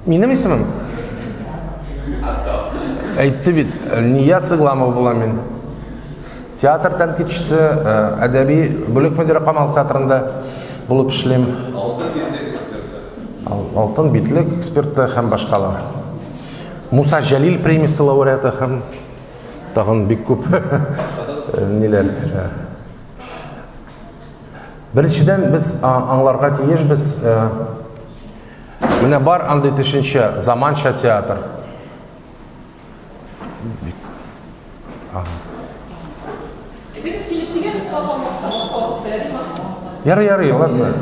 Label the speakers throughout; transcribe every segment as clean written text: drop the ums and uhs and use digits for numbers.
Speaker 1: Минем исемем? Әйтте бит, Нияз Игламов була мин. Театр тәнкыйтьчесе, әдәби бүлек мөдире Камал театрында булып эшлим.
Speaker 2: Алтын битлек эксперты.
Speaker 1: Алтын битлек эксперты һәм башкалар. Муса Җәлил премиясе лауреаты һәм тагын бик күп ниләр. Беренчедән, без аңларга тиешбез, менә бар андый төшенчә, заманча театр.
Speaker 3: Әйдәгез килешегез, таба алмаска башка вакытта, ярыймы?
Speaker 1: Ярый, ярый, ладно.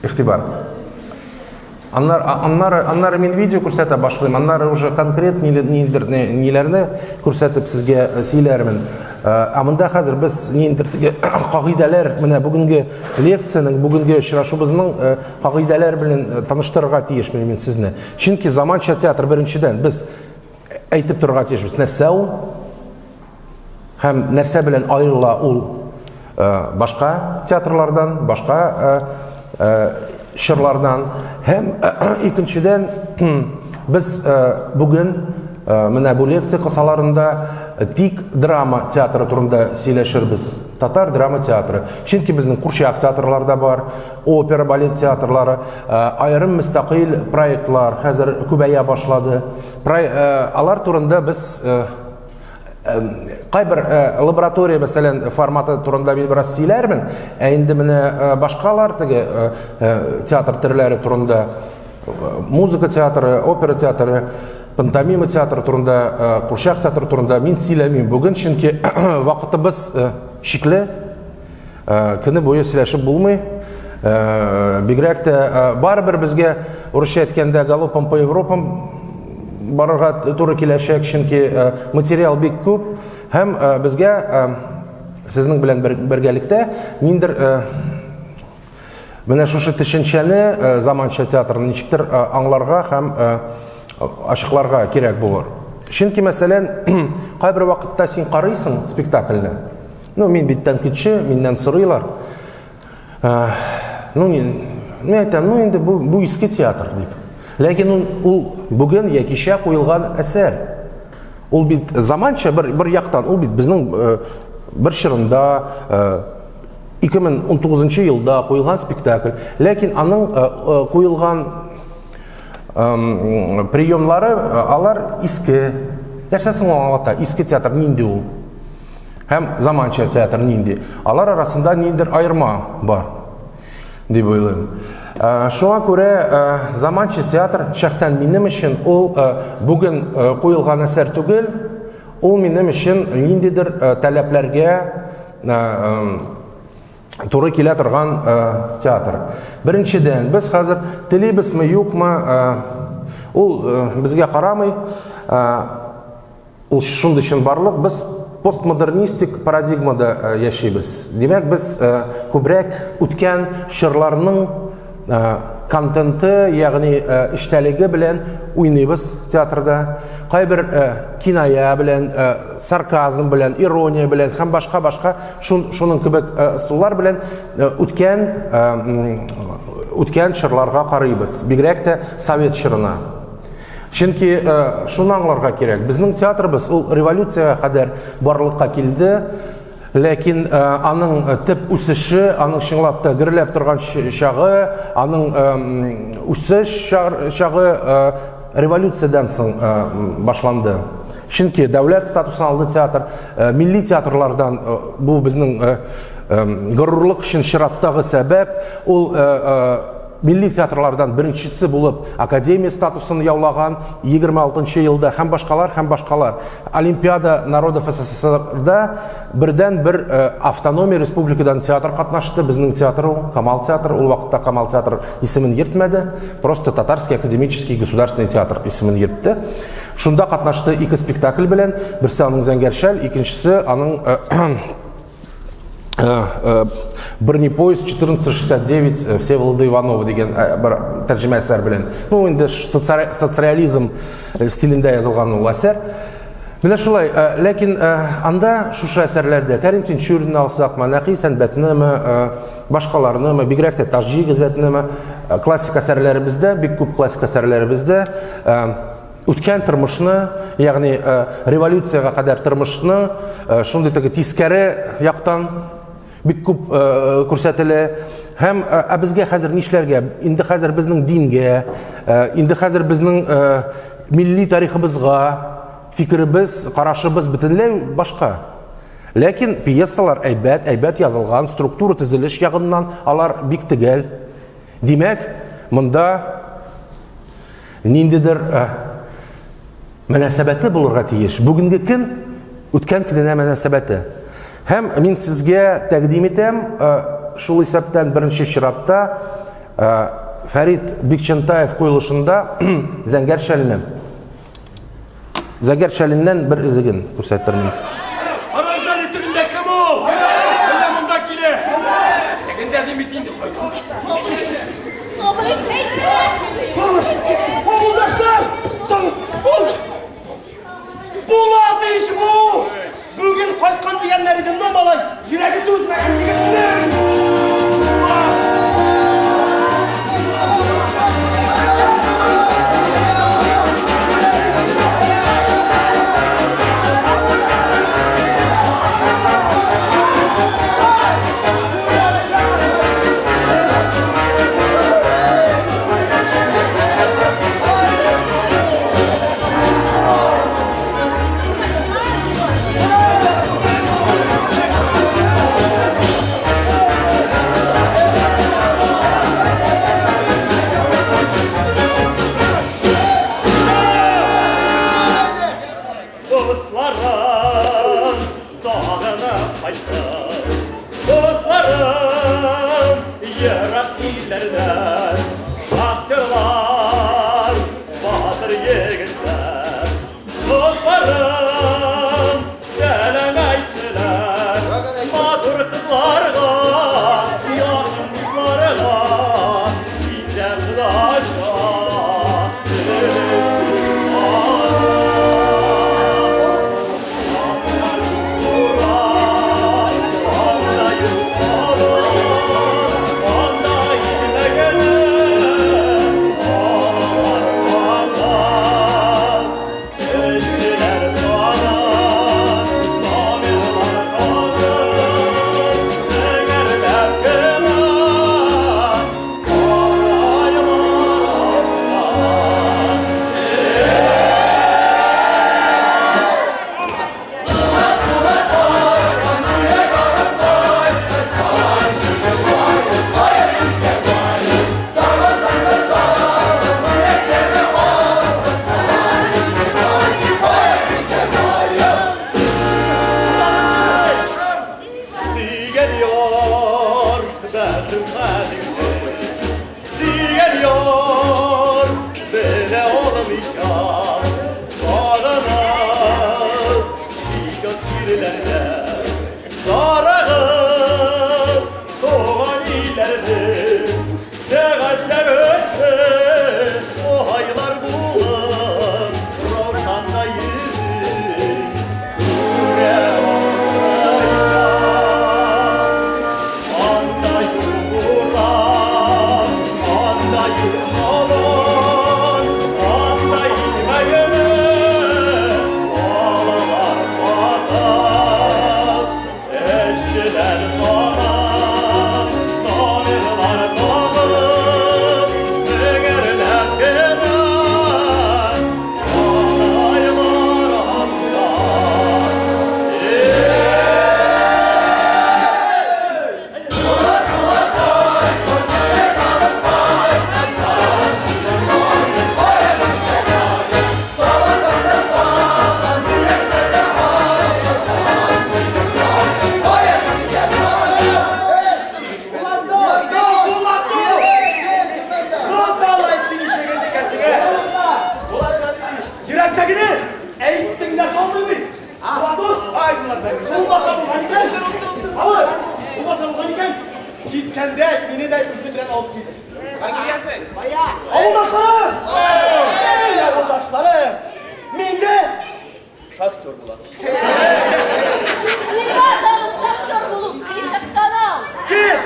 Speaker 1: Игътибар. Аннары, аннары, аннары мин видео күрсәтә башлыйм, аннары уже конкрет ниләр, ниләрне күрсәтеп сезгә сөйләрмен. Ә монда хәзер без ниндидер теге кагыйдәләр, менә бүгенге лекциянең, бүгенге очрашуыбызның кагыйдәләр белән таныштырырга тиешмен мин сезне. Чөнки заманча театр беренчедән без әйтеп торырга тиешбез, нәрсә ул? Һәм нәрсә белән аерыла ул башка театрлардан, башка чорлардан. Һәм икенчедән, без бүген менә бу лекция кысаларында тик драма театры турында сөйләшербез. Татар драма театры. Чөнки безнең курчак театрлар да бар, опера, балет театрлары, аерым мөстәкыйль проектлар хәзер күбәя башлады. Алар турында без кайбер лаборатория, мәсәлән, форматы турында мин бераз сөйләрмен, ә инде менә башкалар теге театр төрләре турында, музыка театры, опера театры, пантомима театры турында, курчак театры турында мин сөйләмим бүген, чөнки вакытыбыз чикле. Көне буе сөйләшеп булмый. Бигрәк тә барыбер безгә, урысча әйткәндә, галопом по Европам барырга туры киләчәк, чөнки материал бик күп һәм безгә сезнең белән бергәлектә ниндер менә шушы төшенчәне, заманча театрны ничектер аңларга һәм ачыкларга кирәк булыр. Чөнки, мәсәлән, кайбер вакытта син карыйсың спектакльне. Ну, мин бит тәнкыйтьче, миннән сорыйлар. Ну, мин әйтәм, ну инде бу иске театр дип. Ләкин ул бүген я кичә куелган әсәр. Ул бит заманча бер яктан, ул бит безнең бер чорында 2019 елда куелган спектакль. Ләкин аның куелган приемлары, алар иске. Нәрсә соң ул аңлата? Иске театр нинди ул? Һәм заманча театр нинди? Алар арасында ниндидер аерма бар дип уйлыйм. Шуңа күрә заманча театр шәхсән минем өчен ул бүген куелган әсәр түгел, ул минем өчен ниндидер таләпләргә туры килә торган театр. Беренчедән, без хәзер телибезме, юкмы, ул безгә карамый. Ул шундый чынбарлык, без постмодернистик парадигмада яшибез. Димәк, без күбрәк үткән чорларның контенты, ягъни эчтәлеге белән уйныйбыз театрда. Кайбер киная белән, сарказм белән, ирония белән һәм башка-башка шуның кебек ысуллар белән үткән чорларга карыйбыз. Бигрәк тә совет чорына. Чөнки шуны аңларга кирәк, безнең театрыбыз ул революциягә кадәр барлыкка килде, ләкин аның төп үсеше, аның чынлап та гөрләп торган чагы, аның үсеш чагы революциядән соң башланды. Чөнки дәүләт статусын алды театр, милли театрлардан бу безнең горурлык өчен чираттагы сәбәп, ул милли театрлардан беренчесе булып академия статусын яулаган 26 елда һәм башкалар һәм башкалар. Олимпиада народов СССРда бердән бер автономия республикадан театр катнашты. Безнең театр ул, Камал театры, ул вакытта Камал театр исемен йөртмәде, просто Татарский академический государственный театр исемен йөртте. Шунда катнашты ике спектакль белән, берсе аның Зәңгәр шәл, икенчесе аның бронепоезд 1469 Всеволода Иванова дигән бер тәрҗемә әсәр белән. Ну, инде социализм стилендә язылган ул әсәр. Менә шулай, э, ләкин э, анда шушы әсәрләрдә Кәрим Тинчуринны алсакмы, Нәкый Сәнбәтнеме, э, башкаларнымы, бигрәк тә Таҗи Гыйззәтнеме, классик әсәрләребездә, бик күп классик әсәрләребездә үткән тормышны, ягъни революциягә кадәр тормышны шундый теге тискәре яктан бик күп күрсәтелә. Һәм ә безгә хәзер нишләргә? Инде хәзер безнең дингә, инде хәзер безнең милли тарихыбызга фикеребез, карашыбыз бөтенләй башка. Ләкин пьесалар әйбәт, әйбәт язылган, структура төзелеш ягыннан алар бик төгәл. Димәк, монда ниндидер мөнәсәбәте булырга тиеш. Бүгенге көн үткән көненә мөнәсәбәте. Һәм мин сезгә тәкъдим итәм, шул исәптән беренче чиратта Фәрит Бикчәнтаев куелышында Зәңгәр шәлне. Зәңгәр шәленнән бер эзеген күрсәтермен.
Speaker 4: Карагыз әле тегендә кем ул? Әллә монда килә? Тегендә дим бит инде кайда? Авылдашлар! Соң ул Булат ич бу! Бүген кайткан дигәннәр иде, но малай, йөрәге түзмәгән егетнең. Дусларым сагынып кайттым. Дусларым ерак илләрдән. Шахтерлар, батыр егетләр. Дусларым сәлам әйттеләр. Матур кызларга, якын дусларга, син дә кодача. Geliyor derdim geliyor böyle olmayacak Sarılır şikat kirlerle Sarılır soğan ileride Seyahatler öte o haylar bulan Ravşanda yüzü Kure Anda yuvuran, anda yuvalan, anda ilmeğine ağlar fakat. Eşler sana, namirlar dağıp, meğerler kenar, saraylar anda.
Speaker 5: Йөрәктәгене әйттең дә салдың бит. Булат дус, ай Булат бәк. Булмаса булган икән. Алыр. Булмаса булган икән. Киткәндә мине дә үзе белән алып кит. Авылдашларым! Эй, авылдашларым! Миндә Шахтер була.
Speaker 3: Сиңа тагын шахтер булу кыйшыктан ал.
Speaker 5: Кем?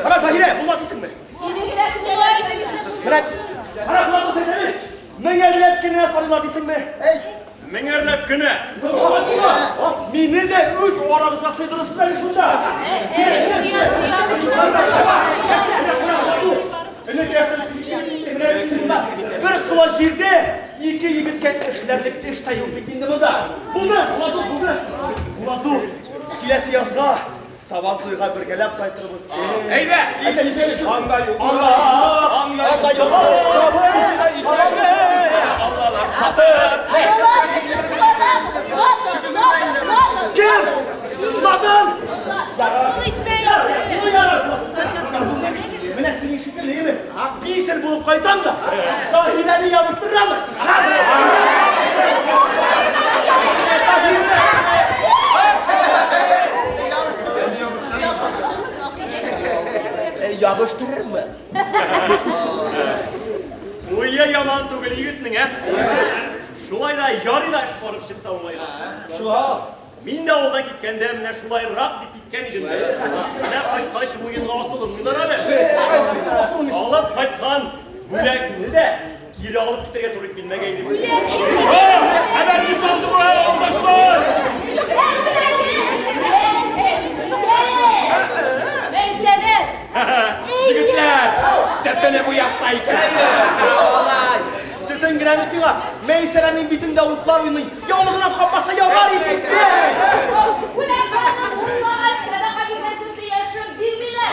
Speaker 5: Кара, Заһирә, булмас дисеңме?
Speaker 3: Сине генә күрәләр иде.
Speaker 5: Менә, кара, болар булса әйтәме? Меңәрләп кенә салыйлар дисеңме? Әй,
Speaker 4: Меңәрләп кенә.
Speaker 5: Мине дә үз арагызга сыйдырырсыз әле шунда. Бер кыла җирдә ике егеткә эшләрлек эш тә юк бит инде монда. Булды, Буладус, булды. Буладус, киләсе язга Сабан туйга бергәләп кайтырбыз.
Speaker 4: Әйдә!
Speaker 5: Әйдә, ничә шул?
Speaker 4: Анда юк.
Speaker 5: Анда,
Speaker 4: Анда
Speaker 5: анда юк. Сабан,
Speaker 4: Сабан, Аллалар сатып.
Speaker 3: Алар өчен барабыз. Ладно, ладно, ладно.
Speaker 5: Кем? Ладан!
Speaker 3: Мыскыл итмә инде.
Speaker 5: Ну ярар, Менә синең шикелле, әйеме? Писарь булып кайтам да, Таһирәне ябыштырам да сиңа. Ябыштырырмы?
Speaker 4: Уе яман түгел егетнең, ә? Шулай да ярый да эш барып чыкса уңайга.
Speaker 5: Шулай.
Speaker 4: Мин дә авылдан киткәндә менә шулайрак дип киткән идем дә. Менә кайткач муенга асылынмыйлар әле. Алып кайткан бүләкне дә кире алып китәргә туры килмәгәй иде.
Speaker 3: Бүләк.
Speaker 4: Хәбәрне салдымы, авылдашлар?
Speaker 3: Мәйсәрә.
Speaker 4: Егетләр, тәтене бу якта икән.
Speaker 5: Алай. Төтен генәме сиңа? Мәйсәрәнең битендә утлар уйный. Яулыгына капмаса ярар иде инде.
Speaker 3: Бүләкләрне булмаган сәдака биргән төсле яшереп бирмиләр.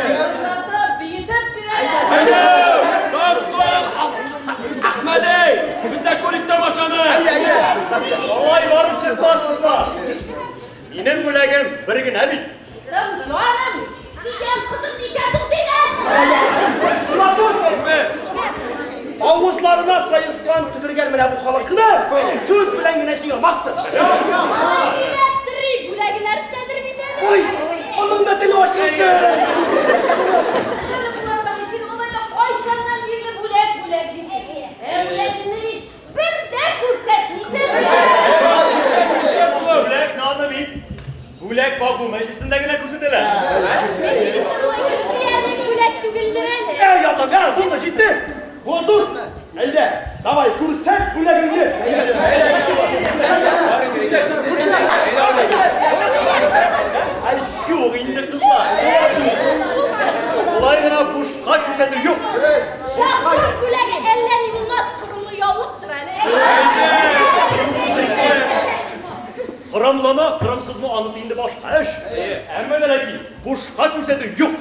Speaker 3: Җырлатып, биетеп бирәләр.
Speaker 4: Әхмәдәй, бездә күрик тамашаны.
Speaker 5: Әйе, әйе.
Speaker 4: Алай барып чыкмас кызлар. Минем бүләгем бер генә бит.
Speaker 3: Тым җаным, сөйгән кызың ничә соң синең?
Speaker 5: Буладус! Авызларына саескан төкергән менә бу халыкны сүз белән генә җиңә алмассың.
Speaker 3: Әйбәттери, бүләге нәрсәдер бит әле.
Speaker 5: Ой, аның да теле ачылды.
Speaker 3: Әле болар бары син алай да кайчаннан бирле бүләк бүләк дисең. Ә бүләгеңне бит бер дә күрсәтмисең.
Speaker 4: Бүләк аны бит. Бүләк багу мәҗлесендә генә күрсәтелә.
Speaker 3: Мәҗлестә болай өстияне бүләк түгелдер әле.
Speaker 5: Эй, Аллам, ярар, булды, җитте. Буладус, әйдә, давай, күрсәт бүләгеңне.
Speaker 4: Ай, юк инде кызлар. Болай гына бушка күрсәтү юк.
Speaker 3: Шахтер бүләге әллә ни булмас, корымлы яулыктыр әле.
Speaker 4: Кырымлымы, кырымсызмы анысы инде башка эш. Әмма дә ләкин бушка күрсәтү юк.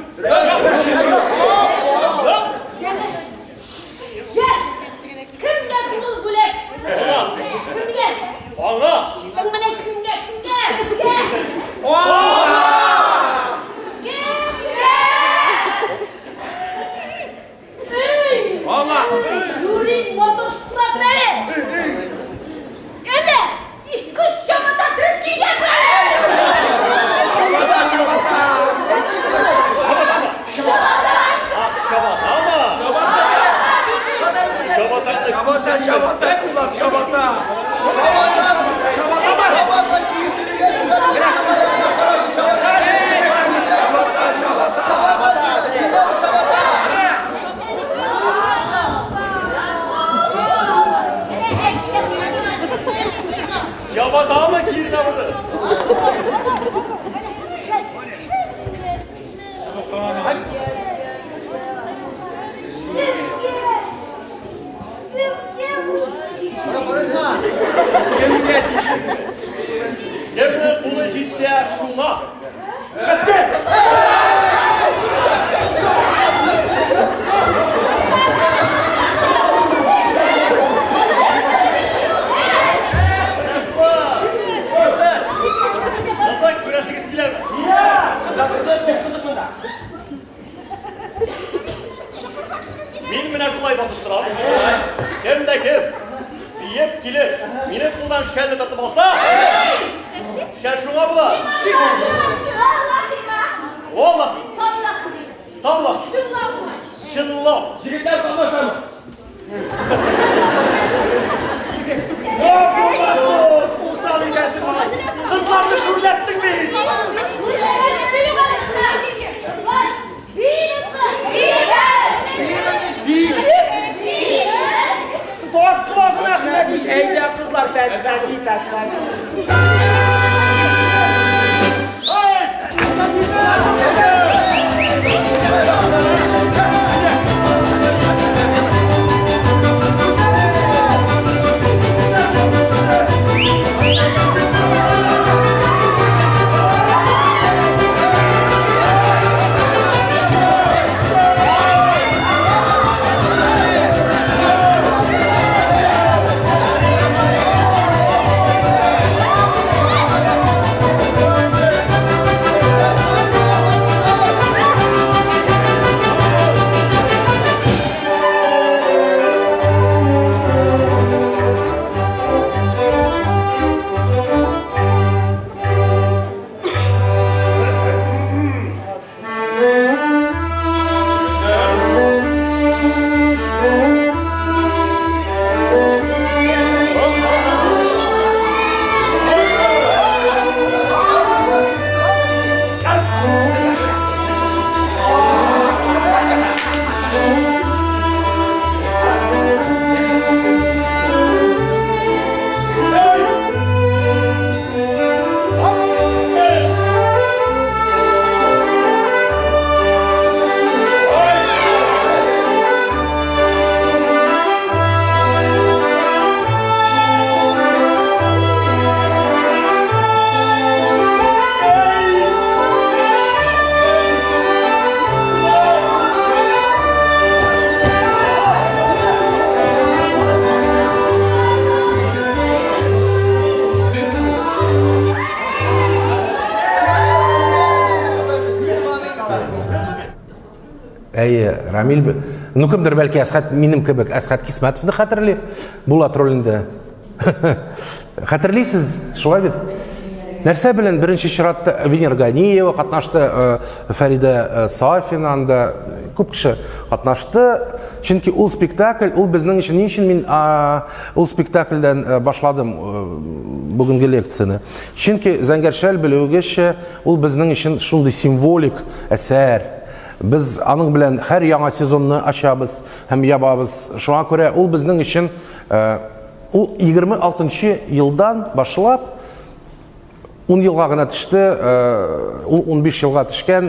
Speaker 3: Җә, кемгә ул бүләк?
Speaker 4: Аңа,
Speaker 3: Кемгә?
Speaker 4: аңа.
Speaker 3: Соң менә кемгә, кемгә? Кемгә? Кемгә? Эй!
Speaker 2: Аңа.
Speaker 3: Юри маташтыра әле. Әнә, иске чабата төреп кигән әле. Чабата!
Speaker 4: Чабатамы? Чабатаңны
Speaker 2: Чабата, чабата, кызлар, чабата. Чабата, чабата, чабата киендерегез. Чабата, чабата, чабата, чабата.
Speaker 4: Чабатамы киеренә булды?
Speaker 5: Кемгә дисеңме?
Speaker 4: Кемнең кулы җитсә, шуңа.
Speaker 5: Бетте.
Speaker 4: Кызлар, күрәсегез киләме?
Speaker 5: Кызык, кызык, кызык монда.
Speaker 4: Мин менә шулай басып торам. Кем дә кем биеп килеп, минем кулдан шәлне тартып алса, шәл шуңа була. Валлаһи, таллаһи, чынлап.
Speaker 5: Егетләр тамашамы? Усал икәнсең, малай. Кызларны шүрләттең бит. Бисез? Тарт колагын, Әхмәди. Әйдә, кызлар, пәтхәди, пәтхәди.
Speaker 1: Әйе, Рамил, ну кемдер бәлки Әсхәт минем кебек Әсхәт Кисмәтовны хәтерли Булат ролендә. Хәтерлисез, шулай бит? Нәрсә белән беренче чиратта Венера Ганиева катнашты, Фәридә Сафина анда күп кеше катнашты. Чөнки ул спектакль, ул безнең өчен, ни өчен мин ул спектакльдән башладым бүгенге лекцияне? Чөнки Зәңгәр шәл, белүегезчә, ул безнең өчен шундый символик әсәр. Без аның белән һәр яңа сезонны ачабыз һәм ябабыз. Шуңа күрә ул безнең өчен ул 26 елдан башлап 10 елга гына төште, ул 15 елга төшкән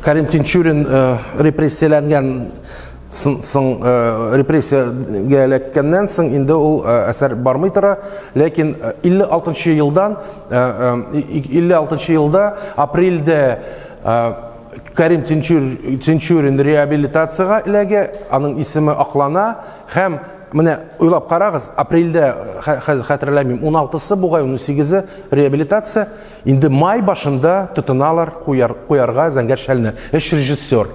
Speaker 1: Карим Тинчурин репрессияләнгән соң репрессиягә эләккәннән соң инде ул әсәр бармый тора, ләкин 56 елдан 56 елда апрельдә Карим Тинчурин реабилитациягә эләгә, аның исеме аклана һәм менә уйлап карагыз, апрельдә, хәзер хәтерләмим, 16-сы бугай, 18-е реабилитация, инде май башында тотыналар куярга Зәңгәр шәлне. Өч режиссер.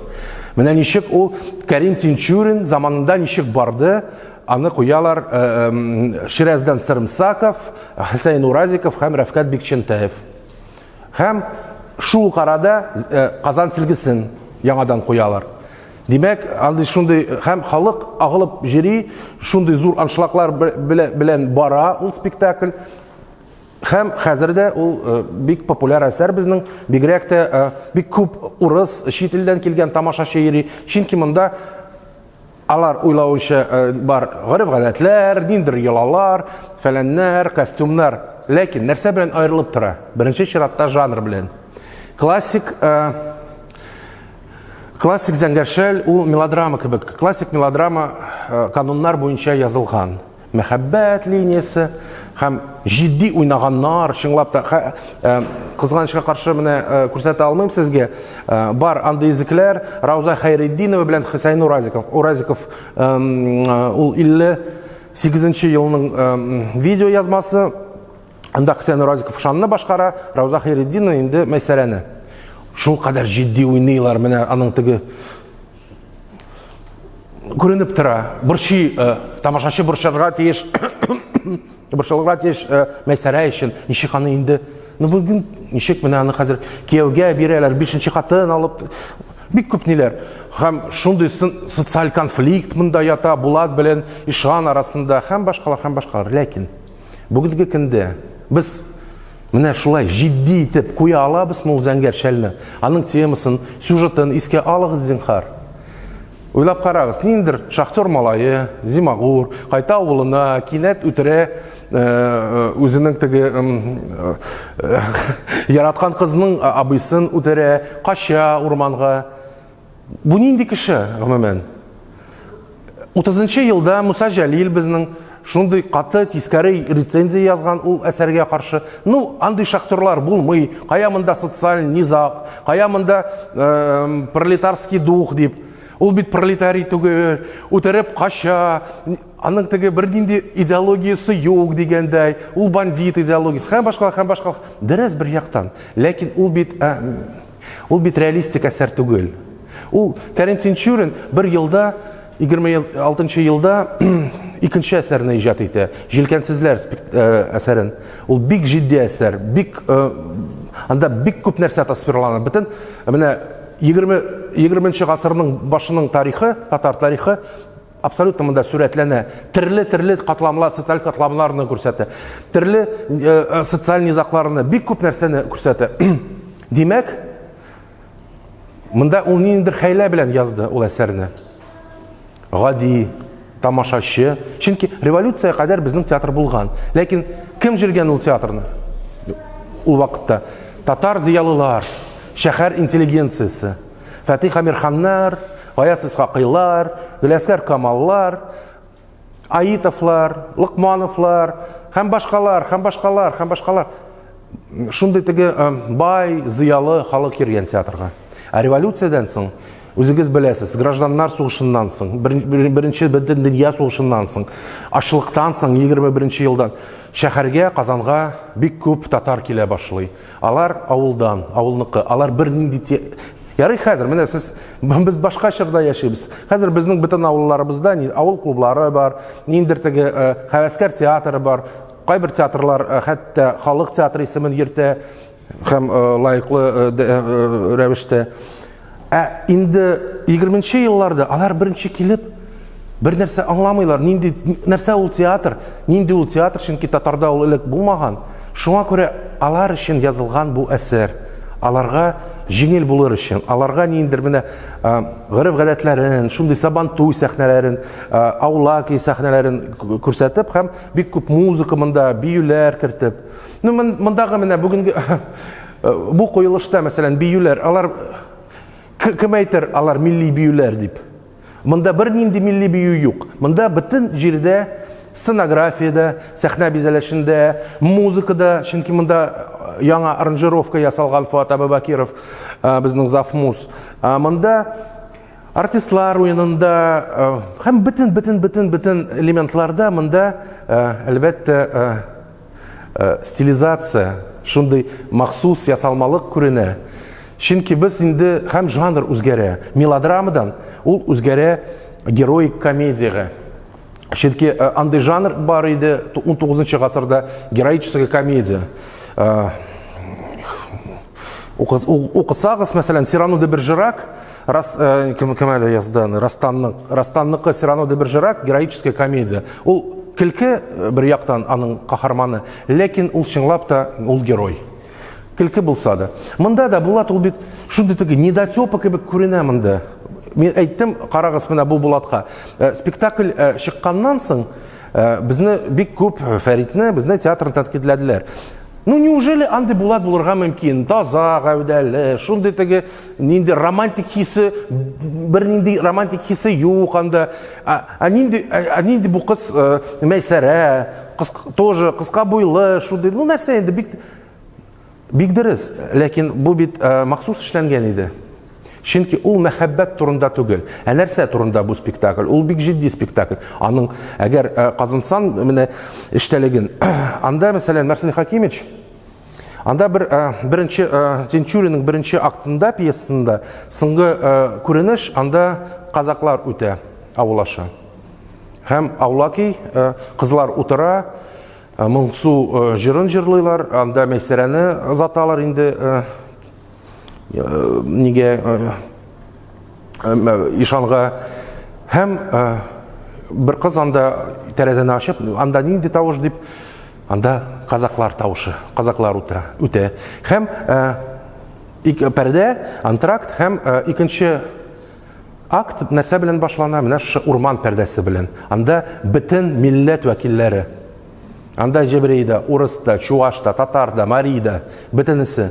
Speaker 1: Менә ничек ул Карим Тинчурин заманында ничек барды, аны куялар Ширәздән Сырымсаков, Хәсәен Уразиков һәм Рәфкать Бикчәнтәев. Һәм шул ук арада Казан силгесен яңадан куялар. Димәк, андый шундый һәм халык агылып җөри, шундый зур аншлаглар белән бара ул спектакль. Һәм хәзер дә ул бик популяр әсәр безнең, бигрәк тә бик күп урыс, чит илдән килгән тамашачы йөри. Чөнки монда алар уйлавынча бар гореф-гадәтләр, ниндидер йолалар, фәләннәр, костюмнар. Ләкин нәрсә белән аерылып тора? Беренче чиратта жанр белән. Классик классик Зәңгәр шәл ул мелодрама кебек. Классик мелодрама кануннар буенча язылган. Мәхәббәт линиясе һәм җитди уйнаганнар, чынлап та, кызганычка каршы менә күрсәтә алмыйм сезгә. Бар андый языклар Рауза Хәйретдинова белән Хәсәйн Уразиков. Уразиков ул 58 елның видео язмасы. Анда Хәсәйн Уразиков Шанны башкара, Рауза Хәйретдинова инде Мәйсәрәне. Шул кадәр җитди уйныйлар, менә аның теге күренеп тора. Борчый, тамашачы борчырга тиеш. Борчылырга тиеш Мәйсәрә өчен. Ничек аны инде, ну бүген ничек менә аны хәзер кияүгә бирәләр, бишенче хатын алып. Бик күп ниләр. Һәм шундый социаль конфликт монда ята Булат белән Ишан арасында һәм башкалар, һәм башкалар. Ләкин бүгенге көндә без менә шулай җитди итеп куя алабызмы ул зәңгәр шәлне? Аның темасын, сюжетын искә алыгыз, зинһар. Уйлап карагыз, ниндидер шахтер малае, зимагур, кайта авылына, кинәт үтерә үзенең теге яраткан кызның абыйсын үтерә, кача урманга. Бу нинди кеше, гомумән? 30 елда Муса Җәлил безнең шундый каты тискәре рецензия язган ул әсәргә каршы. Ну, андый шахтерлар булмый, кая монда социаль низаг, кая монда э, пролетарский дух дип. Ул бит пролетарий түгел, үтереп кача, аның теге бернинди идеологиясе юк дигәндәй, ул бандит идеологиясе һәм башкалар, һәм башкалар. Дөрес бер яктан, ләкин ул бит э, ул бит реалистик әсәр түгел. Ул Кәрим Тинчурин бер елда 26 елда икенче әсәрне иҗат итә. Җилкәнсезләр э, әсәрен. Ул бик җитди әсәр, бик э, анда бик күп нәрсә тасвирлана. Бөтен менә 20 20 гасырның башының тарихы, татар тарихы абсолютно монда сурәтләнә. Төрле-төрле катламлар, социаль катламнарны күрсәтә. Төрле э, социаль низагларны, бик күп нәрсәне күрсәтә. Димәк, Монда ул ниндидер хәйлә белән язды ул әсәрне. Гади тамашачы. Чөнки революция кадәр безнең театр булган. Ләкин кем җиргән ул театрны? Ул вакытта татар зыялылар, шәһәр интеллигенциясе. Фатих Әмирханнар, Гаяз Исхакыйлар, Гөләскәр Камаллар, Аитовлар, Лыкмановлар һәм башкалар, һәм башкалар, һәм башкалар. Шундый теге э, бай, зыялы халык йөргән театрга. Ә революциядән соң, үзегез беләсез, гражданнар сугышыннан соң, беренче бөтен дөнья сугышыннан соң, ачлыктан соң 21 елдан шәһәргә, Казанга бик күп татар килә башлый. Алар авылдан, авылныкы. Алар бернинди Ярый хәзер, менә сез без башка чорда яшибез. Хәзер безнең бөтен авылларыбызда авыл клублары бар, ниндидер теге э, хәвәскәр театры бар. Кайбер театрлар э, хәтта халык театры исемен йөртә һәм э, лаеклы рәвештә. Ә инде 20 елларда алар беренче килеп бер нәрсә аңламыйлар. Нинди нәрсә ул театр? Нинди ул театр? Чөнки татарда ул элек булмаган. Шуңа күрә алар өчен язылган бу әсәр. Аларга җиңел булыр өчен, аларга ниндидер менә гореф-гадәтләрен, шундый сабантуй сәхнәләрен, аулак сәхнәләрен күрсәтеп һәм бик күп музыка монда, биюләр кертеп. Ну, мондагы менә бүгенге Э, бу куелышта, мәсәлән, биюләр, алар кем әйтер, алар милли биюләр дип. Монда бернинди милли бию юк. Монда бөтен җирдә сценографиядә, сәхнә бизәлешендә, музыкада, чөнки монда э, яңа аранжировка ясалган Фуат Абабакиров, э, безнең завмуз. Монда артистлар уенында һәм бөтен бөтен бөтен бөтен элементларда монда әлбәттә Э, стилизация, шундый махсус ясалмалык күренә. Чөнки без инде һәм жанр үзгәрә. Мелодрамадан ул үзгәрә героик комедиягә. Чөнки э, андый жанр бар иде 19 гасырда героическая комедия. Э, укысагыз, мәсәлән, Сирано де Бержерак, Рас, э, кем, кем әле язды аны? Растанның. Растанныкы Сирано де Бержерак героическая комедия. Ул көлке э, бер яктан аның каһарманы, ләкин ул чынлап та ул герой. Көлке булса да. Монда да Булат ул бит шундый теге недотепа кебек күренә монда. Мин әйттем, карагыз менә бу Булатка. Э, спектакль э, чыкканнан соң безне бик күп Фәритне, безне театрны тәнкыйтьләделәр. Ну, неужели андый Булат булырга мөмкин? Таза гәүдәле, шундый теге нинди романтик хисе, бернинди романтик хисе юк анда. А, а нинди, а, а нинди бу кыз э, Мәйсәрә, кыз тоже кыска буйлы, шундый, ну нәрсә инде бик бик дөрес, ләкин бу бит э, махсус эшләнгән иде. Чөнки ул мәхәббәт турында түгел. Ә нәрсә турында бу спектакль? Ул бик җитди спектакль. Аның әгәр э, казынсан менә эчтәлеген, анда мәсәлән Марсель Хакимович Анда бер э, беренче э, Тинчуринның беренче актында пьесасында соңгы э, күренеш анда казаклар үтә авыл аша. Һәм аулаки кызлар утыра, моңсу җырын җырлыйлар, анда Мәйсәрәне озаталар инде нигә. Ишанга һәм бер кыз анда тәрәзәне ачып, анда нинди тавыш дип, анда казаклар тавышы, казаклар үтә, үтә. Һәм пәрдә, антракт һәм икенче акт нәрсә белән башлана? Менә шушы урман пәрдәсе белән. Анда бөтен милләт вәкилләре. Анда җебрей да, урыс та, чуаш та, татар да, мари да, бөтенесе.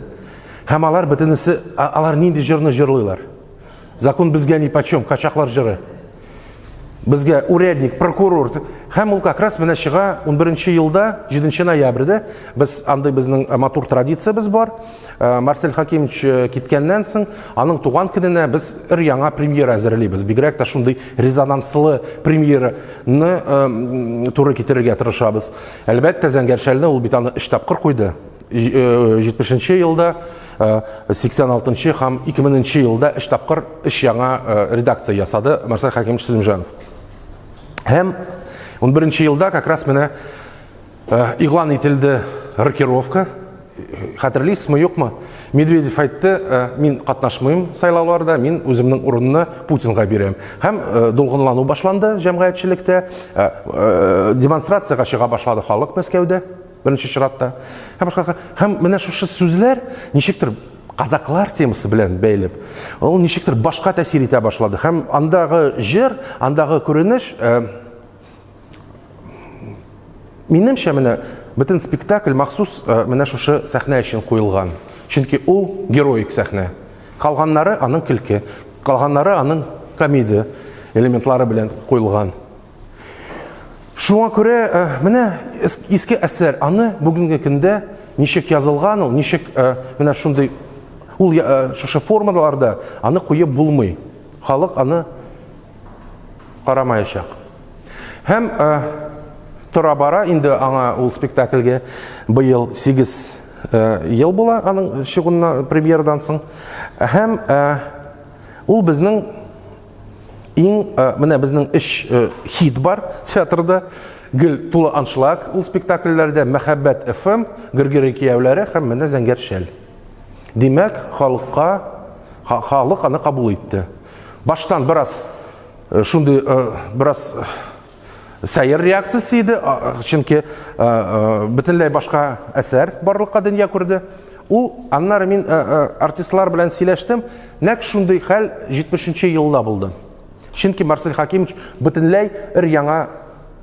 Speaker 1: Һәм алар бөтенесе, алар нинди җырны җырлыйлар? Закон безгә ни почем, качаклар җыры. Безгә урядник, прокурор. Һәм ул как раз менә чыга 11 елда, 7 ноябрьдә. Без андый безнең э, матур традициябез бар. Э, Марсель Хакимович э, киткәннән соң, аның туган көненә без өр яңа премьера әзерлибез. Бигрәк тә шундый резонанслы премьераны туры китерергә тырышабыз. Әлбәттә, Зәңгәр шәлне ул бит аны өч тапкыр куйды. 70 елда, 86 һәм 2000 елда өч тапкыр өч яңа редакция ясады Марсель Хакимович Сәлимҗанов. Һәм 11 елда как раз менә игълан ителде рокировка. Хәтерлисезме, юкмы? Медведев әйтте, мин катнашмыйм сайлауларда, мин үземнең урынны Путинга бирәм. Һәм дулкынлану башланды җәмгыятьчелектә, демонстрациягә чыга башлады халык Мәскәүдә. Беренче чиратта. Һәм башка һәм менә шушы сүзләр ничектер казаклар темасы белән бәйләп, ул ничектер башка тәэсир итә башлады. Һәм андагы җыр, андагы күренеш, э, минемчә менә бөтен спектакль махсус э, менә шушы сәхнә өчен куелган. Чөнки ул героик сәхнә. Калганнары аның көлке, калганнары аның комедия элементлары белән куелган. Шуңа күрә э, менә иске әсәр, аны бүгенге көндә ничек язылган ул, ничек э, менә шундый ул э, шушы формаларда аны куеп булмый. Халык аны карамаячак. Һәм тора-бара инде аңа ул спектакльгә быел 8 ел була аның чыгуына премьерадан соң. Һәм ул безнең Иң э, менә безнең өч э, хит бар театрда. Гел тулы аншлаг ул спектакльләрдә Мәхәббәт FM, Гөргери кияүләре һәм менә Зәңгәр шәл. Димәк, халыкка халык аны кабул итте. Баштан бераз э, шундый бераз сәер реакциясе иде, чөнки бөтенләй башка әсәр барлыкка дөнья күрде. Ул аннары мин артистлар белән сөйләштем, нәкъ шундый хәл 70 елда булды. Чөнки Марсель Хакимович бөтенләй өр-яңа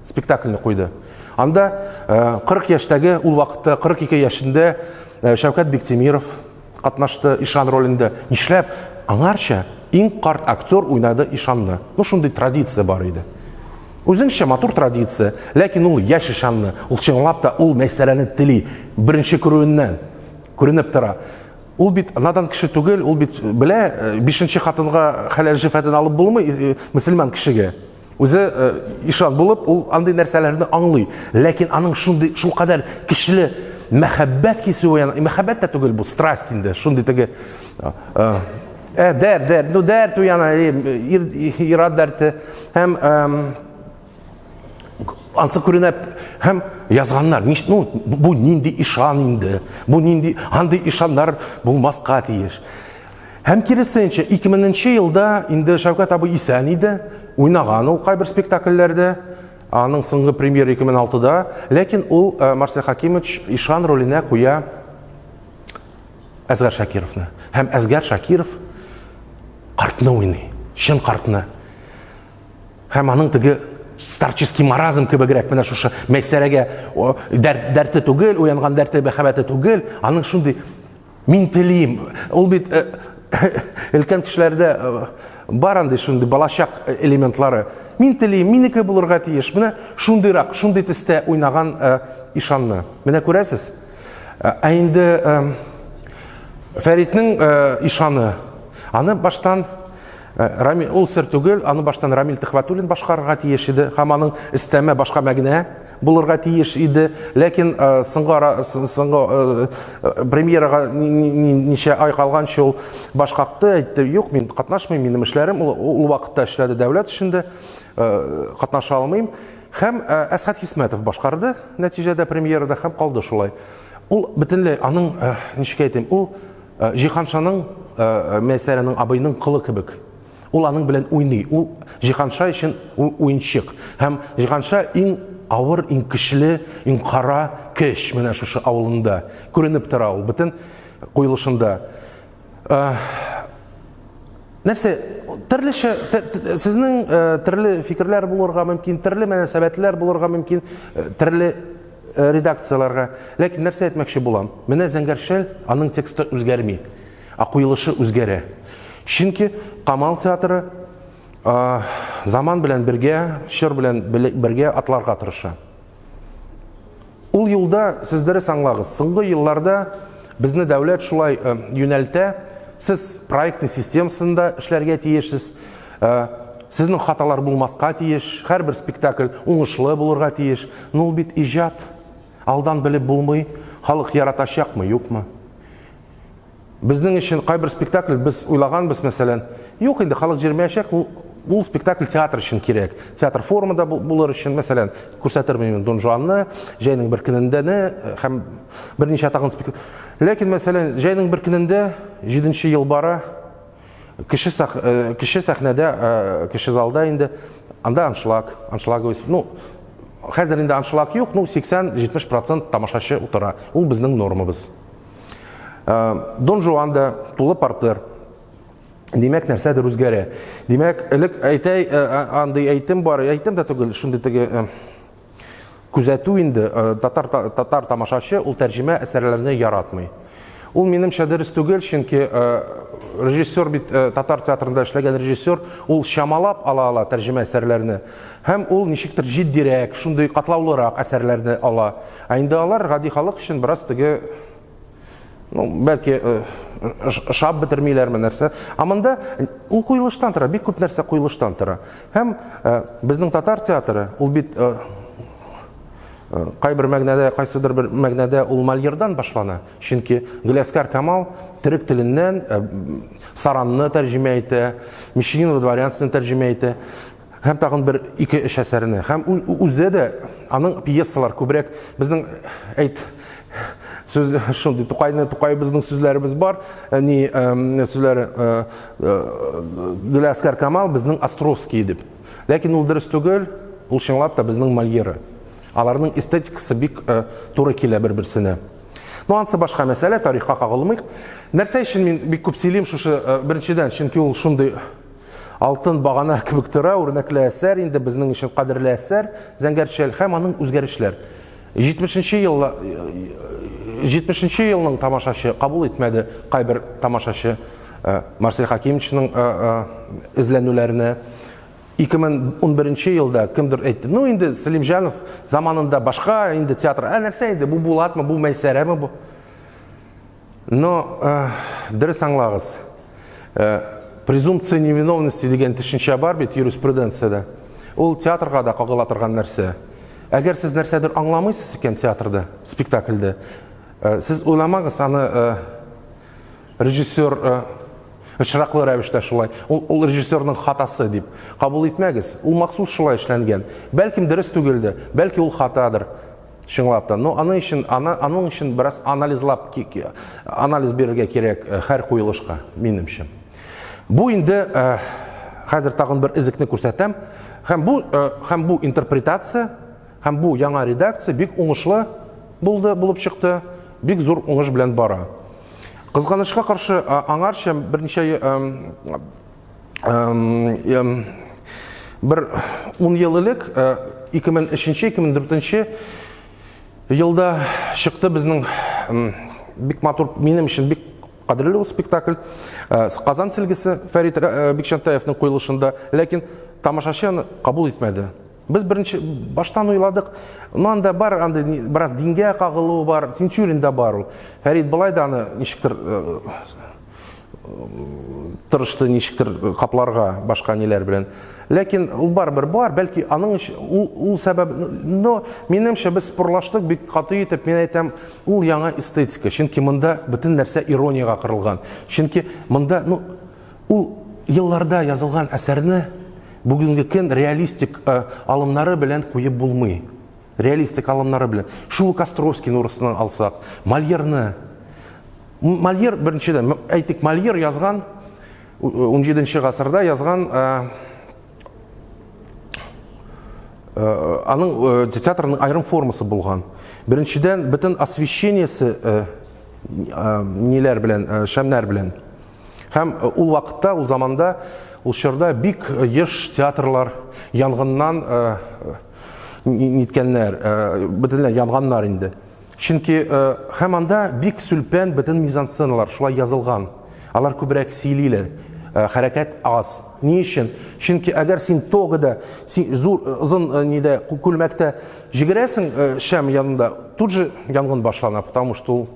Speaker 1: спектакльне куйды. Анда 40 яшьтәге, ул вакытта 42 яшендә Шәүкәт Биктимиров катнашты Ишан ролендә. Нишләп? Аңарча иң карт актер уйнады Ишанны. Ну, шундый традиция бар иде. Үзеңчә матур традиция, ләкин ул яшь Ишанны, ул чынлап та ул Мәйсәрәне тели, беренче күрүеннән күренеп тора. Ул бит надан кеше түгел, ул бит белә, э, бишенче хатынга хәләл җефәтен алып булмый э, мөселман кешегә. Үзе э, ишан булып, ул андый нәрсәләрне аңлый. Ләкин аның шундый шулкадәр көчле мәхәббәт хисе уяна. Мәхәббәт тә түгел бу, страсть инде. Шундый теге э, э дәрт, дәрт, ну дәрт уяна, ир, ир-ат дәрте. Һәм ансы күренә һәм язганнар. Ну, бу нинди ишан инде? Бу нинди андый ишаннар булмаска тиеш. Һәм киресенчә, 2000 нче елда инде Шәүкәт абый исән иде, уйнаган ул кайбер спектакльләрдә. Аның соңгы премьера 2006-да, ләкин ул э, Марсель Хакимович Ишан роленә куя Әзгар Шакировны. Һәм Әзгар Шакиров картны уйный, чын картны. Һәм аның теге старческий маразм кебегрәк менә шушы Мәйсәрәгә дәрте түгел, уянган дәрте, мәхәббәте түгел, аның шундый Мин телим. Ул бит э, өлкән кешеләрдә э, бар андый шундый балачак элементлары. Мин телим, минеке булырга тиеш. Менә шундыйрак, шундый төстә уйнаган э, ишанны. Менә күрәсез? Ә инде Фәритнең ишаны, аны баштан Рамил, ул сер түгел, аны баштан Рамил Төхвәтуллин башкарырга тиеш иде һәм аның өстәмә башка мәгънә булырга тиеш иде. Ләкин э, соңгы ара, соңгы э, э, премьерага ничә ай калганчы ул баш какты, әйтте, юк, мин катнашмыйм, минем эшләрем ул, ул вакытта эшләде дәүләт эшендә, катнаша алмыйм. Һәм Әсхәт Хисмәтов башкарды нәтиҗәдә премьерада һәм калды шулай. Ул бөтенләй аның, ничек әйтим, ул Җиһаншаның, Мәйсәрәнең абыйның кылы кебек. Ул аның белән уйный. Ул Җиһанша өчен уенчык. Һәм Җиһанша иң авыр, иң көчле, иң кара көч менә шушы авылында. Күренеп тора ул бөтен куелышында. Нәрсә, төрлечә, сезнең төрле фикерләр булырга мөмкин, төрле мөнәсәбәтләр булырга мөмкин, төрле редакцияләргә. Ләкин нәрсә әйтмәкче булам? Менә Зәңгәр шәл, аның тексты үзгәрми, ә куелышы үзгәрә. Чөнки Камал театры заман белән бергә, чор белән бергә атларга тырыша. Ул юлда, сез дөрес аңлагыз, соңгы елларда безне дәүләт шулай э, юнәлтә, сез проектный системасында эшләргә тиешсез, э, сезнең хаталар булмаска тиеш, һәрбер спектакль уңышлы булырга тиеш. Ну, ул бит иҗат. Алдан белеп булмый, халык яратачакмы, юкмы? Безнең өчен кайбер спектакль без уйлаганбыз, мәсәлән, юк инде халык җирмәячәк, ул, ул спектакль театр өчен кирәк. Театр формада булыр өчен, мәсәлән, күрсәтермен мин Дон Жуанны, җәйнең бер көнендәне э, һәм берничә тагын спектакль. Ләкин, мәсәлән, җәйнең бер көнендә 7 ел бара, кеше сах, э, кеше сәхнәдә, э, кеше залда инде анда аншлаг, аншлаговый, ну, хәзер инде аншлаг юк, ну, 80-70% тамашачы утыра. Ул безнең нормабыз. Э, Дон Жуан да тулы портер. Димәк, нәрсәдер үзгәрә. Димәк, элек әйтәй, э, э, андый әйтем бар, әйтем дә түгел, шундый теге күзәтү инде, татар татар тамашачы ул тәрҗемә әсәрләрне яратмый. Ул минемчә дөрес түгел, чөнки режиссер бит татар театрында эшләгән режиссер, ул чамалап ала ала тәрҗемә әсәрләрне. Һәм ул ничектер җитдирәк, шундый катлаулырак әсәрләрне ала. Ә инде алар гади халык өчен бераз теге ну, бәлки э, ошап бетермиләрме нәрсә. Ә монда ул куелыштан тора, бик күп нәрсә куелыштан тора. Һәм э, безнең татар театры, ул бит э, кайбер мәгънәдә, кайсыдыр бер мәгънәдә ул Мольердан башлана. Чөнки Галиәсгар Камал төрек теленнән Саранны тәрҗемә итә, Мещанинова дворянствоны тәрҗемә итә. Һәм тагын бер ике өч әсәрне. Һәм үзе дә аның пьесалар күбрәк безнең әйт сүз шундый Тукайны Тукайыбызның сүзләребез бар. Э, ни сүзләре э, э, Гөләскәр Камал безнең Островский дип. Ләкин ул дөрес түгел, ул чынлап та безнең Мольеры. Аларның эстетикасы бик туры килә бер-берсенә. Ну, ансы башка мәсьәлә, тарихка кагылмыйк. Нәрсә өчен мин бик күп сөйлим шушы беренчедән, чөнки ул шундый Алтын багана кебек тора, үрнәкле әсәр, инде безнең өчен кадерле әсәр, Зәңгәр шәл һәм аның үзгәрешләр. 70 ел 70 елның тамашачы кабул итмәде кайбер тамашачы э, Марсель Хакимовичның э, э, эзләнүләренә. 2011 елда кемдер әйтте, ну инде Сәлимҗанов заманында башка инде театр, ә нәрсә инде, бу Булатмы, бу Мәйсәрәме бу? Но э, дөрес аңлагыз. Э, презумпция невиновности дигән төшенчә бар бит юриспруденциядә. Ул театрга да кагыла торган нәрсә. Әгәр сез нәрсәдер аңламыйсыз икән театрда, спектакльдә, э, сез уйламагыз аны э, режиссер э, очраклы рәвештә шулай. Ул, ул режиссерның хатасы дип кабул итмәгез. Ул махсус шулай эшләнгән. Бәлкем дөрес түгелде, бәлки ул хатадыр. Чынлап та. Но аның өчен, ана, аның өчен бераз анализлап, анализ бирергә кирәк э, һәр куелышка, минемчә. Бу инде э, хәзер тагын бер эзекне күрсәтәм. Һәм бу, э, һәм бу интерпретация, һәм бу яңа редакция бик уңышлы булды, булып чыкты. Бик зур уңыш белән бара. Кызганычка каршы, аңарча берничә бер 10 ел элек 2003-2004 елда чыкты безнең бик матур, минем өчен бик кадерле ул спектакль. Казан силгесе Фәрит Бикчәнтаевның куелышында, ләкин тамашачы аны кабул итмәде. Без беренче баштан уйладык, ну анда бар, анда бераз дингә кагылу бар, Тинчурин да бар ул. Фәрит былай да аны ничектер тырышты ничектер капларга башка ниләр белән. Ләкин ул барыбер бар, бәлки аның өчен ул, ул сәбәп, но минемчә без спорлаштык бик каты итеп, мин әйтәм, ул яңа эстетика, чөнки монда бөтен нәрсә ирониягә корылган. Чөнки монда, ну, ул елларда язылган әсәрне бүгенге көн реалистик э, алымнары белән куеп булмый. Реалистик алымнары белән. Шул ук Островскийны урысыннан алсак, Мольерны. Мольер беренчедән, әйтик, Мольер язган. 17 гасырда язган аның театрның аерым формасы булган. Беренчедән, бөтен освещениесе ниләр белән, шәмнәр белән. Һәм ул вакытта, ул заманда, ул чорда бик еш театрлар янгыннан ниткәннәр, бөтенләй янганнар инде. Чөнки һәм анда бик сүлпән бөтен мизансценалар шулай язылган. Алар күбрәк сөйлиләр, хәрәкәт аз. Ни өчен? Чөнки әгәр син тогада, син зур озын нидә күлмәктә җигерәсең шәм янында, тут же янгын башлана, потому что ул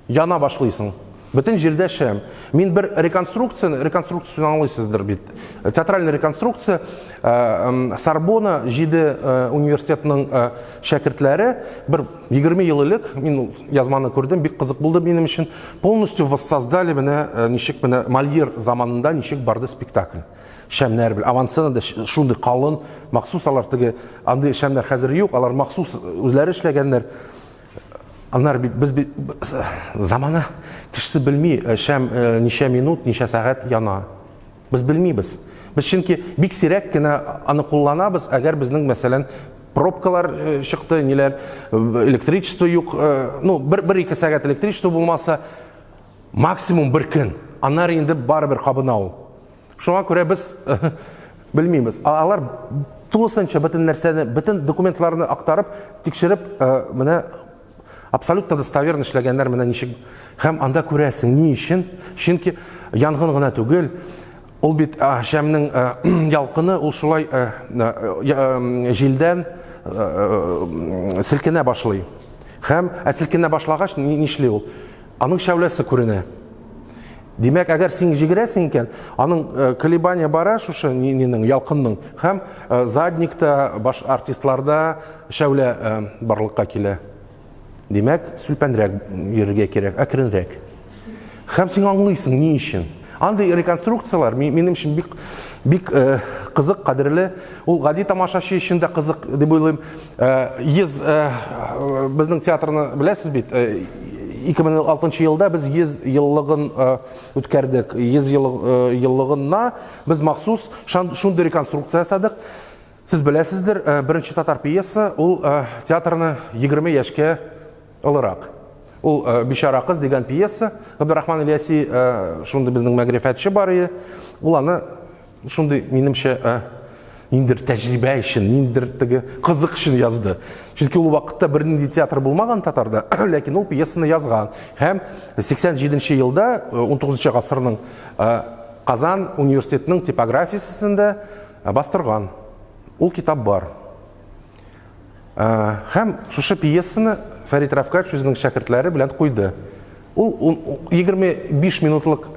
Speaker 1: Яна башлыйсың. Бөтен җирдә шәм. Мин бер реконструкцияне, реконструкцияне аңлыйсыздыр бит. Театральная реконструкция э, Сорбона җиде э, университетның э, шәкертләре бер 20 ел элек мин ул язманы күрдем, бик кызык булды минем өчен. Полностью воссоздали менә ничек менә Мольер заманында ничек барды спектакль. Шәмнәр белән. Авансцена да шундый калын, махсус алар теге андый шәмнәр хәзер юк, алар махсус үзләре эшләгәннәр. Аннары бит без бит замана кешесе белми, э, шәм э, ничә минут, ничә сәгать яна. Без белмибез. Без чөнки бик сирәк кенә аны кулланабыз, әгәр безнең, мәсәлән, пробкалар э, чыкты, ниләр, электричество юк, ну, бер, бер ике сәгать электричество булмаса, максимум бер көн. Аннары инде барыбер кабына ул. Шуңа күрә без белмибез. Алар тулысынча бөтен нәрсәне, бөтен документларны актарып, тикшереп, э, менә абсолютно достоверно эшләгәннәр менә ничек. Һәм анда күрәсең, ни өчен? Чөнки янгын гына түгел, ул бит шәмнең э, ялкыны, ул шулай э, җилдән селкенә башлый. Һәм ә селкенә башлагач, нишли ул? Аның шәүләсе күренә. Димәк, әгәр син җигерәсең икән, аның э, колебания бара шушы нинең ялкынның һәм э, задникта баш артистларда шәүлә э, барлыкка килә. Димәк, сүлпәнрәк йөрергә кирәк, әкренрәк. Һәм син аңлыйсың ни өчен. Андый реконструкцияләр минем өчен бик бик кызык, кадерле. Ул гади тамашачы өчен дә кызык дип уйлыйм. 100 безнең театрны беләсез бит, 2006 елда без 100 еллыгын үткәрдек. 100 еллыгына без махсус шундый реконструкция ясадык. Сез беләсездер, беренче татар пьеса ул театрны 20 яшькә олырак. Ул Бичара кыз дигән пьеса, Габдрахман Ильяси шундый безнең мәгърифәтче бар иде. Ул аны шундый, минемчә, ниндидер тәҗрибә өчен, ниндидер теге кызык өчен язды. Чөнки ул вакытта бернинди театр булмаган татарда, ләкин ул пьесаны язган. Һәм 87 елда, 19 гасырның Казан университетының типографиясендә бастырган. Ул китап бар. Һәм шушы пьесаны Фәрит Рафкач үзенең шәкертләре белән куйды. Ул 25 минутлык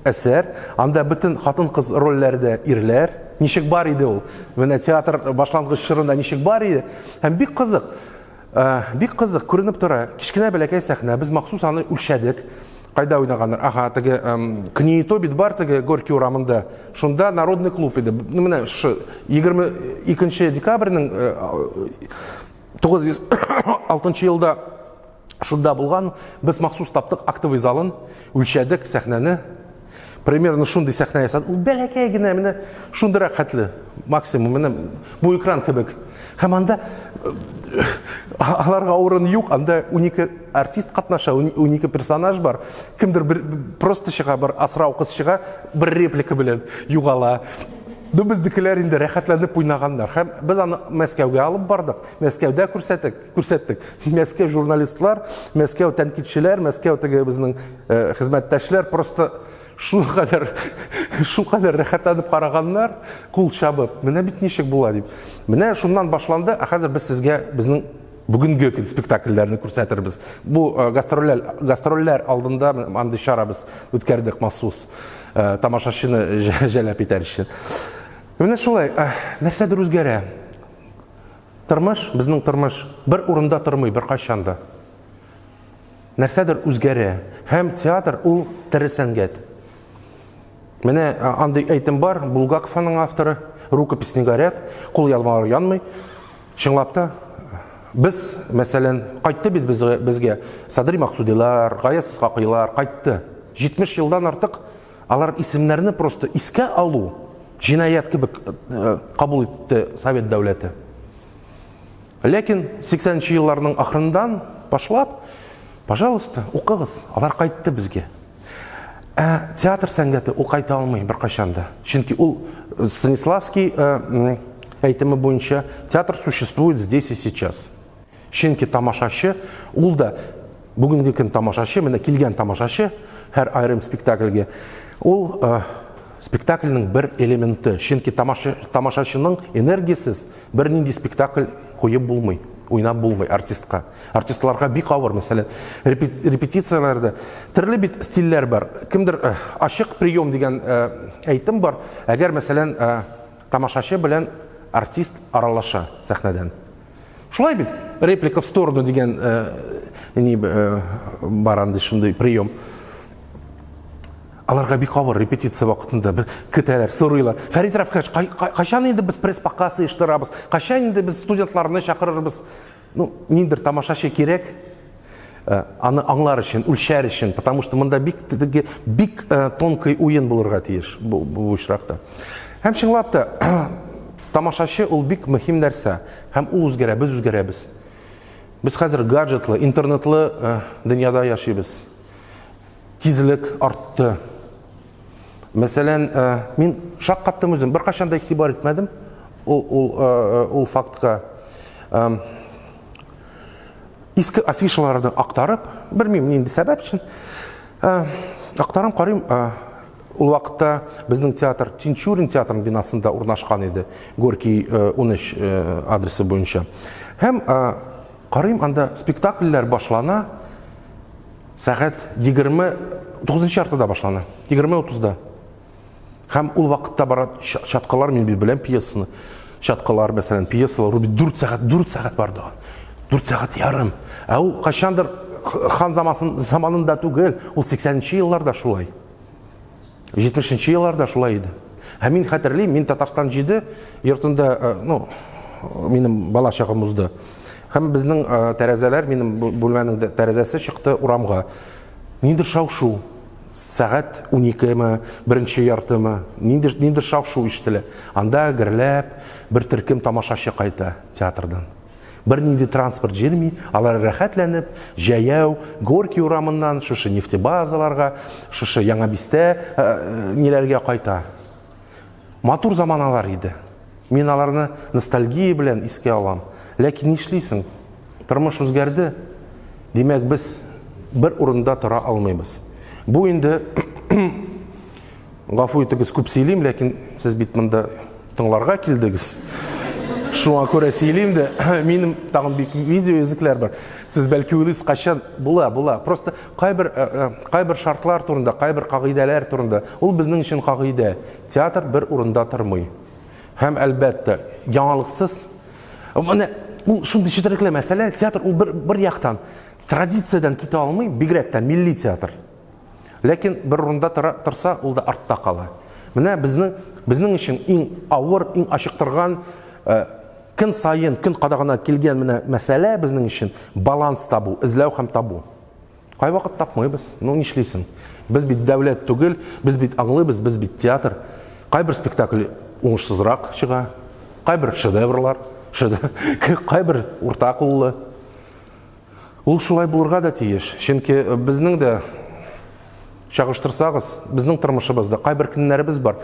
Speaker 1: әсәр, анда бөтен хатын-кыз рольләрдә ирләр, ничек бар иде ул. Менә театр башлангыч чорында ничек бар иде. Һәм бик кызык. Бик кызык, күренеп тора. Кечкенә бәләкәй сәхнә. Без махсус аны үлчәдек. Кайда уйнаганнар? Ага, теге Книето бит бар теге Горький урамында. Шунда народный клуб иде. Ну, менә шушы 22 декабрьнең 906 елда шунда булган. Без махсус таптык актовый залын, үлчәдек сәхнәне. Примерно шундый сәхнә ясадык. Ул бәләкәй генә, менә шундыйрак хәтле максимум, менә бу экран кебек. Һәм анда э, аларга урын юк, анда 12 артист катнаша, 12 персонаж бар. Кемдер бер просто чыга, бер асрау кыз чыга, бер реплика белән югала. Ну, безнекеләр инде рәхәтләнеп уйнаганнар. Һәм без аны Мәскәүгә алып бардык. Мәскәүдә күрсәттек, күрсәттек. Мәскәү журналистлар, Мәскәү тәнкыйтьчеләр, Мәскәү теге безнең э, хезмәттәшләр просто шул кадәр шул кадәр рәхәтләнеп караганнар, кул чабып. Менә бит ничек була дип. Менә шуннан башланды, ә хәзер без сезгә безнең бүгенге көн спектакльләрне күрсәтербез. Бу э, гастрольләр, гастрольләр алдында андый чара без үткәрдек махсус э, тамашачыны җәлеп итәр өчен. Менә шулай, э, нәрсәдер үзгәрә. Тормыш, безнең тормыш бер урында тормый беркайчан да. Нәрсәдер үзгәрә. Һәм театр ул тере сәнгать. Менә андый әйтем бар, Булгаков аның авторы, рукопись не горят, кул язмалар янмый. Чынлап та, без, мәсәлән, кайтты бит безгә, безгә Садри Максудилар, Гаяз Исхакыйлар кайтты. 70 елдан артык. Алар исемнәрне просто искә алу җинаять кебек э, кабул итте Совет дәүләте. Ләкин 80 нче елларның ахырындан башлап, пожалуйста, укыгыз, алар кайтты безгә. Ә театр сәнгате ул кайта алмый беркайчан да. Чөнки ул э, Станиславский э, әйтеме буенча театр существует здесь и сейчас. Чөнки тамашачы ул да бүгенге көн тамашачы, менә килгән тамашачы һәр аерым спектакльгә ул э, спектакльнең бер элементы. Чөнки тамаша, тамашачының энергиясез Бернинди спектакль куеп булмый, уйнап булмый артистка. Артистларга бик авыр, мәсәлән, репетицияләрдә төрле бит стильләр бар. Кемдер э, ачык прием дигән э, әйтем бар. Әгәр, мәсәлән, э, тамашачы белән артист аралаша сәхнәдән. Шулай бит, реплика в сторону дигән ни бар андый шундый прием. Аларга бик авыр репетиция вакытында бер көтәләр, сорыйлар. Фәрит Рафкач, кайчан инде без пресс-показ оештырабыз? Кайчан инде без студентларны чакырырбыз? Ну, ниндер тамашачы кирәк. Э, аны аңлар өчен, үлчәр өчен, потому что монда бик теге бик э, тонкий уен булырга тиеш бу, бу очракта. Һәм чынлап та тамашачы ул бик мөһим нәрсә. Һәм ул үзгәрә, без үзгәрәбез. Без хәзер гаджетлы, интернетлы э, дөньяда яшибез. Тизлек артты. Мәсәлән, э, мин шаккаттым үзем, беркайчан да игътибар итмәдем ул, ул, э, э, ул фактка. Иске афишаларны актарып, белмим нинди сәбәп өчен, актарам, карыйм, ул вакытта безнең театр Тинчурин театрының бинасында урнашкан иде, Горький 13 адресы буенча. Һәм карыйм, анда спектакльләр башлана, Сәгать 29 яртыда башлана. 20.30-да. Һәм ул вакытта бара чаткылар, мин бит беләм пьесаны. Чаткылар, мәсәлән, пьесалар, ул бит 4 сәгать, 4 сәгать барды. 4 сәгать ярым. Ә ул кайчандыр хан замасын, заманында түгел, ул 80-нче елларда шулай. 70-нче елларда шулай иде. Һәм мин хәтерлим, мин Татарстан 7 йортында, э, ну, минем бала чагым узды. Һәм безнең э, тәрәзәләр, минем бүлмәнең тәрәзәсе чыкты урамга. Ниндер шау-шу. Сәгать 12-ме, беренче яртымы, ниндер, ниндер шау-шу ишетелә. Анда гөрләп бер төркем тамашачы кайта театрдан. Бернинди транспорт җирми, алар рәхәтләнеп, җәяү Горький урамыннан шушы нефтебазаларга, шушы Яңа бистә э, ниләргә кайта. Матур заманалар иде. Мин аларны ностальгия белән искә алам. Ләкин нишлисең? Тормыш үзгәрде. Димәк, без бер урында тора алмыйбыз. Бу инде Гафу итегез, күп сөйлим, ләкин сез бит монда тыңларга килдегез. Шуңа күрә сөйлим дә. Минем тагын бик видео языклар бар. Сез бәлки уйлыйсыз, кайчан була, була. Просто кайбер э, э, кайбер шартлар турында, кайбер кагыйдәләр турында. Ул безнең өчен кагыйдә. Театр бер урында тормый. Һәм әлбәттә, яңалыксыз. Менә ул шундый четерекле мәсьәлә, театр ул бер бер яктан традициядән китә алмый, бигрәк тә милли театр. Ләкин бер урында тора, торса, ул да артта кала. Менә безнең безнең өчен иң авыр, иң ачыктырган э, көн саен, көн кадагына килгән менә мәсьәлә безнең өчен баланс табу, эзләү һәм табу. Кайвакыт тапмыйбыз. Ну нишлисең? Без бит дәүләт түгел, без бит аңлыйбыз, без бит театр. Кайбер спектакль уңышсызрак чыга, кайбер шедеврлар, шедевр, кайбер урта куллы. Ул шулай булырга да тиеш, чөнки э, безнең дә чагыштырсагыз, безнең тормышыбызда кайбер көннәребез бар.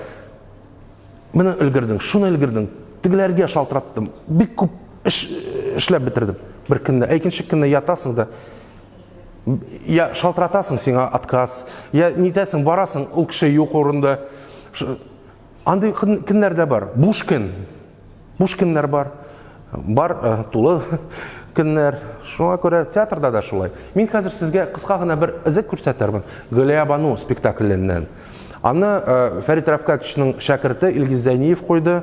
Speaker 1: Менә өлгердең, шуны өлгердең, тегеләргә шалтыраттым, бик күп эш э, эшләп бетердем бер көнне. Ә икенче көнне ятасың да, я шалтыратасың, сиңа отказ, я нитәсең, барасың, ул кеше юк урында. Андый көннәр дә бар. Буш көн. Буш көннәр бар. Бар э, тулы көннәр. Шуңа күрә театрда да шулай. Мин хәзер сезгә кыска гына бер эзек күрсәтермен. Галиябану спектакленнән. Аны э, Фәрит Рафкатовичның шәкерте Илгиз Зәйниев куйды.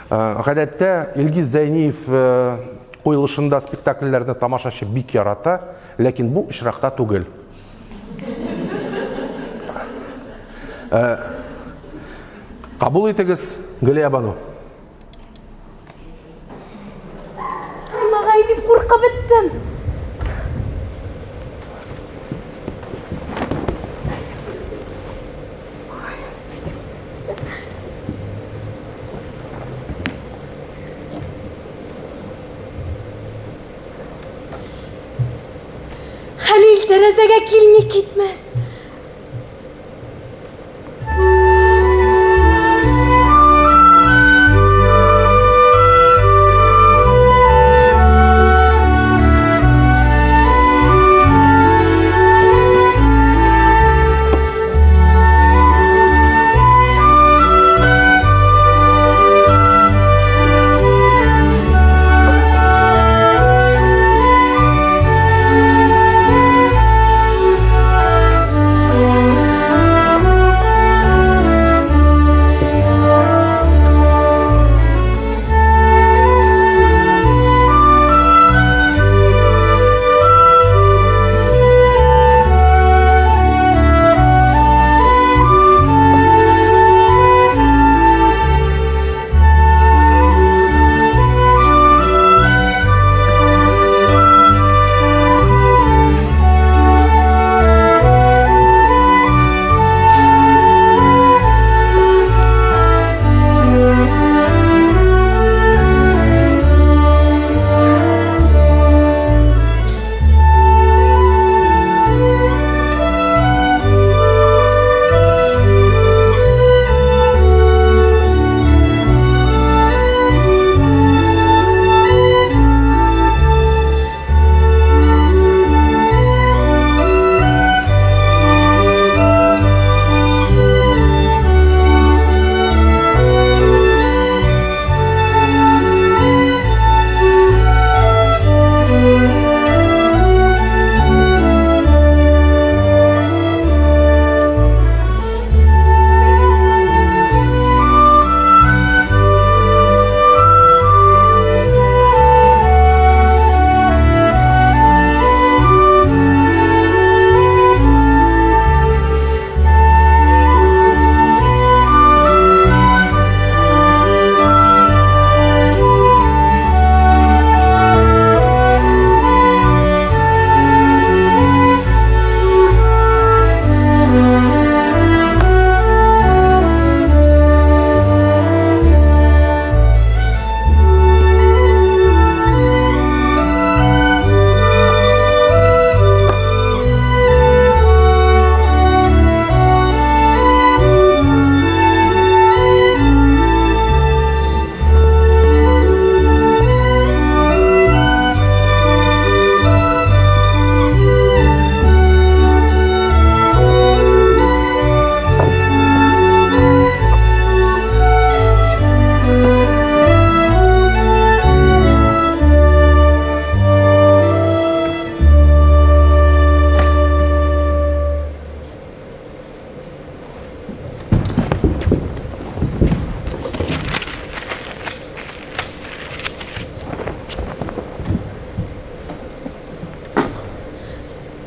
Speaker 1: Э, гадәттә Илгиз Зәйниев куелышында спектакльләрне тамашачы бик ярата, ләкин бу очракта түгел. Э, кабул итегез, Галиябану.
Speaker 3: Кырмагай дип куркып беттем.
Speaker 6: тәрәзәгә килми китмәс.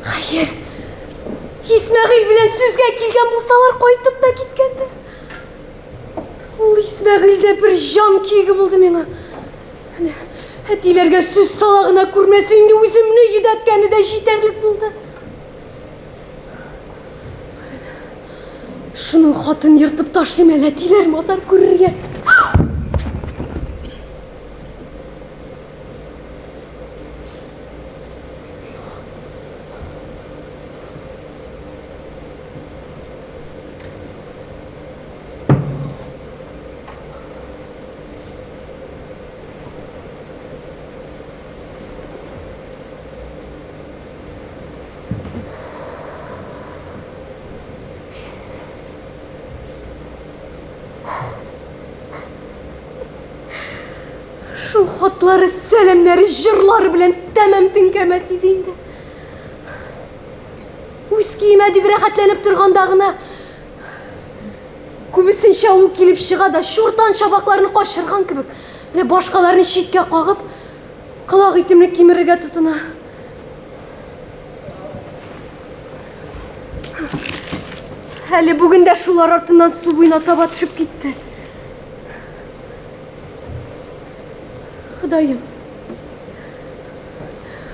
Speaker 6: Хәер, Исмәгыйль белән сүзгә килгән булсалар, кайтып та киткәндер. Ул Исмәгыйль дә бер җан көеге булды миңа. Әнә, әтиләргә сүз сала гына күрмәсен, инде үземне йөдәткәне дә җитәрлек булды. Шуның хатын ертып ташлыйм әле, әтиләр мазар күрергә. Шул хатлары, сәламнәре, җырлары белән тәмам теңкәмә тиде инде. Үз киемә дип рәхәтләнеп торганда гына күбесенчә ул килеп чыга да чуртан чабакларны качырган кебек, менә башкаларны читкә кагып, колак итемне кимерергә тотына. Әле бүген дә шулар артыннан су буена таба төшеп китте. Ходаем.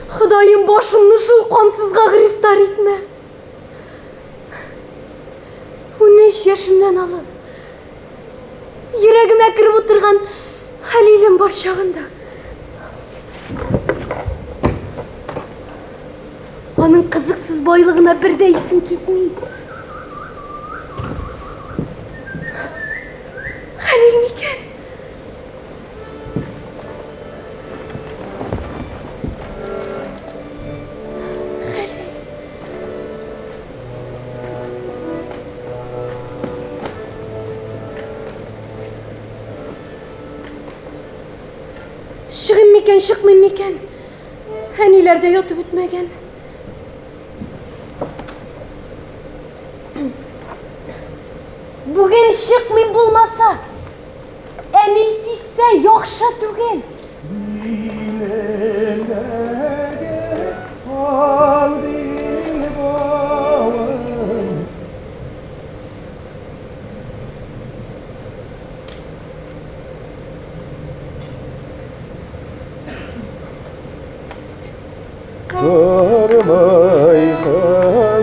Speaker 6: Ходаем, башымны шул кансызга грифтар итмә. 13 яшемнән алып, йөрәгемә кереп утырган Хәлилем бар чагында. Аның кызыксыз чиксез байлыгына бер дә исем китми. Хәлил микән? Хәлил. Чыгыйм микән, чыкмыйм микән? Әниләр дә ятып бетмәгән. Бүген чыкмыйм булмаса. Әни сизсә, яхшы түгел.
Speaker 2: Билемдәге ал билбавым. Тормый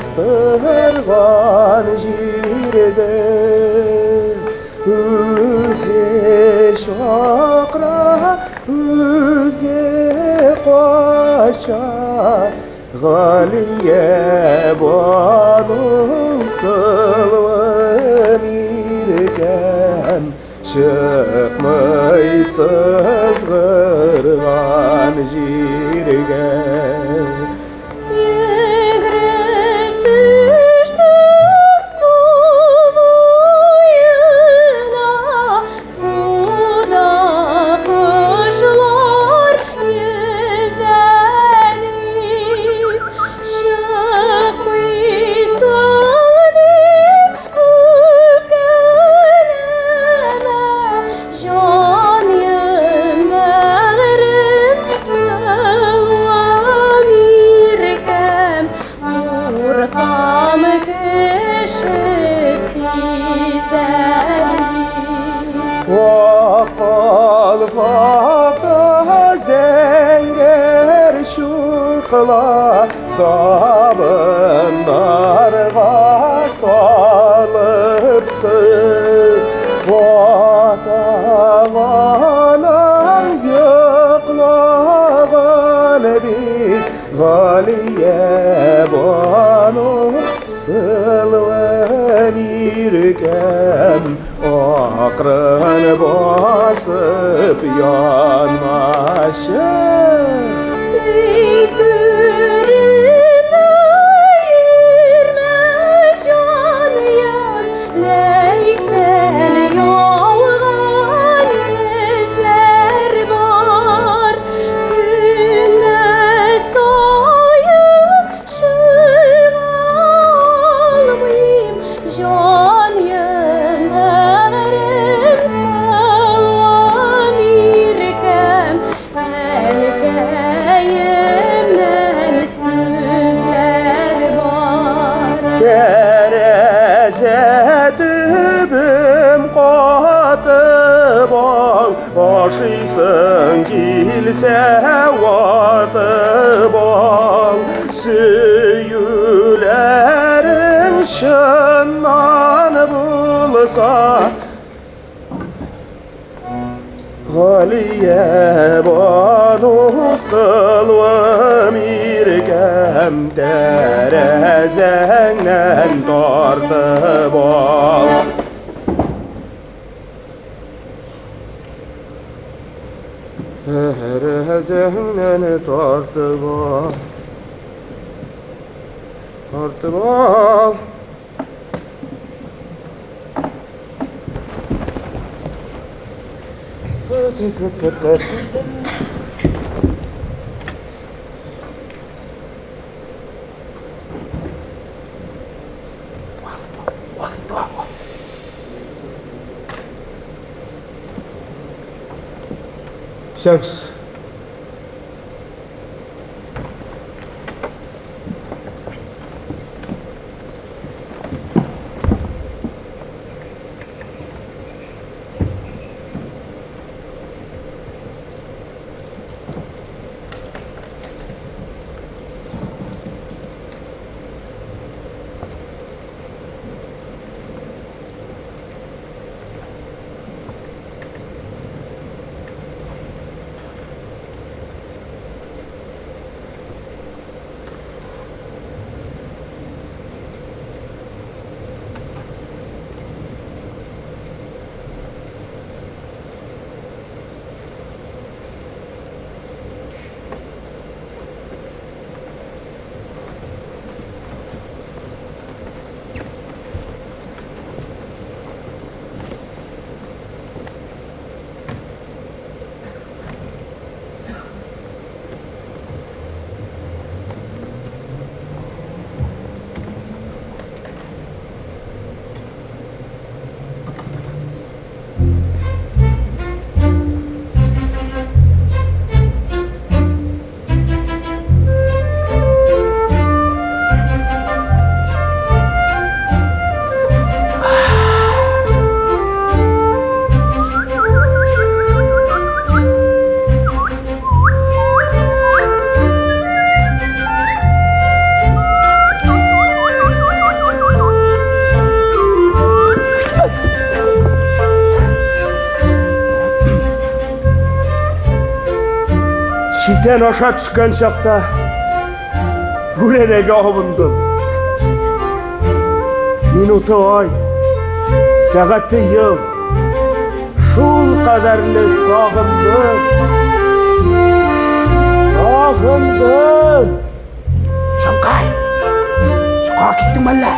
Speaker 2: кыстырган җирдә Үзе чакыра, үзе кача Галия бану сылуым иркәм Чыкмый сызгырган җиргә.
Speaker 6: Йөгереп төштем су буена, Суда кошлар йөзә дип, Чыкмыйсың дип Үпкәләмә, җаным, бәгърем, сылуым, иркәм, куркам кеше сизә дип.
Speaker 2: Ак калфакта зәңгәр чукла Сабыннарга салып сыз, Ата-анаң йоклаган бит, Галия бану сылуым иркәм, Акрын басып янмачы.
Speaker 6: Өй түрендә йөрмә, җаныем, Ләйсән ялган йөзләр бар. Көннәр саен чыга алмыйм, Җаныем, бәгърем, сылуым, иркәм, Әнкәемнән сүзләр бар.
Speaker 2: Тәрәзә төбем катып ал, Ашыйсың килсә ватып ал. Сөюләрең чыннан булса, Галия бану сылуым иркәм, Тәрәзәңнән тартып ал. Тәрәзәңнән тартып ал. Тартып ал. Исәнмесез. Читән аша төшкән чакта бүрәнәгә абындым. Минуты ай, сәгате ел. Шул кадәрле сагындым. Сагындым. Җанкай! Йокыга киттеңме әллә?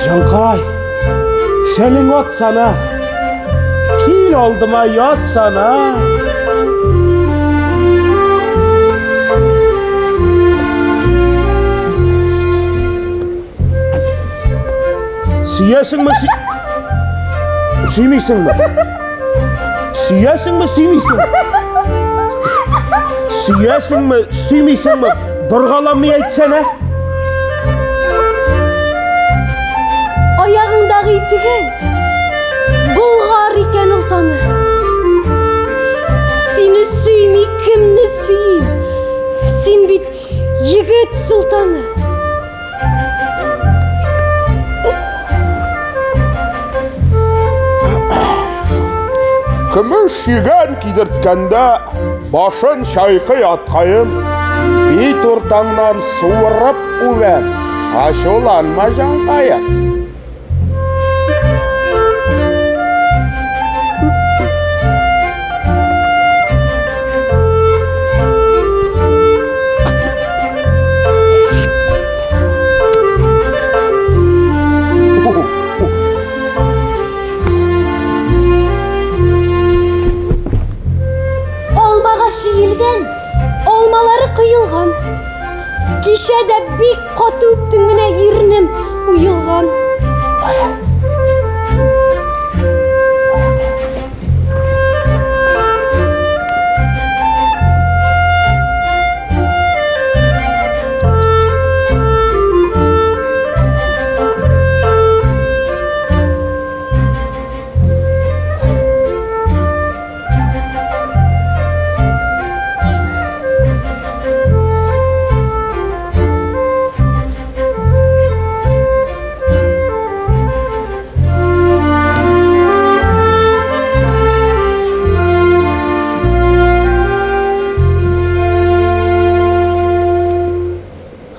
Speaker 2: Җанкай! Шәлең атсана! Кил алдыма ятсана! Сөясеңме, сөй... Сөймисеңме? Сөясеңме, сөймисеңме? Сөясеңме, сөймисеңме? Боргаламый әйтсәнә.
Speaker 6: Аягыңдагы итегең Болгар икән ул таны. Сине сөйми кемне сөйим? Син бит егет солтаны.
Speaker 2: Көмеш йөгән кидерткәндә башын чайкый аткаем, бит уртаңнан суырып үбәм. Ачуланма, җанкаем.
Speaker 6: Алмага чиелгән, алмалары коелган. Кичә дә бик каты үптең менә ирнем уелган.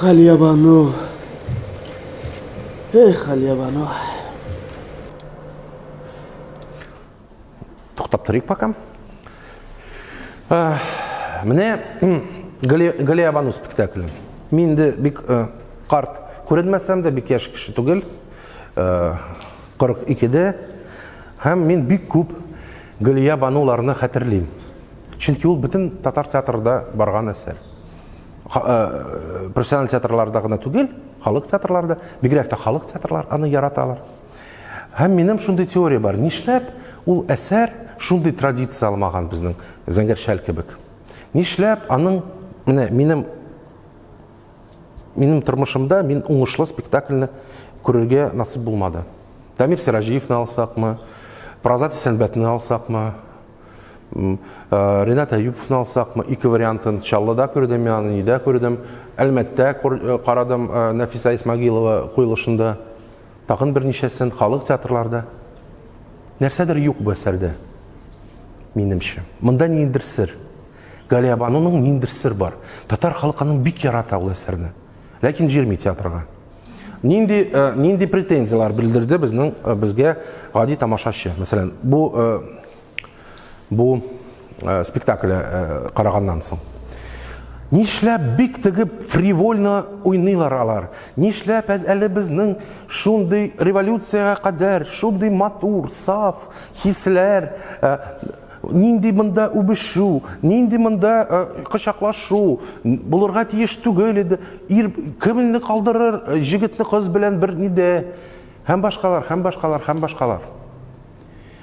Speaker 2: Галиябану. Эх, Галиябану.
Speaker 1: Туктап торыйк пока. Менә Галиябану спектакле. Мин инде бик карт күренмәсәм дә, бик яшь кеше түгел. 42-дә һәм мин бик күп Галиябануларны хәтерлим. Чөнки ул бөтен татар театрында барган әсәр. Профессиональ театрларда гына түгел, халык театрларда, бигрәк тә халык театрлар аны яраталар. Һәм минем шундый теория бар. Нишләп ул әсәр шундый традиция алмаган безнең Зәңгәр шәл кебек? Нишләп аның менә минем минем тормышымда мин уңышлы спектакльне күрергә насыйп булмады. Дамир Сираҗиевны алсакмы, Празат Исәнбәтне алсакмы, э, Ренат Әюповны алсакмы, ике вариантын Чаллыда күрдем, мин аны нидә күрдем, Әлмәттә э, карадым э, Нәфисә Исмагилова куелышында. Тагын берничәсен халык театрларда. Нәрсәдер юк бу әсәрдә. Минемчә. Монда ниндидер сер. Галиябануның ниндидер сер бар. Татар халкы аның бик ярата ул әсәрне. Ләкин җирми театрга. Нинди э, нинди претензияләр белдерде безнең э, безгә гади тамашачы. Мәсәлән, бу э, Бу э, спектакль э, караганнан соң. Нишләп бик теге фривольно уйныйлар алар? Нишләп әле безнең шундый революциягә кадәр, шундый матур, саф хисләр, э, нинди монда үбешү, нинди монда кочаклашу булырга тиеш түгел иде. Ир кемне калдырыр, җегетне кыз белән бер нидә? Һәм башкалар, һәм башкалар, һәм башкалар.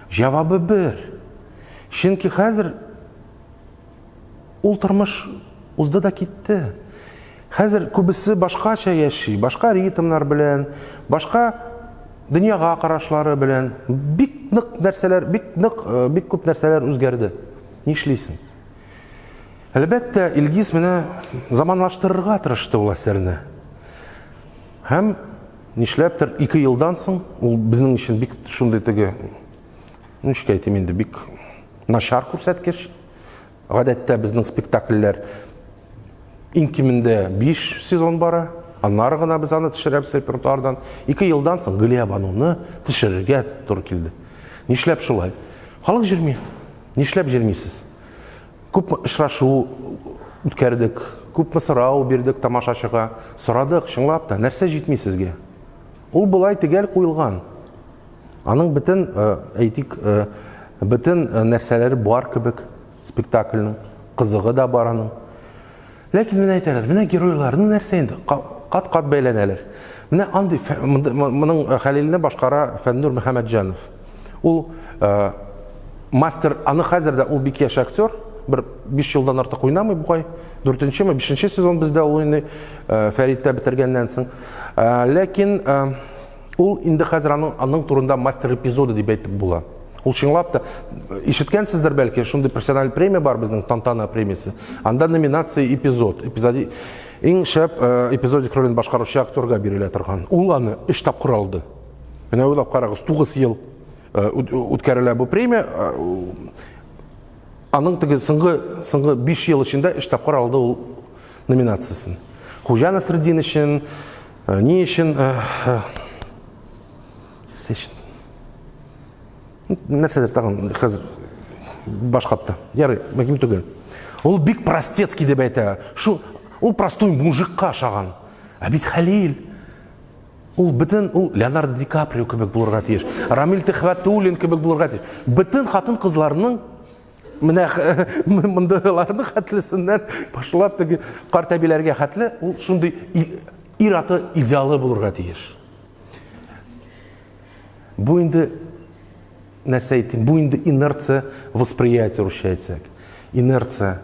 Speaker 1: Җавабы бер. Чөнки хәзер ул тормыш узды да китте. Хәзер күбесе башкача яши, башка ритмнар белән, башка дөньяга карашлары белән. Бик нык нәрсәләр, бик нык, э, бик күп нәрсәләр үзгәрде. Нишлисең? Әлбәттә, Илгиз менә заманлаштырырга тырышты ул әсәрне. Һәм Нишләптер, ике елдан соң, ул безнең өчен бик шундый теге, ничек әйтим инде, бик Начар күрсәткеч. Гадәттә безнең спектакльләр иң кимендә 5 сезон бара. Аннары гына без аны төшерәбез репертуардан. 2 елдан соң Галиябануны төшерергә туры килде. Нишләп шулай? Халык җөрми. Нишләп җөрмисез? Күпме очрашу үткәрдек, күпме сорау бирдек тамашачыга. Сорадык, чынлап та, нәрсә җитми сезгә? Ул болай төгәл куелган. Аның бөтен, әйтик, бөтен нәрсәләре бар кебек спектакльнең, кызыгы да бар аның. Ләкин менә әйтәләр, менә геройлар, ну нәрсә инде, кат-кат бәйләнәләр. Менә андый, моның Хәлилне башкара Фәннур Мөхәммәтҗанов. Ул мастер, аны хәзер дә ул бик яшь актер, бер 5 елдан артык уйнамый бугай. Дүртенчеме, бишенче сезон бездә ул уйный, Фәридтә бетергәннән соң. Ләкин Ул инде хәзер аның, аның турында мастер эпизоды дип әйтеп була. Ул чынлап та ишеткәнсездер бәлки, шундый профессиональ премия бар безнең Тантана премиясе. Анда номинация эпизод. Эпизоди иң шәп э, эпизодик ролен башкаручы актерга бирелә торган. Ул аны өч тапкыр алды. Менә уйлап карагыз, 9 ел э, үткәрелә бу премия. Э, аның теге соңгы соңгы 5 ел эчендә өч тапкыр алды ул номинациясен. Хуҗа Насретдин өчен, Э, ни өчен э, э, нәрсә өчен нәрсәдер тагын хәзер баш катты ярый мөһим түгел ул бик простецкий дип әйтә шу ул простой мужикка ошаган ә бит хәлил ул бөтен ул леонардо ди каприо кебек булырга тиеш рамил төхвәтуллин кебек булырга тиеш бөтен хатын кызларның Менә мондайларны хәтлесеннән башлап теге карт әбиләргә хәтле ул шундый ир-аты идеалы булырга тиеш. Бу инде нәрсә әйтим, бу инде инерция восприятия русча әйтсәк. Инерция.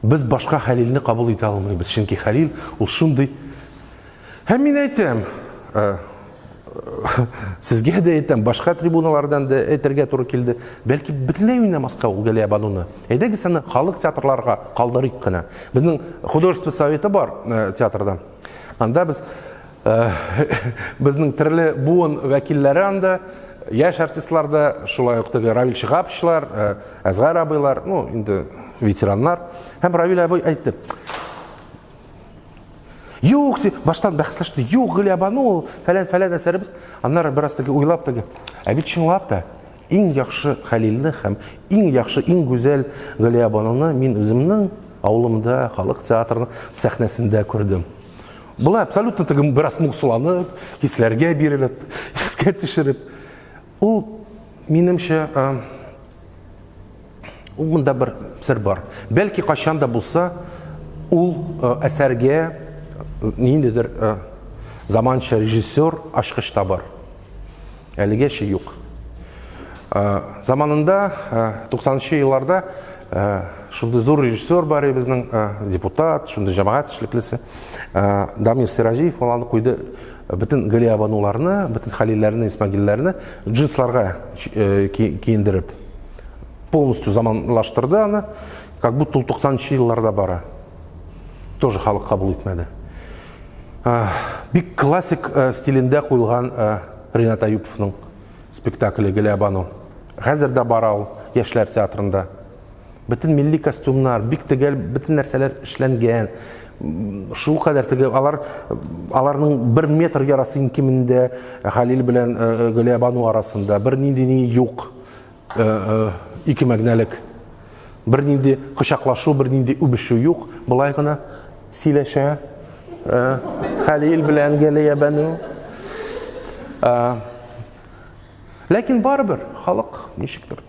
Speaker 1: Без башка Хәлилне кабул итә алмыйбыз, чөнки Хәлил ул шундый. Һәм мин әйтәм, э, сезгә дә әйтәм, башка трибуналардан да әйтергә туры килде. Бәлки бөтенләй уйнамаска ул Галиябануны. Әйдәгез аны халык театрларга калдырыйк кына. Безнең художество советы бар э, театрда. Анда без э, безнең төрле буын вәкилләре анда, яшь артистлар да, шулай ук теге Равил Шиһаповчлар, э, Әзгар абыйлар, ну, инде ветераннар. Һәм Равил абый әйтте, Юк, син баштан бәхәсләште. Юк, Гөлябану ул фәлән фәлән әсәребез. Аннары бераз теге уйлап теге. Ә бит чынлап та иң яхшы Хәлилне һәм иң яхшы, иң гүзәл Гөлябануны мин үземнең авылымда халык театрының сәхнәсендә күрдем. Була абсолютно теге бераз моңсуланып, хисләргә бирелеп, искә төшереп. Ул минемчә Ул монда бер сер бар. Бәлки кайчан да булса ул э, әсәргә ниндидер э, заманча режиссер ачкыч табар. Әлегәчә юк. Э, заманында 90 елларда шундый зур режиссер бар иде безнең депутат, шундый җәмәгать эшлеклесе Дамир Сираҗиев ул аны куйды бөтен Галиябануларны, бөтен Хәлилләрне, Исмагилләрне джинсларга киендереп полностью заманлаштырды аны, как будто ул 90 елларда бара. Тоже халык кабул итмәде. Бик классик э, стилендә куелган э, Ренат Аюповның спектакле Гөлябану. Хәзер дә бара ул Яшьләр театрында. Бөтен милли костюмнар, бик төгәл бөтен нәрсәләр эшләнгән. Шул кадәр теге алар аларның бер метр ярасы иң кимендә Халил белән э, Гөлябану арасында бернинди ни юк. Э, э, ике мәгънәлек. Бернинди кочаклашу, бернинди үбешү юк. Болай гына сөйләшә. Э, Хәлил белән Галиябану. Ләкин барыбер халык ничектер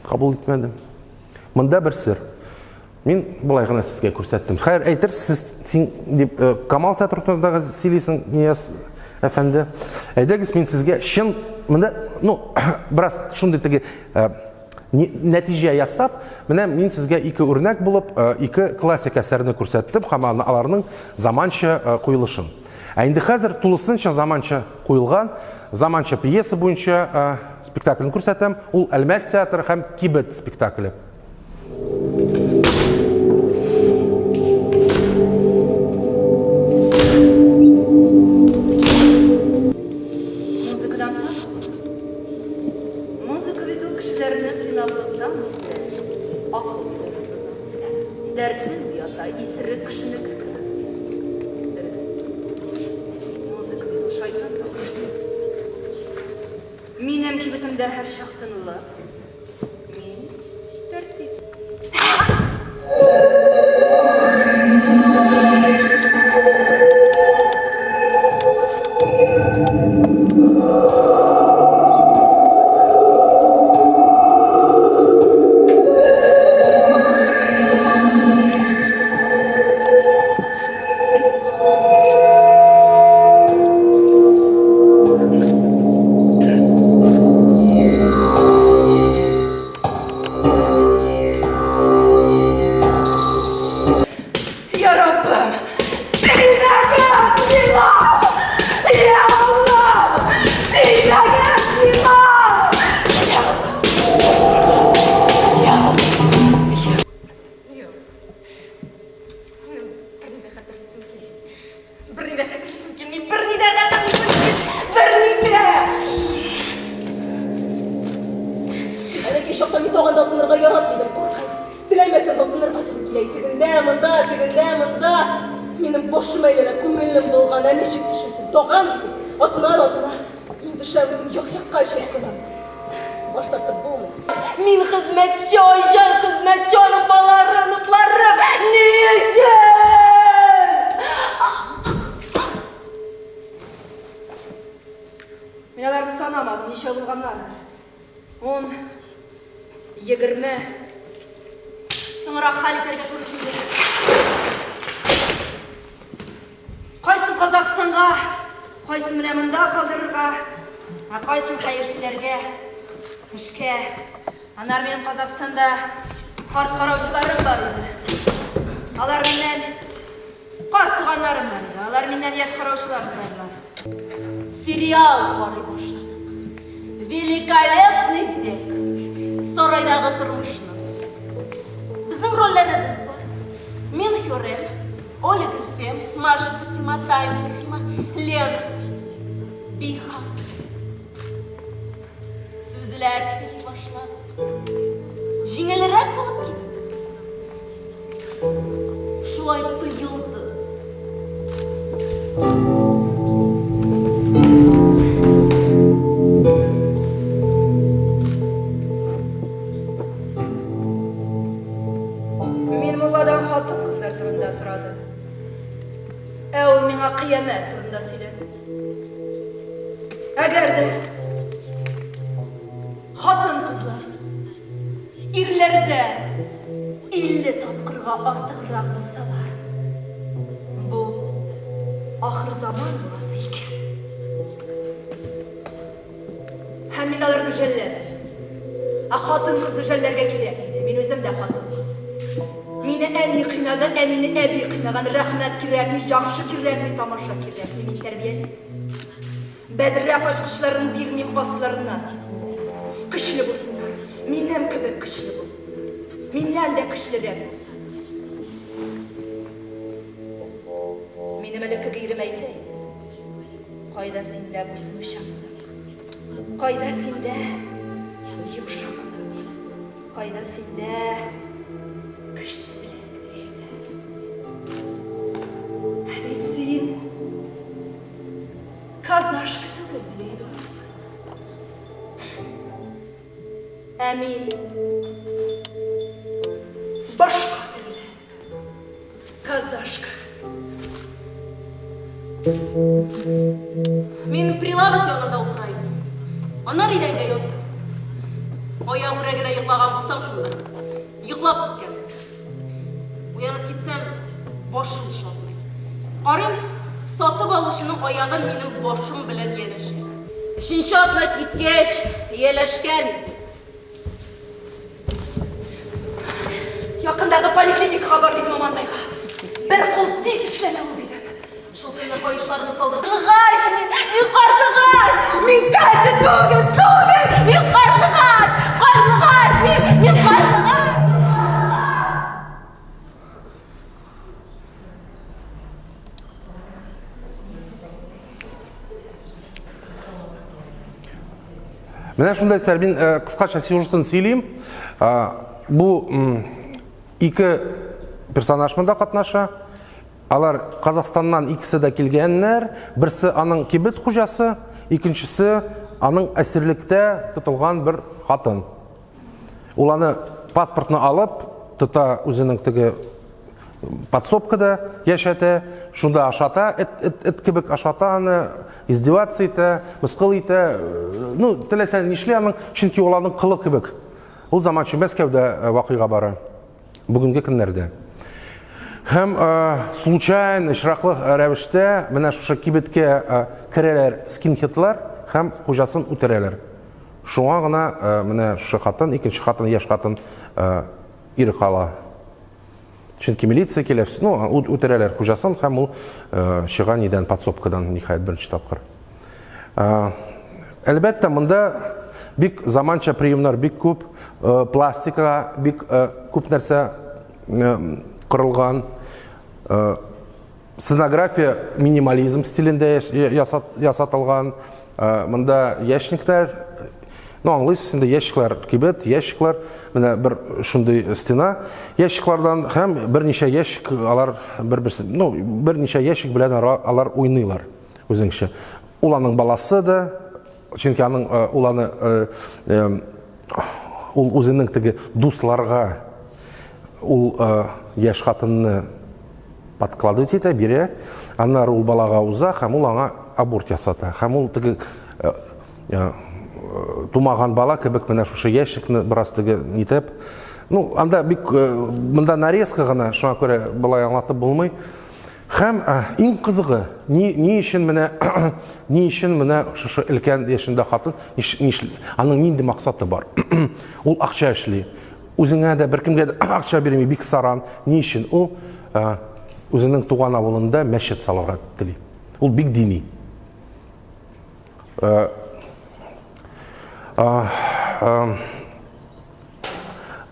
Speaker 1: кабул итмәде. Монда бер сер. Мин болай гына сезгә күрсәттем. Хәер, әйтерсез, син дип э, Камал театры турында сөйлисең, Нияз әфәнде. Әйдәгез, мин сезгә чын монда, ну, бераз шундый теге э, нәтиҗә ясап, менә мин сезгә ике үрнәк булып, э, ике классик әсәрне күрсәттем һәм аларның заманча куелышын. Ә инде хәзер тулысынча заманча куелган, заманча пьеса буенча спектакльне күрсәтәм. Ул Әлмәт театры һәм Кибет спектакле.
Speaker 7: Музыкадан соң? Музыка бит ул кешеләрне финаллык. Кибетемдә һәрчак тынлык. Мин тәртип. Я Раббым, тимәгез миңа! Я Аллам, тимәгез миңа! Юк. Берни дә хәтерлисем килми. Берни дә хәтерлисем килми. Берни дә хәтерлисем килми. Берни дә! Бәләкәй чакта мин тагын да тынырга яратмый идем, куркам. Теләмәсәм дә тынырга туры килә. Тегендә, монда, тегендә, монда. Минем башым әйләнә, күңелем болгана. Ничек төшәсең? Таган бит ул. Атына да атына. Мин төшәм үзем як-якка чайкалам. Баш тартып булмый. Мин хезмәтче, айҗан хезмәтче, аның балалары, оныкларым. Ни өчен? Мин аларны санамадым, ничә булганнардыр. Ун, 20. Соңрак хәл итәргә туры килде. Кайсын Казахстанга, кайсын менә монда калдырырга, ә кайсын хәерчеләргә, эшкә. Аннары минем Казахстанда карт караучыларым бар иде. Алар миннән карт туганнарым бар иде. Алар миннән яшь караучылар сорадылар. Сериал карый башладык. Великолепный век. Сарайдагы тормышны. Безнең рольләребез бар. Мин Хюррем, Оля Гөлфем, Маша Фатима, Таня Рәхимә, Лена, Биха. Сүзләр сөйли башладык. Җиңелрәк булып китте. Шулай тоелды. Мин мулладан хатын-кызлар турында сорадым. Ә ул миңа кыямәт турында сөйләде. Әгәр дә хатын-кызлар ирләрдән 50 тапкырга артыграк булсалар, бу ахырзаман буласы икән. Һәм мин аларны жәлләмим. Ә хатын-кызны жәлләргә кирәк иде. Мин үзем дә хатын-кыз. Мине әни кыйнады, әнине әби кыйнаган. Рәхмәт кирәкми, яхшы кирәкми, тамаша кирәкми. Мин тәрбиялим. Бәдрәф ачкычларын бирмим, асларына сизсеннәр. Көчле булсыннар. Минем кебек көчле булсыннар. Миннән дә көчлерәк булсыннар. Минем элеккеге ирем әйтә иде. Кайда синдә буйсынучанлык? Кайда синдә йомшаклык? Кайда синдә көчсезлек? Дип әйтә. Ә бит син казашка түгел, Лидур. Ә мин башка төрле. Казашка. Мин прилавок янында утыра идем. Аннары идәнгә яттым. Аягүрә генә йоклаган булсам шунда. Йоклап киткән. Уянып китсәм, башым шатлый. Карыйм, сатып алучының аягы минем башым белән янәшә. Өченче атна киткәч, ияләшкән идем. Якындагы поликлиникага бар дидем Амантайга. Бер кул тиз эшләнә ул дидем. Шул көнне каешларны салдырдым. Карлыгач мин, мин карлыгач! Мин Катя түгел, түгел! Мин карлыгач! Карлыгач мин, мин карлыгач!
Speaker 1: Менә шундай Сәрбин э, кыскача сюжетын сөйлим. Э, бу ике персонаж монда катнаша. Алар Казахстаннан икесе дә килгәннәр. Берсе аның кибет хуҗасы, икенчесе аның әсирлектә тотылган бер хатын. Ул аны паспортны алып, тота үзенең теге подсобкада яшәтә, шунда ашата, эт, эт, эт кебек ашата аны, издеваться итә, мыскыл итә. Ну, теләсә нишли аның, чөнки ул аның кылы кебек. Ул заманча Мәскәүдә э, вакыйга бара. Бүгенге көннәрдә. Һәм э, случайно, очраклы рәвештә менә шушы кибеткә э, керәләр скинхедлар һәм хуҗасын үтерәләр. Шуңа гына э, менә шушы хатын, икенче хатын, яшь хатын э, ирек ала. Чөнки милиция килеп, ну, үтерәләр хуҗасын һәм ул э, чыга нидән, подсобкадан, ниһаять, беренче тапкыр. Әлбәттә, монда бик заманча приемнар бик күп, пластикага бик күп нәрсә корылган. Сценография минимализм стилендә ясатылган. Монда ящиклар, ну, аңлыйсыз инде, ящиклар, кибет, ящиклар, менә бер шундый стена ящиклардан һәм берничә ящик алар бер-берсе, ну, берничә ящик белән алар уйныйлар үзеңчә. Ул аның баласы да, чөнки аның ул аны ул үзенең теге дусларга ул яшь хатынны подкладывать итә, бирә. Аннары ул балага уза һәм ул аңа аборт ясата. Һәм ул теге э, э, тумаган бала кебек менә шушы ящикны бераз теге нитеп. Ну, анда бик э, монда нарезка гына, шуңа күрә болай аңлатып булмый. Һәм иң кызыгы, ни, ни өчен менә ни өчен менә шушы өлкән яшендә хатын, аның нинди максаты бар? Ул акча эшли. Үзеңә дә беркемгә дә акча бирми, бик саран. Ни өчен? Ул үзенең туган авылында мәчет салырга тели. Ул бик дини.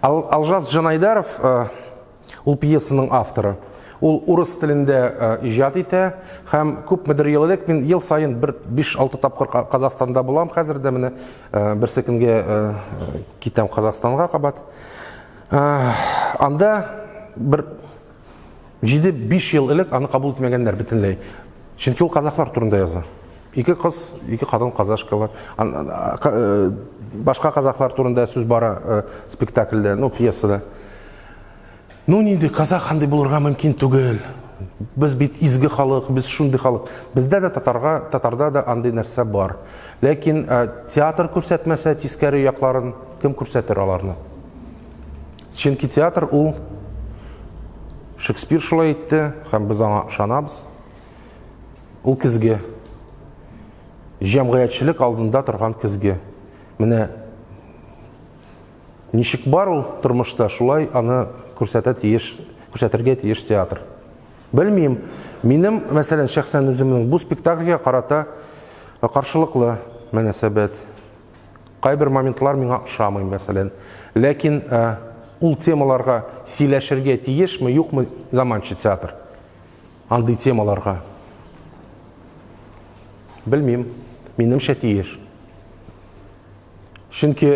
Speaker 1: Алжас Жанайдаров ул пьесаның авторы. Ул урыс телендә иҗат итә һәм күпмедер ел элек мин ел саен бер 5-6 тапкыр Казахстанда булам. Хәзер дә менә берсе көнгә китәм Казахстанга кабат. Анда бер 7-5 ел элек аны кабул итмәгәннәр бөтенләй. Чөнки ул казахлар турында яза. Ике кыз, ике хатын казашкалар. Башка казахлар турында сүз бара спектакльдә, ну, пьесада. Ну, нинди казах андый булырга мөмкин түгел. Без бит изге халык, без шундый халык. Бездә дә татарга, татарда да андый нәрсә бар. Ләкин театр күрсәтмәсә тискәре якларын, кем күрсәтер аларны? Чөнки театр ул Шекспир шулай әйтте, һәм без аңа ышанабыз. Ул көзге. Җәмгыятьчелек алдында торган көзге. Менә ничек бар ул тормышта, шулай аны күрсәтә тиеш, күрсәтергә тиеш театр. Белмим, минем, мәсәлән, шәхсән үземнең бу спектакльгә карата каршылыклы мөнәсәбәт. Кайбер моментлар миңа ошамый, мәсәлән. Ләкин ул темаларга сөйләшергә тиешме, юкмы заманча театр? Андый темаларга. Белмим. Минемчә тиеш. Чөнки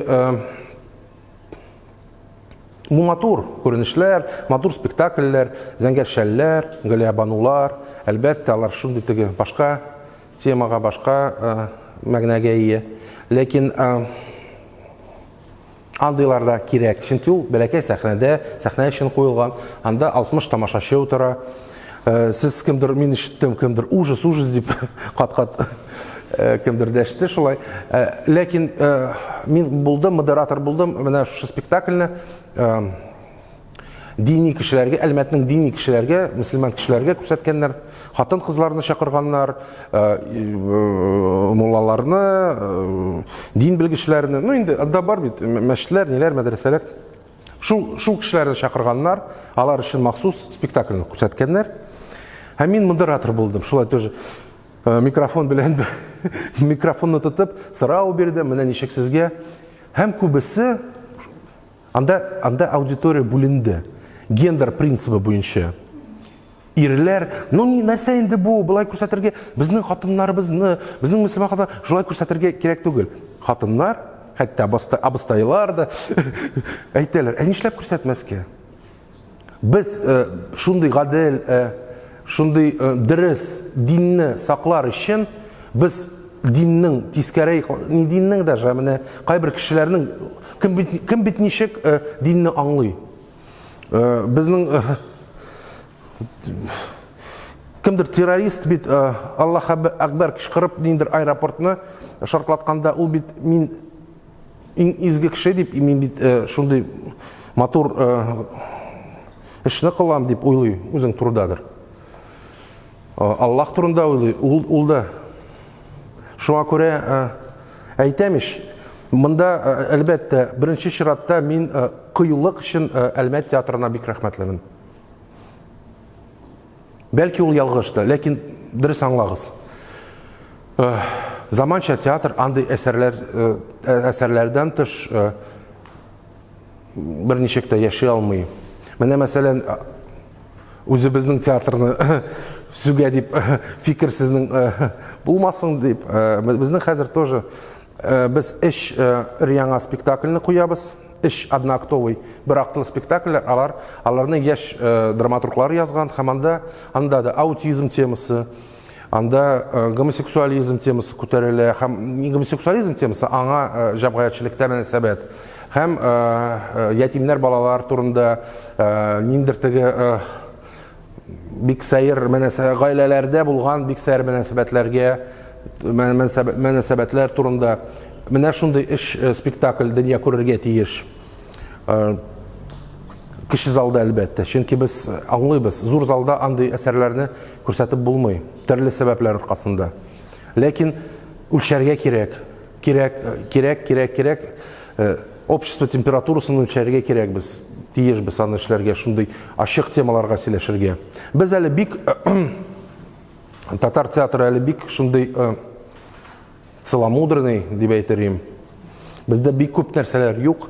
Speaker 1: бу матур күренешләр, матур спектакльләр, зәңгәр шәлләр, Галиябанулар, әлбәттә, алар шундый теге башка темага, башка мәгънәгә ия. Ләкин Андыйлар да кирәк, чөнки ул бәләкәй сәхнәдә, сәхнә өчен куелган, анда 60 тамашачы утыра. Э, сез кемдер, мин ишеттем, кемдер ужас, ужас дип кат-кат э, кемдер дәште шулай. Э, ләкин мин булдым, модератор булдым, менә шушы спектакльне дини кешеләргә, Әлмәтнең дини кешеләргә, мөселман кешеләргә күрсәткәннәр, хатын-кызларны чакырганнар, э, э, муллаларны, э, дин белгечләрне, ну инде анда бар бит мәчетләр, ниләр, мәдрәсәләр. Шул шул кешеләрне чакырганнар, алар өчен махсус спектакльне күрсәткәннәр. Һәм мин модератор булдым, шулай тоже микрофон белән микрофонны тотып сорау бирдем, менә ничек сезгә. Һәм күбесе Анда, анда аудитория бүленде. Гендер принцибы буенча. Ирләр, ну ни нәрсә инде бу, болай күрсәтергә, безнең хатыннарыбызны, безнең мөселман хатыннар шулай күрсәтергә кирәк түгел. Хатыннар, хәтта абыстайлар да әйтәләр, ә нишләп күрсәтмәскә? Без э, шундый гадел, э, шундый э, дөрес динне саклар өчен без диннең тискәре, не диннең даже, ә менә кайбер кешеләрнең кем бит, кем бит ничек э, динне аңлый. Э, безнең э, кемдер террорист бит Аллаһ Акбар кычкырып ниндер аэропортны шартлатканда ул бит мин иң изге кеше дип мин бит шундый матур эшне кылам дип уйлый үзең турыдадыр. Аллаһ турында уйлый, ул, ул да. Шуңа күрә әйтәм ич, монда, әлбәттә, беренче чиратта мин кыюлык өчен Әлмәт театрына бик рәхмәтлемен. Бәлки ул ялгыш та, ләкин дөрес аңлагыз. Заманча театр андый әсәрләр әсәрләрдән тыш берничек тә яши алмый. Менә мәсәлән, үзебезнең театрны сүгә дип фикер сезнең булмасын дип, безнең хәзер тоже без өч өр-яңа спектакльне куябыз. Өч одноактовый, бер актлы спектакльләр, алар аларны яшь драматурглар язган һәм анда анда да аутизм темасы, анда гомосексуализм темасы күтәрелә һәм гомосексуализм темасы аңа җәмгыятьчелектә мөнәсәбәт һәм ятимнәр балалар турында ниндер теге бик сәер гаиләләрдә булган бик сәер мөнәсәбәтләргә мөнәсәбәтләр турында менә шундый эш спектакль дөнья күрергә тиеш. Кече залда, әлбәттә, чөнки без аңлыйбыз, зур залда андый әсәрләрне күрсәтеп булмый, төрле сәбәпләр аркасында. Ләкин үлчәргә кирәк, кирәк, кирәк, кирәк, кирәк. Общество температурасын үлчәргә кирәк без, тиеш без аны эшләргә, шундый ачык темаларга сөйләшергә. Без әле бик татар театры әле бик шундый целомудренный дип әйтер идем. Бездә бик күп нәрсәләр юк.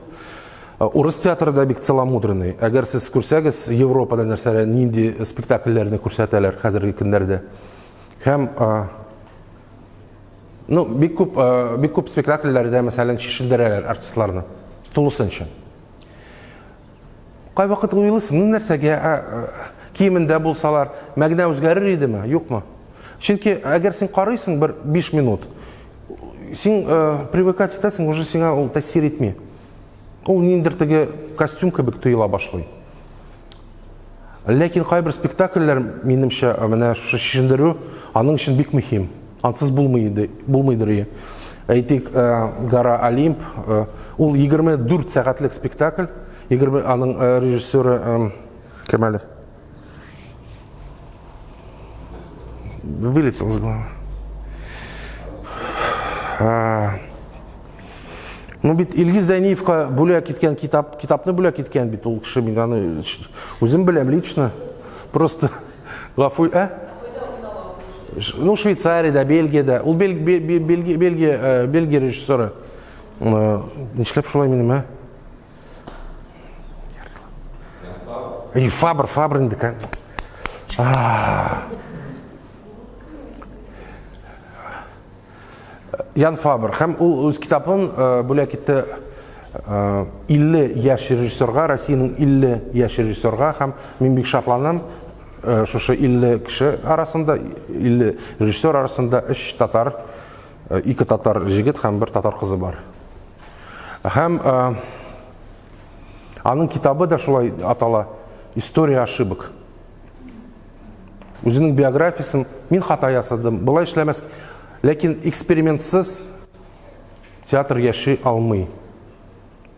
Speaker 1: Э, урыс театры да бик целомудренный. Әгәр сез күрсәгез, Европада нәрсәләр, нинди спектакльләрне күрсәтәләр хәзерге көннәрдә. Һәм э, ну, бик күп, э, бик күп спектакльләрдә, мәсәлән, чишендерәләр артистларны тулысынча. Кайвакыт уйлыйсың, ну нәрсәгә, ә, киемендә булсалар, мәгънә үзгәрер идеме, юкмы? Чөнки әгәр син карыйсың бер 5 минут, син э, привыкать итәсең, уже сиңа ул тәэсир итми. Ул ниндидер теге костюм кебек тоела башлый. Ләкин кайбер спектакльләр, минемчә, менә шушы чишендерү аның өчен бик мөһим. Ансыз булмый иде, булмыйдыр ие. Әйтик, э, Гора Олимп, э, ул 24 сәгатьлек спектакль. 20 аның э, режиссеры кем әле? Вылетел из головы. Ну бит Илгиз Зәйниевка бүләк иткән китап, китапны бүләк иткән бит ул кеше, мин аны үзем беләм лично. Просто гафу, ә? Ну, Швейцариядә, Бельгиядә. Ул Бел, Бел, Бельгия, Бельгия, э, Бельгия режиссеры. Э, нишләп шулай минем, ә? И Фабр, Фабр инде. Ян Фабр. Һәм ул үз китабын э, бүләк итте 50 э, яшь режиссерга, Россиянең 50 яшь режиссерга һәм мин бик шатланам, э, шушы 50 кеше арасында, 50 режиссер арасында 3 татар, 2 татар җегет һәм бер татар кызы бар. Һәм аның китабы да шулай атала История ошибок. Үзенең биографиясен мин хата ясадым, былай эшләмәс. Ләкин экспериментсыз театр яши алмый.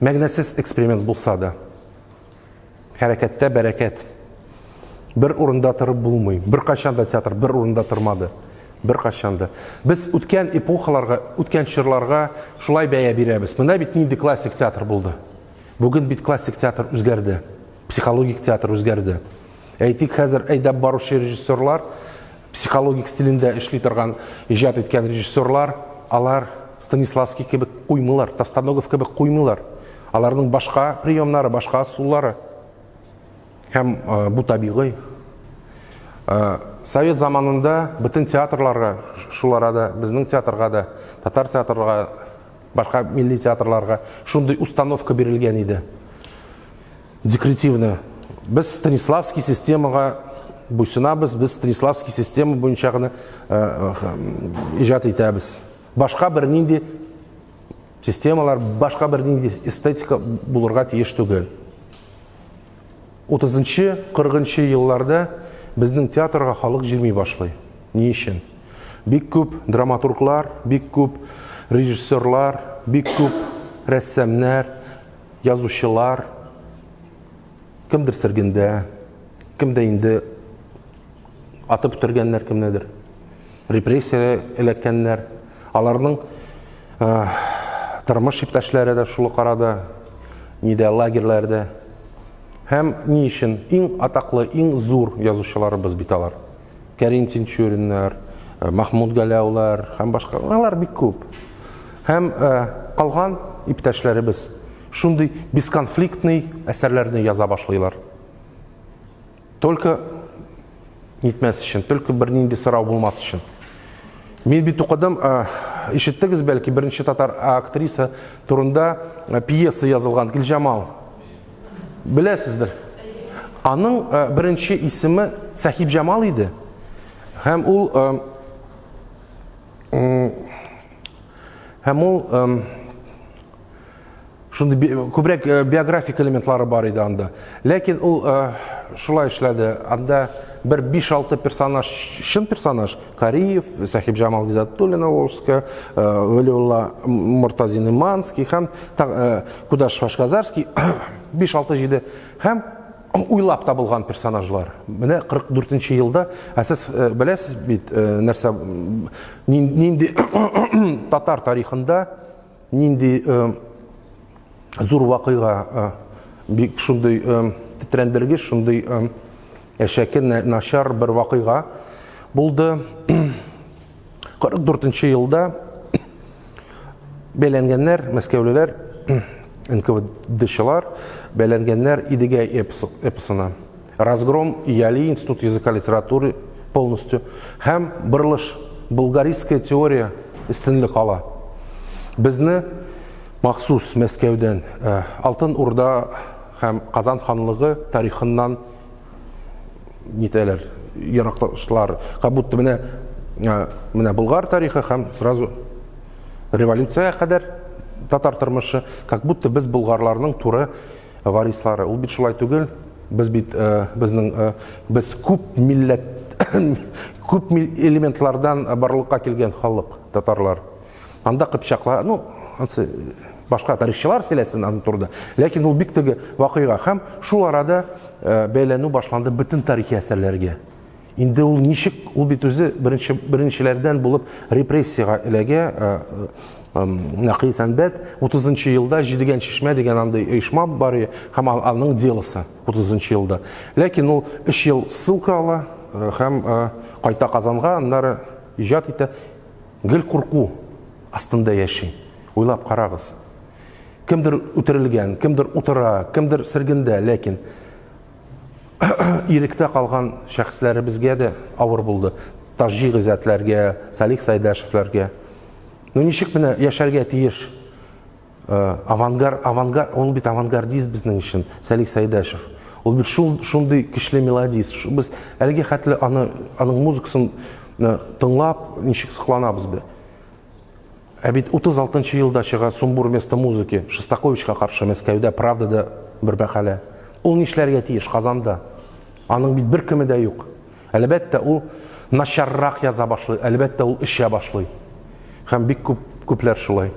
Speaker 1: Мәгънәсез эксперимент булса да. Хәрәкәттә бәрәкәт. Бер урында торып булмый. Беркайчан да театр бер урында тормады. Беркайчан да. Без үткән эпохаларга, үткән чорларга шулай бәя бирәбез. Менә бит нинди классик театр булды. Бүген бит классик театр үзгәрде. Психологик театр үзгәрде. Әйтик, хәзер әйдәп баручы режиссерлар, психологик стилендә эшли торган, иҗат иткән режиссерлар, алар Станиславский кебек куймыйлар, Товстоногов кебек куймыйлар. Аларның башка приемнары, башка ысуллары. Һәм э, бу табигый. Э, совет заманында бөтен театрларга, шул арада безнең театрга да, татар театрга, башка милли театрларга шундый установка бирелгән иде. Декретивно. Без Станиславский системага буйсынабыз, без Станиславский система буенча гына э, э, иҗат итәбез. Башка бернинди системалар, башка бернинди эстетика булырга тиеш түгел. 30-нчы, 40-нчы елларда безнең театрга халык җирми башлый. Ни өчен? Бик күп драматурглар, бик күп режиссерлар, бик күп рәссамнар, язучылар кемдер сөргендә, кемдә инде атып үтергәннәр кемнедер, репрессия эләккәннәр. Аларның тормыш иптәшләре дә шул ук арада, нидә, лагерьләрдә. Һәм ни өчен иң атаклы, иң зур язучыларыбыз бит алар. Кәрим Тинчуриннар, Махмуд Галәүләр һәм башка алар бик күп. Һәм калган иптәшләребез шундый бесконфликтный әсәрләрне яза башлыйлар. Только нитмәс өчен, только бернинди сорау булмас өчен. Мин бит укыдым, ишеттегез бәлки, беренче татар актриса турында пьеса язылган Гөлҗамал. Беләсездер. Аның беренче исеме Сәхибҗамал иде. Һәм ул һәм ул шундый күбрәк биографик элементлары бар иде анда. Ләкин ул шулай эшләде. Анда бер 5-6 персонаж, чын персонаж, Кариев, Сәхибҗамал Гизатуллина Волжская, Вәлиулла Мортазин Иманский һәм Кудаш Вашказарский 5-6-7 һәм уйлап табылган персонажлар. Менә 44 елда, ә сез беләсез бит, нәрсә нинди татар тарихында нинди зур вакыйга, бик шундый тетрәндергеч, шундый әшәке, начар бер вакыйга булды. 44 елда бәйләнгәннәр, мәскәүлеләр, НКВДчылар бәйләнгәннәр Идегәй эпосына. Разгром Яли, Институт языка литературы полностью һәм борылыш, булгаристская теория өстенлек ала. Безне махсус Мәскәүдән Алтын Урда һәм Казан ханлыгы тарихыннан нитәләр, ераклаштылар. Как будто менә менә Болгар тарихы һәм сразу революциягә кадәр татар тормышы, как будто без болгарларның туры варислары. Ул бит шулай түгел. Без бит безнең без күп милләт күп элементлардан барлыкка килгән халык, татарлар. Анда кыпчаклар, ну, ансы башка тарихчылар сөйләсен аның турында. Ләкин ул бик теге вакыйга һәм шул арада бәйләнү башланды бөтен тарихи әсәрләргә. Инде ул ничек, ул бит үзе беренче, беренчеләрдән булып репрессиягә эләгә, Нәкый Сәнбәт 30 елда Җидегән чишмә дигән андый оешма бар һәм аның делосы 30 елда. Ләкин ул 3 ел ссылка ала һәм кайта Казанга, аннары иҗат итә. Гел курку астында яши. Уйлап карагыз. Кемдер үтерелгән, кемдер утыра, кемдер сөргендә, ләкин иректә калган шәхесләребезгә дә авыр булды. Таҗи Гыйззәтләргә, Салих Сайдашевләргә. Ну ничек менә яшәргә тиеш? Э, авангар, авангар, ул бит авангардист безнең өчен, Салих Сайдашев. Ул бит шул, шундый көчле мелодист. Без әлеге хәтле аны, аның музыкасын э, тыңлап, ничек сокланабыз без. Ә бит 36 елда чыга Сумбур вместо музыки Шостаковичка каршы Мәскәүдә Правдада бер мәкалә. Ул нишләргә тиеш Казанда? Аның бит бер кеме дә юк. Әлбәттә, ул начаррак яза башлый, әлбәттә, ул эчә башлый. Һәм бик күп күпләр шулай.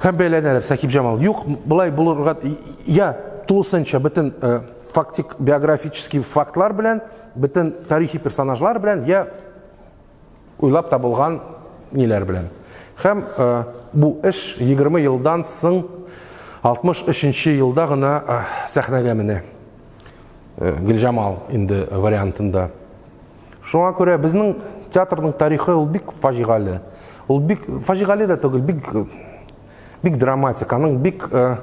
Speaker 1: Һәм бәйләнәләр Сәхибҗамал. Юк, болай булырга я тулысынча бөтен э, фактик биографический фактлар белән, бөтен тарихи персонажлар белән, я уйлап табылган ниләр белән. Һәм э, бу эш 20 елдан соң 63 елда гына э, сәхнәгә менә. Э, Гөлҗамал инде вариантында. Шуңа күрә безнең театрның тарихы ул бик фаҗигале. Ул бик фаҗигале дә түгел, бик бик драматик. Аның бик э,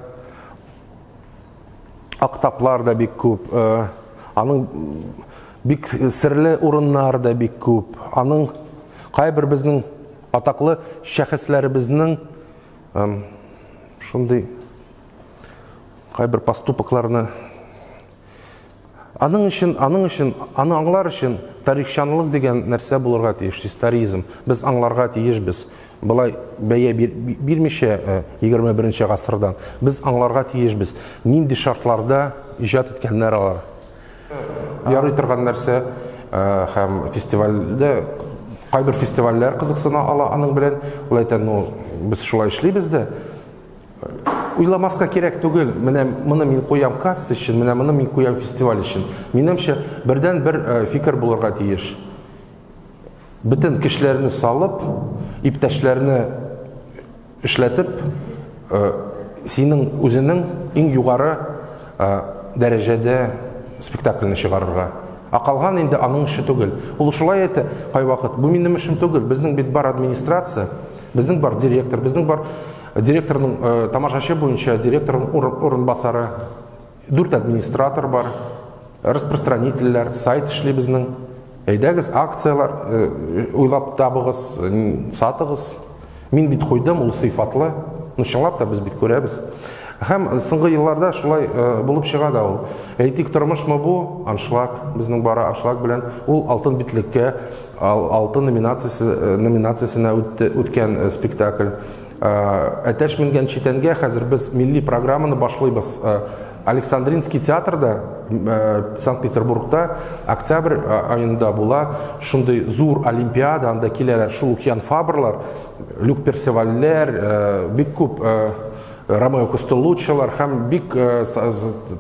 Speaker 1: актаплар да бик күп. Э, аның бик серле урыннар да бик күп. Аның кайбер безнең атаклы шәхесләребезнең шундый кайбер поступокларны Аның өчен, аның өчен, аны аңлар өчен тарихчанлык дигән нәрсә булырга тиеш, историзм. Без аңларга тиешбез. Болай бәя бирмичә 21 э, гасырдан без аңларга тиешбез, нинди шартларда иҗат иткәннәр алар. Ярый торган нәрсә э, һәм фестивальдә кайбер фестивальләр кызыксына ала аның белән. Ул әйтә, ну, без шулай эшлибез дә. Уйламаска кирәк түгел, менә моны мин куям касса өчен, менә моны мин куям фестиваль өчен. Минемчә, бердән бер э, фикер булырга тиеш. Бөтен кешеләрне салып, иптәшләрне эшләтеп, э, синең үзенең иң югары э, дәрәҗәдә спектакльне чыгарырга. Ә калган инде аның эше түгел. Ул шулай әйтә кайвакыт, бу минем эшем түгел, безнең бит бар администрация, безнең бар директор, безнең бар Директорның э, тамашачы буенча директорның урынбасары, дүрт администратор бар, распространительләр, сайт эшли безнең. Әйдәгез, акцияләр э, уйлап табыгыз, сатыгыз. Мин бит куйдым, ул сыйфатлы. Ну, чынлап та без бит күрәбез. Һәм соңгы елларда шулай э, булып чыга да ул. Әйтик, тормышмы бу? Аншлаг, безнең бара аншлаг белән. Ул алтын битлеккә, алтын номинациясе, номинациясенә үтте, үткән спектакль. Әтәч менгән читәнгә хәзер без милли программаны башлыйбыз. Александринский театрда, Санкт-Петербургта октябрь аенда була шундый зур олимпиада, анда киләләр шул ук Ян Фабрлар, Люк Персевальләр, бик күп Ромео Костеллуччилар һәм бик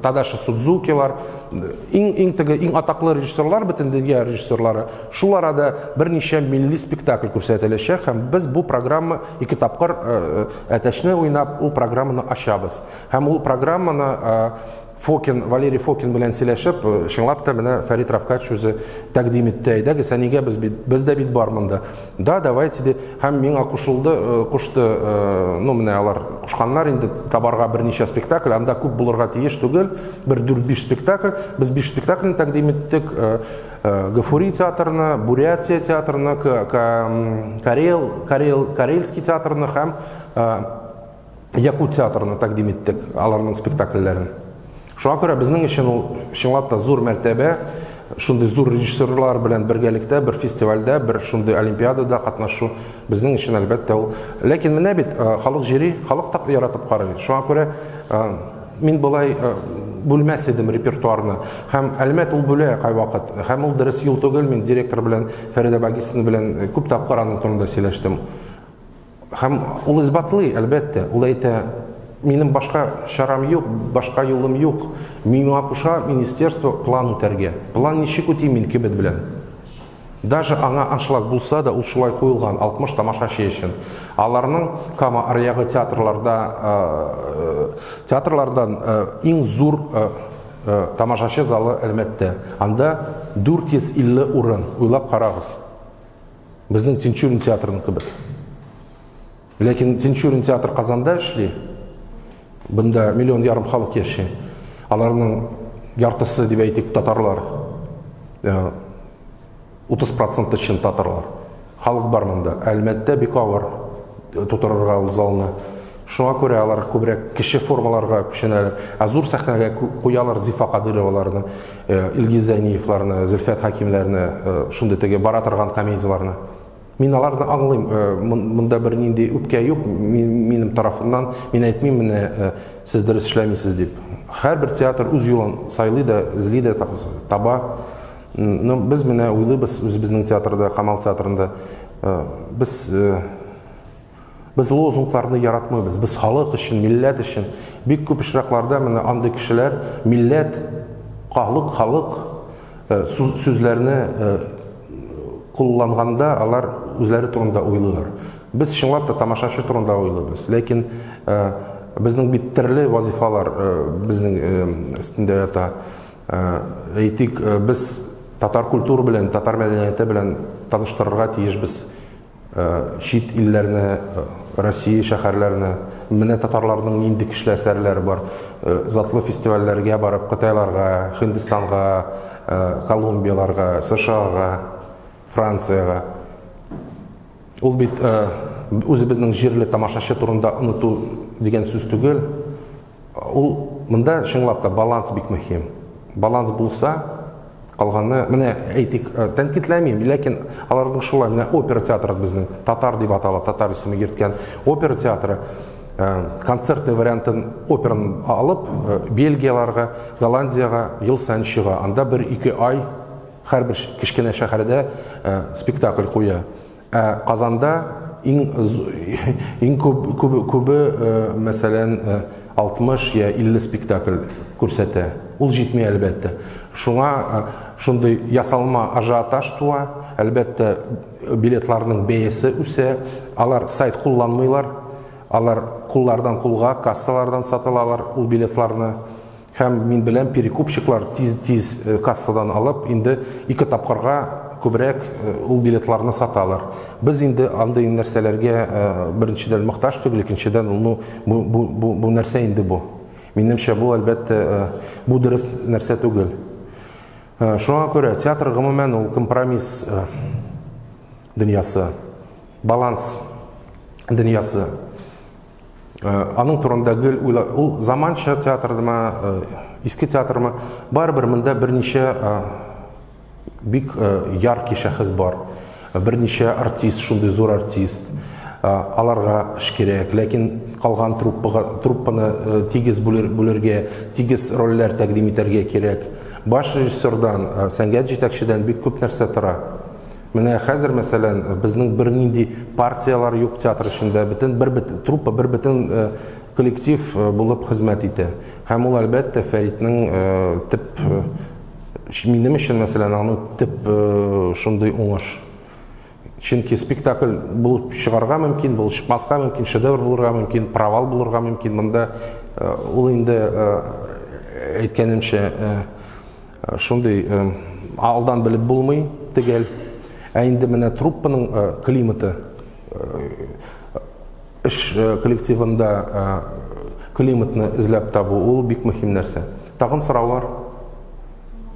Speaker 1: Тадаши Судзукилар, иң иң теге иң атаклы режиссерлар, бөтен дөнья режиссерлары. Шул арада берничә милли спектакль күрсәтеләчәк һәм без бу программа ике тапкыр әтәчне уйнап, ул программаны ачабыз. Һәм ул программаны Фокин, Валерий Фокин белән сөйләшеп, чынлап та менә Фәрит Рафкатович үзе тәкъдим итте. Әйдәгез, ә нигә без бит, без дә бит бар монда. Да, давайте ди. Һәм миңа кушылды, кушты, ну менә алар кушканнар инде табарга берничә спектакль, анда күп булырга тиеш түгел, бер 4-5 спектакль. Без 5 спектакльне тәкъдим иттек. Гафури театрына, Бурятия театрына, Карел, Карел, Карельский театрына һәм Якут театрына тәкъдим иттек аларның спектакльләрен. Шуңа күрә безнең өчен ул чынлап та зур мәртәбә, шундый зур режиссерлар белән бергәлектә бер фестивальдә, бер шундый олимпиадада катнашу безнең өчен әлбәттә ул. Ләкин менә бит халык җыри, халык та яратып карый. Шуңа күрә мин болай бүлмәс идем репертуарны. Һәм Әлмәт ул бүлә кайвакыт. Һәм ул дөрес юл түгел. Мин директор белән Фәридә Багисина белән күп тапкыр аның турында сөйләштем. Һәм ул исбатлый, әлбәттә. Ул әйтә, минем башка чарам юк, башка юлым юк. Миңа куша министерство план үтәргә. План ничек үтим мин кибет белән? Даже аңа аншлаг булса да, ул шулай куелган, 60 тамашачы өчен. Аларның Кама аръягы театрларда э, театрлардан э, иң зур э, тамашачы залы Әлмәттә. Анда 450 урын. Уйлап карагыз. Безнең Тинчурин театрының кебек. Ләкин Тинчурин театр Казанда эшли. Бында миллион ярым халык яши. Аларның яртысы дип әйтик татарлар. 30 э, проценты чын татарлар. Халык бар монда. Әлмәттә бик авыр тутырырга ул залны. Шуңа күрә алар күбрәк кече формаларга күченәләр. Ә зур сәхнәгә куялар Зифа Кадыроваларны, э, Илгиз Зәйниевларны, Зөлфәт Хәкимләрне, э, шундый теге бара торган комедияләрне. Мин аларны аңлыйм, э, монда бернинди үпкә юк минем тарафыннан. Мин әйтмим менә сез дөрес эшләмисез дип. Һәрбер театр үз юлын сайлый да, эзли дә таба. Но без менә уйлыйбыз үзебезнең театрда, Камал театрында. Без Без лозунгларны яратмыйбыз. Без халык өчен, милләт өчен. Бик күп очракларда менә андый кешеләр милләт, халык, халык э, сүзләрне э, кулланганда алар үзләре турында уйлыйлар. Без чынлап та тамашачы турында уйлыйбыз. Ләкин э, безнең бит төрле вазифалар безнең өстендә ята. Әйтик, без татар культура белән, татар мәдәнияте белән таныштырырга тиешбез. Чит илләрне, Россия шәһәрләренә, менә татарларның нинди көчле әсәрләре бар. Затлы фестивальләргә барып, Кытайларга, Һиндстанга, Колумбияларга, США-га, Франциягә. Ул бит үзебезнең җирле тамашачы турында оныту дигән сүз түгел. Ул монда чынлап та баланс бик мөһим. Баланс булса, калганы, менә әйтик, тәнкыйтьләмим, ләкин аларның шулай, менә опера театры безнең, татар дип атала, татар исеме йөрткән опера театры, концертный вариантын операны алып, Бельгияләргә, Голландиягә ел саен чыга. Анда бер-ике ай һәрбер кечкенә шәһәрдә спектакль куя. Ә Казанда иң иң күп күбе, күбе мәсәлән 60 я 50 спектакль күрсәтә. Ул җитми әлбәттә. Шуңа шундый ясалма ажиотаж туа. Әлбәттә, билетларның бәясе үсә. Алар сайт кулланмыйлар. Алар куллардан кулга, кассалардан сатылалар ул билетларны. Һәм мин беләм, перекупщиклар тиз-тиз кассадан алып, инде ике тапкырга күбрәк ул билетларны саталар. Без инде андый нәрсәләргә беренчедән мохтаҗ түгел, икенчедән, ну, бу, бу, бу, бу нәрсә инде бу? Минемчә, бу, әлбәттә, бу дөрес нәрсә түгел. Шуңа күрә театр гомумән ул компромисс дөньясы, баланс дөньясы. Аның турында гел уйла, ул заманча театрдымы, иске театрмы, барыбер монда берничә бик яркий шәхес бар. Берничә артист, шундый зур артист. Аларга эш кирәк, ләкин калган труппага, труппаны тигез бүлергә, тигез рольләр тәкъдим итәргә кирәк. Баш режиссердан, сәнгать җитәкчедән бик күп нәрсә тора. Менә хәзер, мәсәлән, безнең бернинди партияләр юк театр эчендә, бөтен бер бөтен труппа бер бөтен э, коллектив э, булып хезмәт итә. Һәм ул әлбәттә Фәритнең э, төп минем өчен, мәсәлән, аның төп шундый уңыш. Чөнки спектакль булып чыгарга мөмкин, булып чыкмаска мөмкин, шедевр булырга мөмкин, провал булырга мөмкин. Монда ул инде әйткәнемчә Шундый алдан белеп булмый төгәл. Ә инде менә труппаның климаты, эш коллективында климатны эзләп табу, ул бик мөһим нәрсә. Тагын сораулар?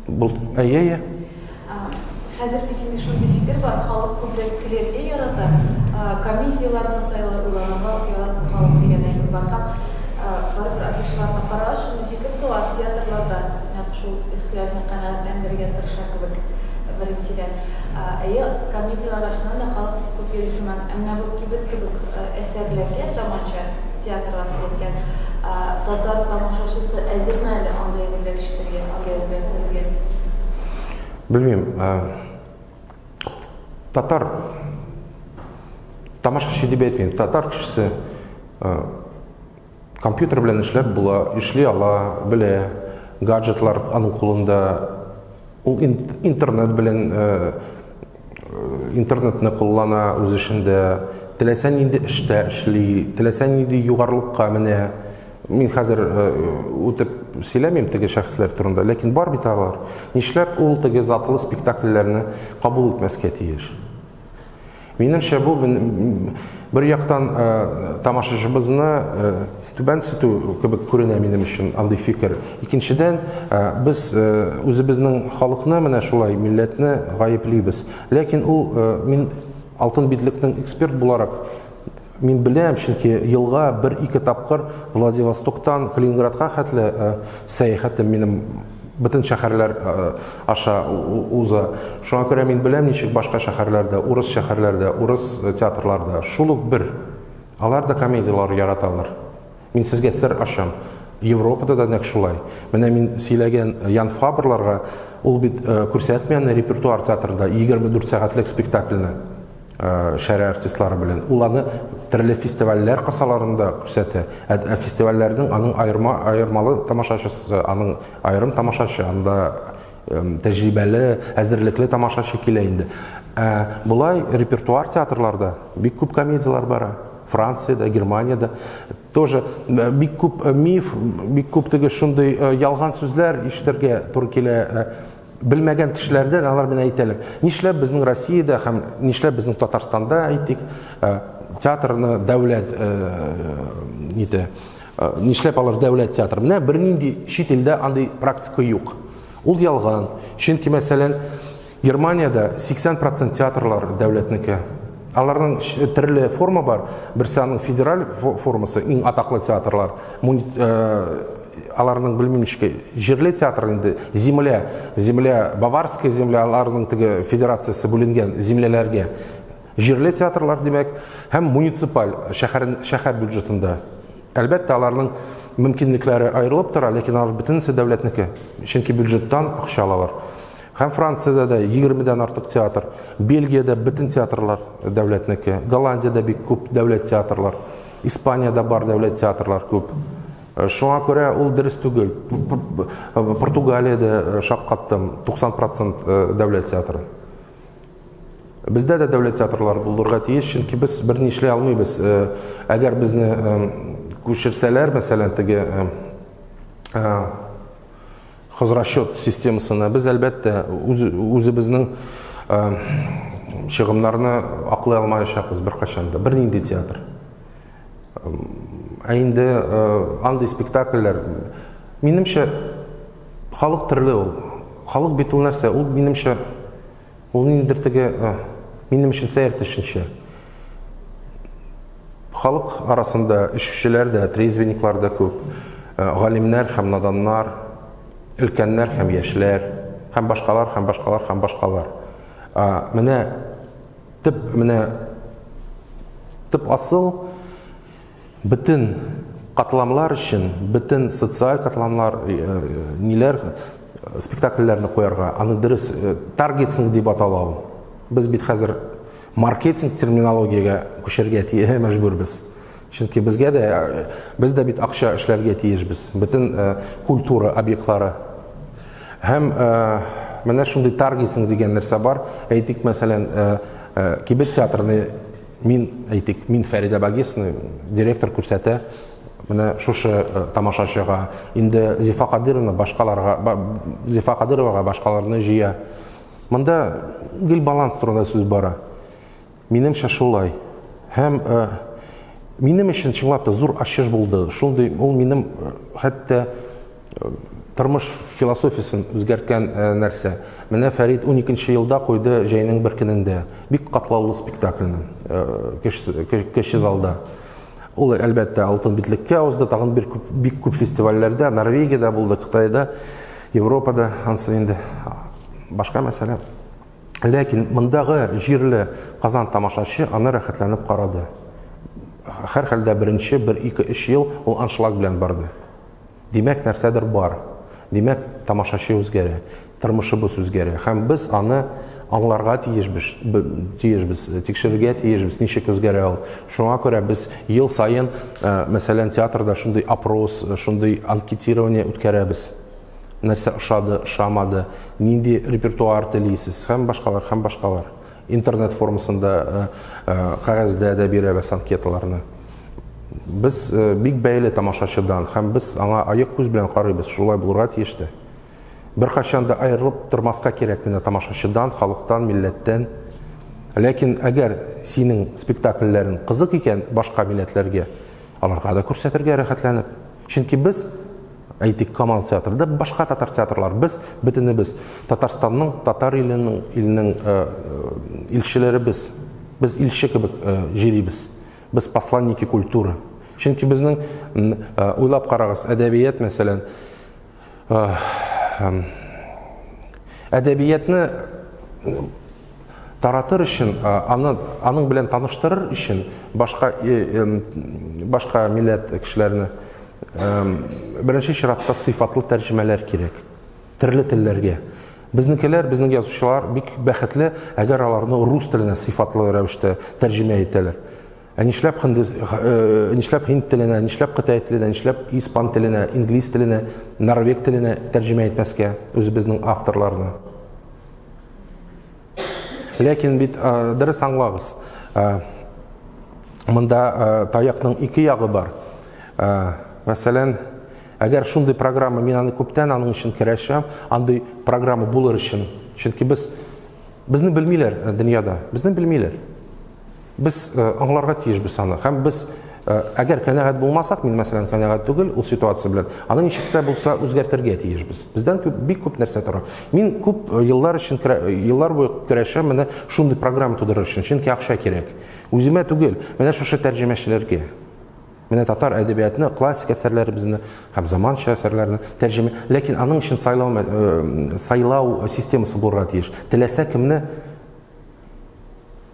Speaker 1: Бул, әйе, әйе.
Speaker 8: Хәзер бит инде шундый фикер бар, халык күбрәк көләргә ярата, комедияләрне сайлар, уйланырга яратмый халык дигән әйбер бар. Һәм барыбер афишаларны карагач, шундый фикер туа, театрлар да нәкъ шул ихтыяҗны канәгатьләндерергә тырыша кебек, беренчедән. Әйе, комедияләргә чыннан да халык күп йөри сыман. Ә менә бу кибет кебек әсәрләргә, заманча театрга сез әйткән, татар тамашачысы әзерме әле андый әйберләр ишетергә, андый әйберләр күрергә?
Speaker 1: Белмим, татар тамашачы дип әйтмим, татар кешесе компьютер белән эшләп була, эшли ала, белә, гаджетлар аның кулында, ул интернет белән интернетны куллана үз эшендә, теләсә нинди эштә эшли, теләсә нинди югарылыкка менә. Мин хәзер үтеп сөйләмим теге шәхесләр турында, ләкин бар бит алар. Нишләп ул теге затлы спектакльләрне кабул итмәскә тиеш? Минемчә, бу бер яктан тамашачыбызны түбәнсетү кебек күренә минем өчен андый фикер. Икенчедән, без үзебезнең халыкны менә шулай милләтне гаеплибез. Ләкин ул мин Алтын битлекнең эксперт буларак мин беләм, чөнки елга бер-ике тапкыр Владивостоктан Калининградка хәтле сәяхәтем минем бөтен шәһәрләр аша уза. Шуңа күрә мин беләм, ничек башка шәһәрләрдә, урыс шәһәрләрдә, урыс театрларда шул ук бер. Алар да комедияләр яраталар. Мин сезгә сер ачам. Европада да нәкъ шулай. Менә мин сөйләгән Ян Фабрларга ул бит күрсәтми аны репертуар театрында 24 сәгатьлек спектакльне шәрә артистлары белән. Ул аны төрле фестивальләр кысаларында күрсәтә. Ә фестивальләрнең аның аерма, аермалы тамашачысы, аның аерым тамашачы, анда тәҗрибәле, әзерлекле тамашачы килә инде. Ә болай репертуар театрларда бик күп комедияләр бара. Франциядә, Германиядә тоже бик күп миф, бик күп теге шундый ялган сүзләр ишетергә туры килә. Белмәгән кешеләрдән алар менә әйтәләр. Нишләп безнең Россиядә һәм нишләп безнең Татарстанда әйтик, театрны дәүләт нитә. Нишләп алар дәүләт театры? Менә бернинди чит илдә андый практика юк. Ул ялган. Чөнки, мәсәлән, Германиядә 80% театрлар дәүләтнеке. Аларның төрле форма бар. Берсе аның федераль формасы, иң атаклы театрлар. аларның белмим ничек, җирле театр инде, земля, земля, баварская земля, аларның теге федерациясе бүленгән земляләргә. Җирле театрлар, димәк, һәм муниципаль шәһәр, шәһәр бюджетында. Әлбәттә, аларның мөмкинлекләре аерылып тора, ләкин алар бөтенесе дәүләтнеке. Чөнки бюджеттан акча алалар. Һәм Франциядә дә 20-дән артык театр, Бельгиядә бөтен театрлар дәүләтнеке, Голландиядә бик күп дәүләт театрлар, Испаниядә бар дәүләт театрлар күп. Э, шуңа күрә ул дөрес түгел. Португалиядә э, шаккаттым, 90% э, дәүләт театры. Бездә дә дәүләт театрлары булырга тиеш, чөнки без берни эшли алмыйбыз. Э, әгәр безне э, күчерсәләр, мәсәлән, теге э, хозрасчет системасына, без әлбәттә үз, үзебезнең чыгымнарны аклый алмаячакбыз беркайчан да. Бернинди театр. Ә инде андый спектакльләр, минемчә, халык төрле ул. Халык бит ул нәрсә? Ул минемчә Ул ниндидер теге, минем өчен сәер төшенчә. Халык арасында эчүчеләр дә, трезвенниклар да күп, галимнәр һәм наданнар, өлкәннәр һәм яшьләр, һәм башкалар, һәм башкалар, һәм башкалар. Менә төп, менә төп асыл Бөтен катламлар өчен, бөтен социаль катламлар, э, э, ниләр э, спектакльләрне куярга, аны дөрес таргетинг дип атала ул. Без бит хәзер маркетинг терминологиягә күчәргә мәҗбүрбез. Чөнки безгә дә без дә бит акча эшләргә тиешбез. Бөтен культура объектлары. Һәм менә шундый таргетинг дигән нәрсә бар. Әйтик, мәсәлән, кибет театрны Мин, әйтик, мин Фәридә Багисовна, директор күрсәтә менә шушы э, тамашачыга. Инде Зифа Кадыровна башкаларга, Зифа Кадыровага башкаларны җыя. Монда гел баланс турында сүз бара. Минемчә шулай. Һәм э, минем өчен чынлап та зур ачыш булды. Шундый ул минем э, хәтта тормыш философиясен үзгәрткән э, нәрсә. Менә Фәрид 12 елда куйды җәйнең бер көнендә. Бик катлаулы спектакльне э, кече залда. Ул әлбәттә алтын битлеккә узды, тагын бер күп, бик күп фестивальләрдә, Норвегиядә булды, Кытайда, Европада, ансы инде башка мәсьәлә. Ләкин мондагы җирле Казан тамашачы аны рәхәтләнеп карады. Һәрхәлдә беренче бер, ике, өч ел ул аншлаг белән барды. Димәк, нәрсәдер бар. Димәк, тамашачы үзгәрә, тормышыбыз үзгәрә. Һәм без аны аңларга тиешбез, тиешбез, тикшерергә тиешбез, ничек үзгәрә ул. Шуңа күрә без ел саен, э, мәсәлән, театрда шундый опрос, шундый анкетирование үткәрәбез. Нәрсә ошады, ошамады, нинди репертуар телисез һәм башкалар, һәм башкалар. Интернет формасында, э, э, кәгазьдә дә бирәбез анкеталарны. Без э, бик бәйле тамашачыдан һәм без аңа аек күз белән карыйбыз, шулай булырга тиеш тә. Беркайчан да аерылып тормаска кирәк менә тамашачыдан, халыктан, милләттән. Ләкин әгәр синең спектакльләрең кызык икән башка милләтләргә, аларга да күрсәтергә рәхәтләнеп. Чөнки без әйтик, Камал театры, да башка татар театрлар, без бөтенебез Татарстанның, татар иленең, илнең э, э, илчеләребез. Без илче кебек җөрибез. Без посланники культуры. Чөнки безнең э, уйлап карагыз, әдәбият мәсәлән, э, әдәбиятны таратыр өчен, э, аны аның белән таныштырыр өчен башка башка милләт кешеләрне беренче чиратта сыйфатлы тәрҗемәләр кирәк. Төрле телләргә. Безнекеләр, безнең язучылар бик бәхетле, әгәр аларны рус теленә сыйфатлы рәвештә тәрҗемә итәләр. Ә нишләп һинд, э, нишләп һинд теленә, нишләп кытай теленә, нишләп испан теленә, инглиз теленә, норвег теленә тәрҗемә итмәскә үзебезнең авторларны? Ләкин бит э, дөрес аңлагыз, э, монда таякның ике ягы бар. Мәсәлән, әгәр шундый программа, мин аны күптән аның өчен көрәшәм, андый программа булыр өчен. Чөнки без безне белмиләр дөньяда, безне белмиләр. Без э, аңларга тиешбез аны. Һәм без э, әгәр канәгать булмасак, мин мәсәлән канәгать түгел ул ситуация белән, аны ничек тә булса үзгәртергә тиешбез. Бездән күп, бик күп нәрсә тора. Мин күп э, еллар өчен еллар буе көрәшәм менә шундый программа тудырыр өчен, чөнки акча кирәк. Үземә түгел, менә шушы тәрҗемәчеләргә. Менә татар әдәбиятны, классик әсәрләребезне һәм заманча әсәрләрне тәрҗемә, ләкин аның өчен сайлау э, сайлау системасы булырга тиеш. Теләсә кемне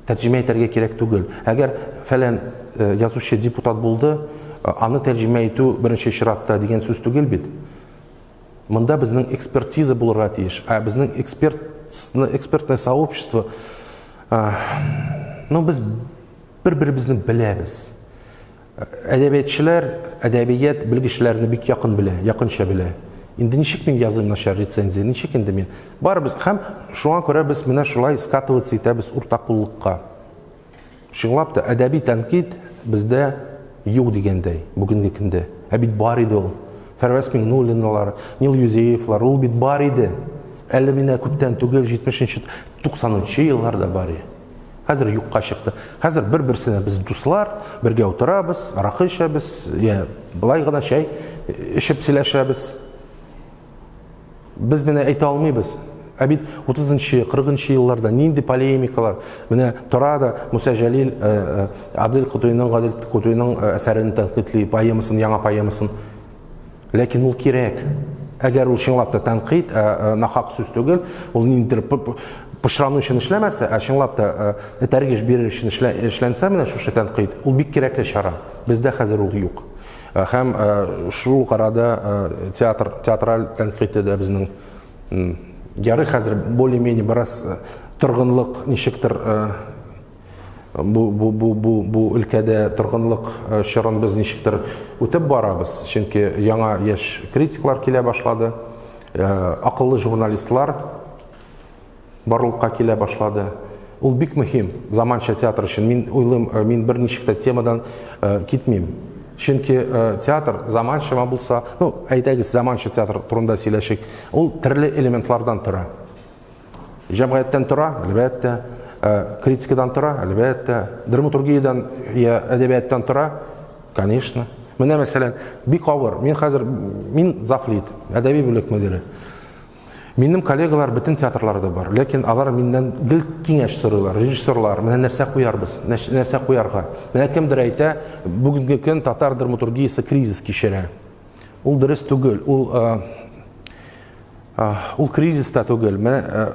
Speaker 1: тәрҗемә итәргә кирәк түгел. Әгәр фәлән э, язучы депутат булды, э, аны тәрҗемә итү беренче чиратта дигән сүз түгел бит. Монда безнең экспертиза булырга тиеш. Ә безнең эксперт, экспертное сообщество, ну, без бер-беребезне беләбез. Әдәбиятчылар әдәбият белгечләрне бик якын белә, якынча белә. Инде ничек мин языйм начар рецензия, ничек инде мин? Барыбыз һәм шуңа күрә без менә шулай скатываться итәбез уртакуллыкка. Чынлап та әдәби тәнкыйть бездә юк дигәндәй бүгенге көндә. Ә бит бар иде ул. Фәрвәс Миңнуллиналар, Нил Юзеевлар, ул бит бар иде. Әле менә күптән түгел 70-нче, 90-нчы елларда бар иде. Хәзер юкка чыкты. Хәзер бер-берсенә без дуслар, бергә утырабыз, аракы эчәбез, я былай гына чәй эчеп сөйләшәбез. Без менә әйтә алмыйбыз. Ә бит 30-нчы, 40-нчы елларда нинди полемикалар. Менә тора да Муса Җәлил э, э, Адел Кутуйның Гадел Кутуйның э, әсәрен тәнкыйтьли, поэмасын, яңа поэмасын. Ләкин ул кирәк. Әгәр ул чынлап та тәнкыйть, нахак сүз түгел, ул ниндидер пычрану өчен эшләмәсә, ә чынлап та этәргеч бирер өчен эшләнсә менә шушы тәнкыйть, ул бик кирәкле чара. Бездә хәзер ул юк. Һәм шул ук арада театр, театраль тәнкыйте дә безнең ярый хәзер более-менее бераз торгынлык ничектер бу бу бу бу бу өлкәдә торгынлык чорын без ничектер үтеп барабыз, чөнки яңа яшь критиклар килә башлады, акыллы журналистлар барлыкка килә башлады. Ул бик мөһим заманча театр өчен. Мин уйлыйм, э, мин берничек тә темадан э, китмим. Чөнки э, театр заманча булса, ну, әйдәгез, заманча театр турында сөйләшик. Ул төрле элементлардан тора. Җәмгыятьтән тора, әлбәттә, критикадан тора, әлбәттә, драматургиядән я әдәбияттан тора, конечно. Менә мәсәлән, бик авыр. Мин хәзер мин завлит, әдәби бүлек мөдире. Минем коллегалар бөтен театрларда бар, ләкин алар миннән гел киңәш сорыйлар, режиссерлар, менә нәрсә куярбыз, нәрсә куярга. Менә кемдер әйтә, бүгенге көн татар драматургиясе кризис кичерә. Ул дөрес түгел, ул ул кризис та түгел. Менә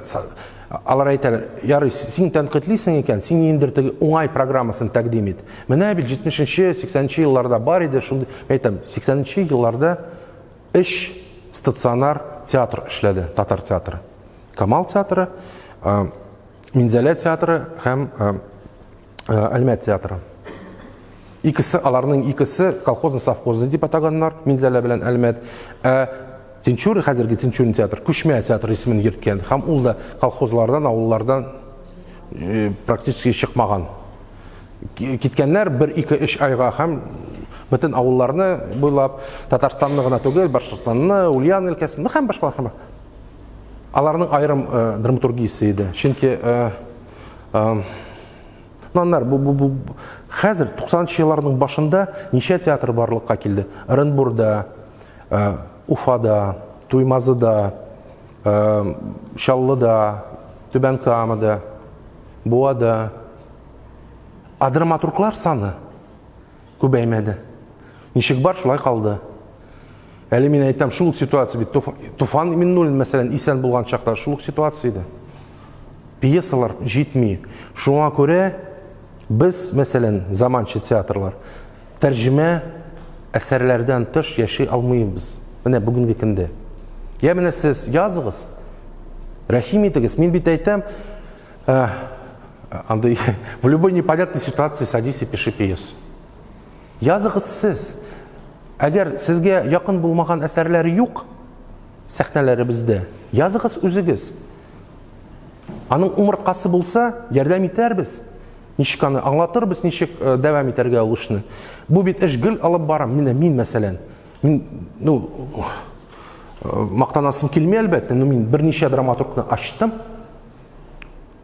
Speaker 1: алар әйтәләр, ярый, син тәнкыйтьлисең икән, син ниндидер теге уңай программасын тәкъдим ит. Менә бит 70-нче, 80-нче елларда бар иде шундый, әйтәм, 80-нче елларда Өч стационар театр эшләде, татар театры. Камал театры, Минзәлә театры һәм Әлмәт театры. Икесе, аларның икесе колхозный совхозный дип атаганнар, Минзәлә белән Әлмәт. Ә Тинчурин, хәзерге Тинчурин театр, күчмә театр исемен йөрткән һәм ул да колхозлардан, авыллардан практически чыкмаган. Киткәннәр бер, ике, өч айга һәм бөтен авылларны буйлап, Татарстанны гына түгел, Башкортстанны, Ульян өлкәсен, ну һәм башкалар һәм аларның аерым э, драматургиясе иде. Чөнки э, э, ну, аннары бу, бу, бу, хәзер 90 елларның башында ничә театр барлыкка килде? Оренбурда, э, Уфада, Туймазыда, э, Чаллыда, Түбән Камада, Буада. Ә драматурглар саны күбәймәде. Ничек бар, шулай калды. Әле мин әйтәм, шул ук ситуация бит. Туфан Миннуллин, мәсәлән, исән булган чакта шул ук ситуация иде. Пьесалар җитми. Шуңа күрә без, мәсәлән, заманча театрлар тәрҗемә әсәрләрдән тыш яши алмыйбыз. Менә бүгенге көндә. Я менә сез языгыз, рәхим итегез. Мин бит әйтәм, андый в любой непонятной ситуации садись и пиши пьесу. Языгыз сез. Әгәр сезгә якын булмаган әсәрләр юк сәхнәләребездә, языгыз үзегез. Аның умырткасы булса, ярдәм итәрбез. Ничек аны аңлатырбыз, ничек э, дәвам итәргә ул эшне. Бу бит эш гел алып барам. Менә мин мәсәлән, мин ну э, мактанасым килми әлбәттә, но мин берничә драматургны ачтым.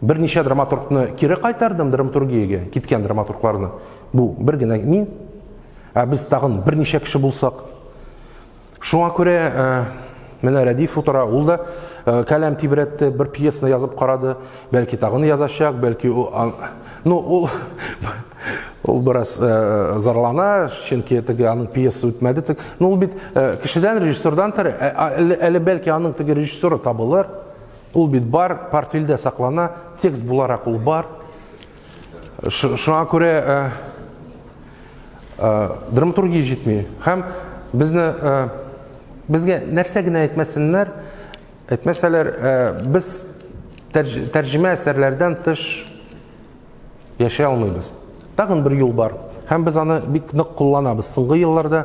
Speaker 1: Берничә драматургны кире кайтардым драматургиягә, киткән драматургларны. Бу бер генә мин. Ә без тагын берничә кеше булсак. Шуңа күрә э, менә Рәдиф утыра, ул да э, каләм тибрәтте, бер пьесаны язып карады, бәлки тагын язачак, бәлки ул, ну ул Ул бераз э, зарлана, чөнки теге аның пьеса үтмәде. Тек, ну, ул бит э, кешедән, режиссердан тора. Ә, әле, әле бәлки аның теге режиссеры табылыр. Ул бит бар, портфельдә саклана, текст буларак ул бар. Шуңа күрә э, э, драматургия җитми. Һәм безне э, безгә нәрсә генә әйтмәсеннәр, әйтмәсәләр, э, без тәрҗемә әсәрләрдән тыш Яши алмыйбыз. Тагын бер юл бар. Һәм без аны бик нык кулланабыз. Соңгы елларда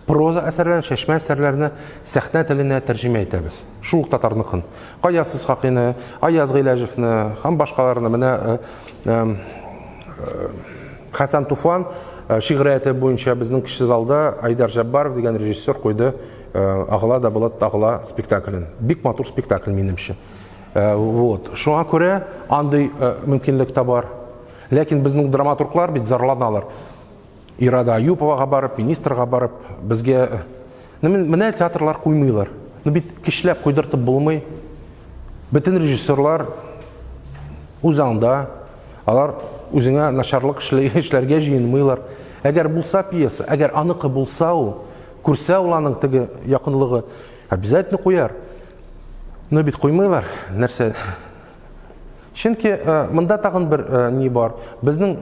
Speaker 1: проза әсәрләрен, чәчмә әсәрләрне сәхнә теленә тәрҗемә итәбез. Шул ук татарныкын. Гаяз Исхакыйны, Аяз Гыйләҗевны һәм башкаларны. Менә э, э, э, Хәсән Туфан шигърияте буенча безнең кече залда Айдар Җаббаров дигән режиссер куйды Агыла да болыт тагыла спектаклен. Бик матур спектакль минемчә. Э, вот. Шуңа күрә андый э, мөмкинлек тә бар. Ләкин безнең драматурглар бит зарланалар. Ирада Аюповага барып, министрга барып, безгә э, ну, менә театрлар куймыйлар. Ну бит кичләп куйдыртып булмый. Бөтен режиссерлар үз аңда, алар үзеңә начарлык эшләргә җыенмыйлар. Әгәр булса пьеса, әгәр аныкы булса ул, күрсә ул аның теге якынлыгы, обязательно куяр. Но бит куймыйлар, нәрсә? Чөнки э, монда тагын бер э, ни бар. Безнең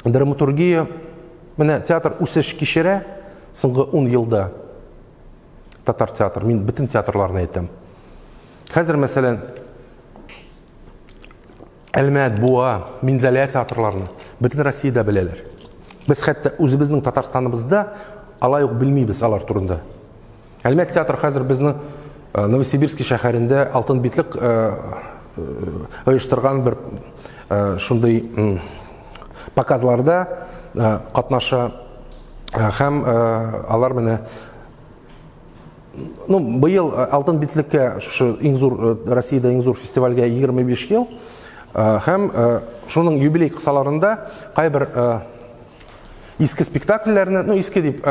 Speaker 1: драматургия, менә театр үсеш кичерә соңгы 10 елда. Татар театр, мин бөтен театрларны әйтәм. Хәзер, мәсәлән, Әлмәт, Буа, Минзәлә театрларны бөтен Россиядә беләләр. Без хәтта үзебезнең Татарстаныбызда алай ук белмибез алар турында. Әлмәт театры хәзер безнең э, Новосибирский шәһәрендә алтын битлек э, э, оештырган бер шундый показларда катнаша һәм алар менә ну быел алтын битлеккә шушы иң зур Россиядә иң зур фестивальгә 25 ел һәм шуның юбилей кысаларында кайбер иске спектакльләрне ну иске дип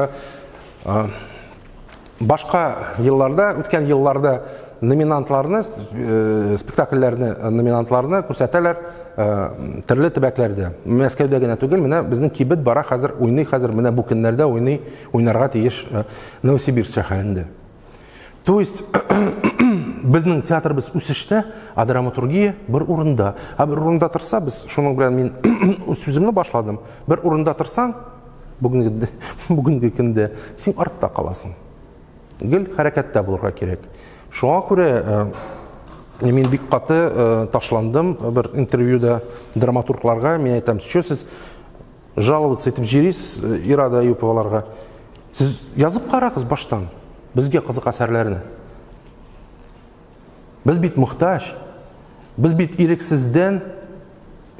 Speaker 1: Башка елларда, үткән елларда номинантларны, э, спектакльләрне, э, номинантларны күрсәтәләр э, төрле төбәкләрдә. Мәскәүдә генә түгел, менә безнең кибет бара хәзер, уйный хәзер, менә бу көннәрдә уйный, уйнарга тиеш Новосибирск шәһәрендә. То есть безнең театрыбыз үсештә, а драматургия бер урында. А бер урында торса, без шуның белән мин үз сүземне башладым. Бер урында торсаң, бүгенге бүгенге көндә син артта каласың. Гел хәрәкәттә булырга кирәк. Шуңа күрә э, мин бик каты э, ташландым бер интервьюда драматургларга. Мин әйтәм, что сез жаловаться итеп җөрисез э, Ирада Аюповаларга. Сез язып карагыз баштан безгә кызык әсәрләрне. Без бит мохтаҗ. Без бит ирексездән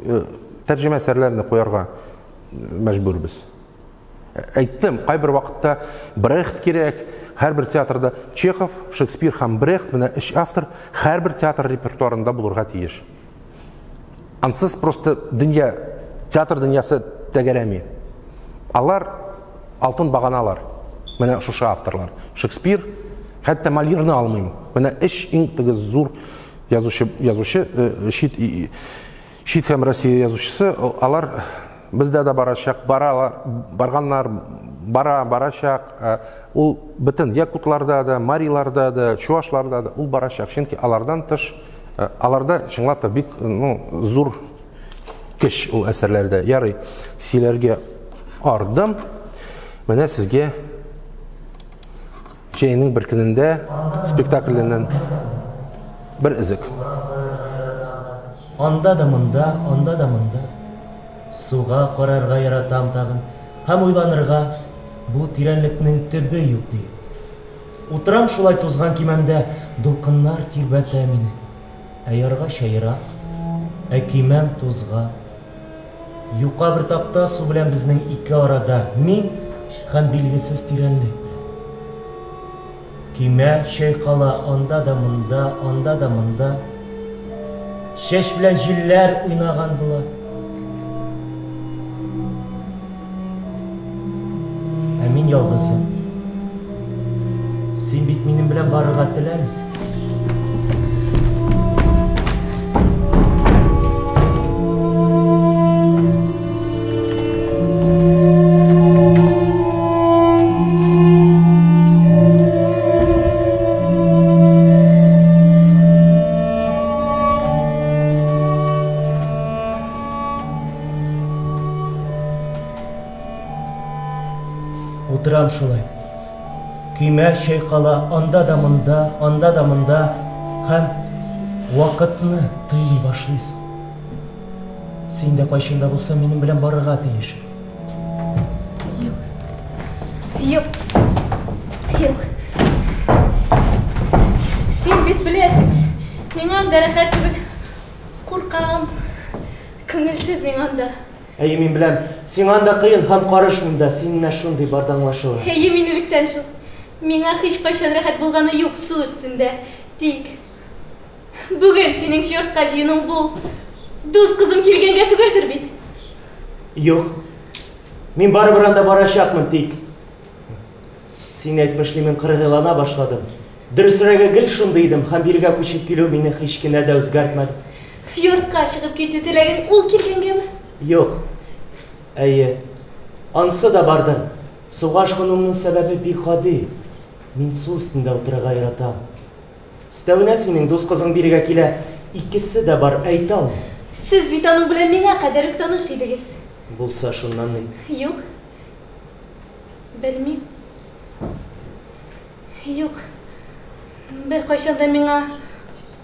Speaker 1: э, тәрҗемә әсәрләрне куярга мәҗбүрбез. Әйттем, кайбер вакытта Брехт кирәк, һәрбер театрда Чехов, Шекспир һәм Брехт, менә өч автор һәрбер театр репертуарында булырга тиеш. Ансыз просто дөнья, театр дөньясы тәгәрәми. Алар алтын баганалар. Менә шушы авторлар. Шекспир, хәтта Мольерны алмыйм. Менә өч иң теге зур язучы, язучы э, чит чит һәм Россия язучысы, алар бездә дә барачак, баралар, барганнар, бара, барачак. Э, ул бөтен якутларда да, мариларда да, чуашларда да ул барачак. Чөнки алардан тыш Э, аларда чынлап та бик ну, зур көч ул әсәрләрдә. Ярый, сөйләргә ардым. Менә сезгә җәйнең бер көнендә спектакльленнән бер өзек.
Speaker 9: Анда да монда, анда да монда. Суга карарга яратам тагын һәм уйланырга, бу тирәнлекнең төбе юк диеп. Утырам шулай тузган кимәмдә, Дулкыннар тирбәтә мине. Ә ярга чаерак, ә көймәм тузган. Юка бер такта су белән безнең ике арада Мин һәм билгесез тирәнлек белән. Көймә чайкала анда да монда, анда да монда. Чәч белән җилләр уйнаган була. Ә мин ялгызым. Син бит минем белән барырга теләмисең. Утырам шулай. Көймә чайкала, анда да монда, анда да монда һәм вакытны тоймый башлыйсың. Син дә кайчан да булса минем белән барырга тиеш.
Speaker 3: Юк. Юк. Юк. Син бит беләсең, миңа анда рәхәт түгел. Куркам. Күңелсез миңа анда.
Speaker 9: Әйе, мин беләм. Сиңа анда кыен һәм карышмыйм да. Син менә шундый бар да аңлашыла.
Speaker 3: Әйе, мин электән шул. Миңа һичкайчан рәхәт булганы юк су өстендә. Тик бүген синең фьордка җыенуың бу дус кызым килгәнгә түгелдер бит?
Speaker 9: Юк. Мин барыбер анда барачакмын, тик Син әйтмешли, мин кыргыйлана башладым. Дөресрәге, гел шундый идем һәм бирегә күчеп килү мине һич кенә дә үзгәртмәде.
Speaker 3: Фьордка чыгып китү теләгең ул килгәнгәме?
Speaker 9: Юк. Әйе. Ансы да бардыр. Суга ашкынуымның сәбәбе бик гади. Мин су өстендә утырырга яратам. Өстәвенә синең дус кызың бирегә килә. Икесе дә бар, әйтә алмыйм.
Speaker 3: Сез бит аның белән миңа кадәр үк таныш идегез.
Speaker 9: Булса, шуннан ни?
Speaker 3: Юк. Белмим. Юк. Беркайчан да миңа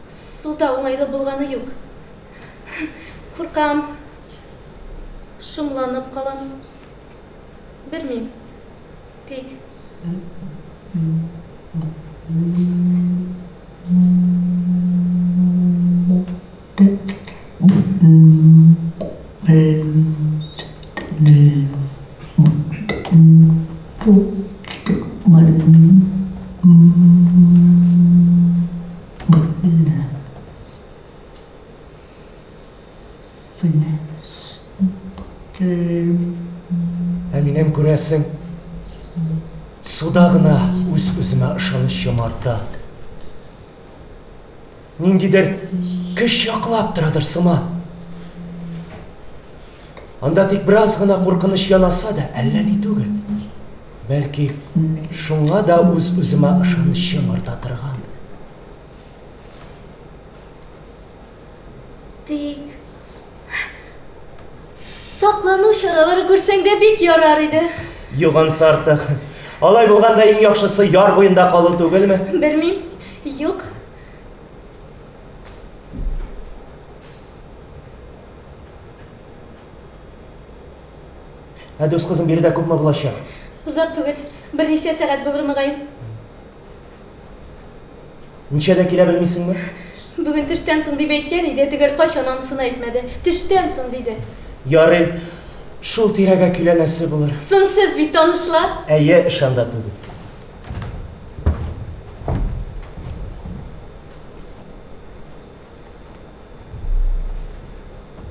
Speaker 3: суда уңайлы булганы юк. Куркам. Шомланып калам. Белмим. Тик.
Speaker 9: Ә минем, күрәсең, суда гына үз-үземә ышанычым арта. Ниндидер көч яклап торадыр сыман. Анда тик бераз гына куркыныч янаса да, әллә ни түгел. Бәлки, шуңа да үз-үземә ышанычым арта торгандыр.
Speaker 3: Тик саклану чаралары күрсәң дә бик ярар иде.
Speaker 9: Юк, ансы артык. Алай булганда иң яхшысы яр буенда калу түгелме?
Speaker 3: Белмим. Юк.
Speaker 9: Ә дус кызым биредә күпме булачак?
Speaker 3: Озак түгел. Берничә сәгать булыр мөгаен.
Speaker 9: Ничәдә килә белмисеңме?
Speaker 3: Бүген төштән соң дип әйткән иде, төгәл кайчан анысын әйтмәде. Төштән соң диде.
Speaker 9: Ярый, шул тирәгә көйләнәсе булыр.
Speaker 3: Соң сез бит танышлар.
Speaker 9: Әйе, эш анда түгел.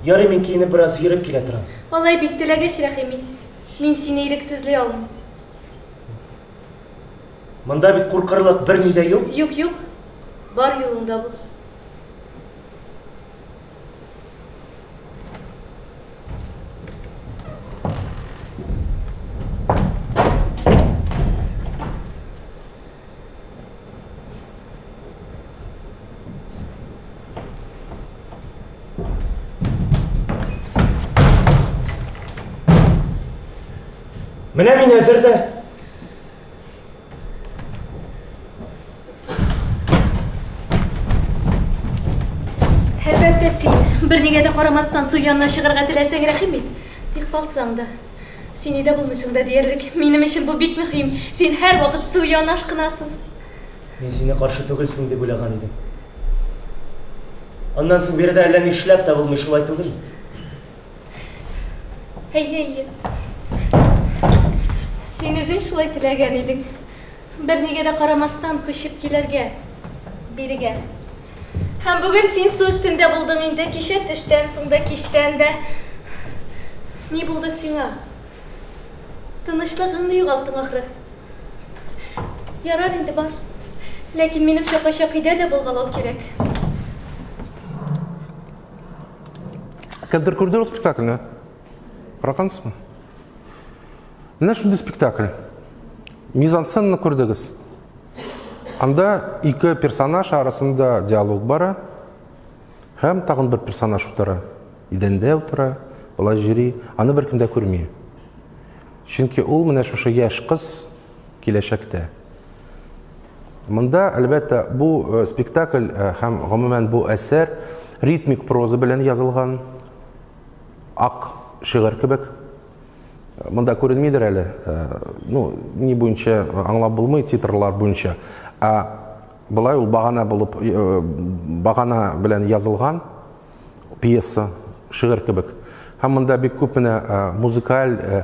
Speaker 9: Ярый, мин киенеп бераз йөреп килә торам.
Speaker 3: Алай бик теләгәч, рәхим ит. Мин сине ирексезли алмыйм.
Speaker 9: Монда бит куркырлык берни дә юк.
Speaker 3: Юк, юк. Бар юлыңда бул.
Speaker 9: Менә мин әзер дә.
Speaker 3: Әлбәттә, син бернигә дә карамастан су янына чыгарга теләсәң, рәхим ит. Тик калсаң да. Син өйдә булмыйсың да диярлек. Минем өчен бу бик мөһим. Син һәрвакыт су янына ашкынасың.
Speaker 9: Мин сине каршы түгелсең дип уйлаган идем. Аннан соң биредә әллә ни эшләп тә булмый, шулай түгелме?
Speaker 3: Әйе, әйе. Син үзең шулай теләгән идең. Бернигә дә карамастан күчеп килергә. Бирегә. Һәм бүген син су өстендә булдың инде, кичә төштән соң да, кичтән дә. Ни булды сиңа? Тынычлыгыңны югалттың ахры. Ярар инде бар. Ләкин минемчә кайчак өйдә дә булгалау кирәк.
Speaker 1: Кемдер күрде ул спектакльне? Карагансызмы? Менә шундый спектакль. Мизансценаны күрдегез. Анда ике персонаж арасында диалог бара. Һәм тагын бер персонаж утыра. Идәндә утыра, болай йөри. Аны беркем дә күрми. Чөнки ул менә шушы яшь кыз киләчәктә. Монда, әлбәттә, бу э, спектакль э, һәм гомумән бу әсәр ритмик проза белән язылган ак шигырь кебек. Монда күренмидер әле, э, ну, ни буенча аңлап булмый, титрлар буенча. Ә былай ул багана булып, багана белән язылган пьеса, шигырь кебек. Һәм монда бик күп менә э, музыкаль э,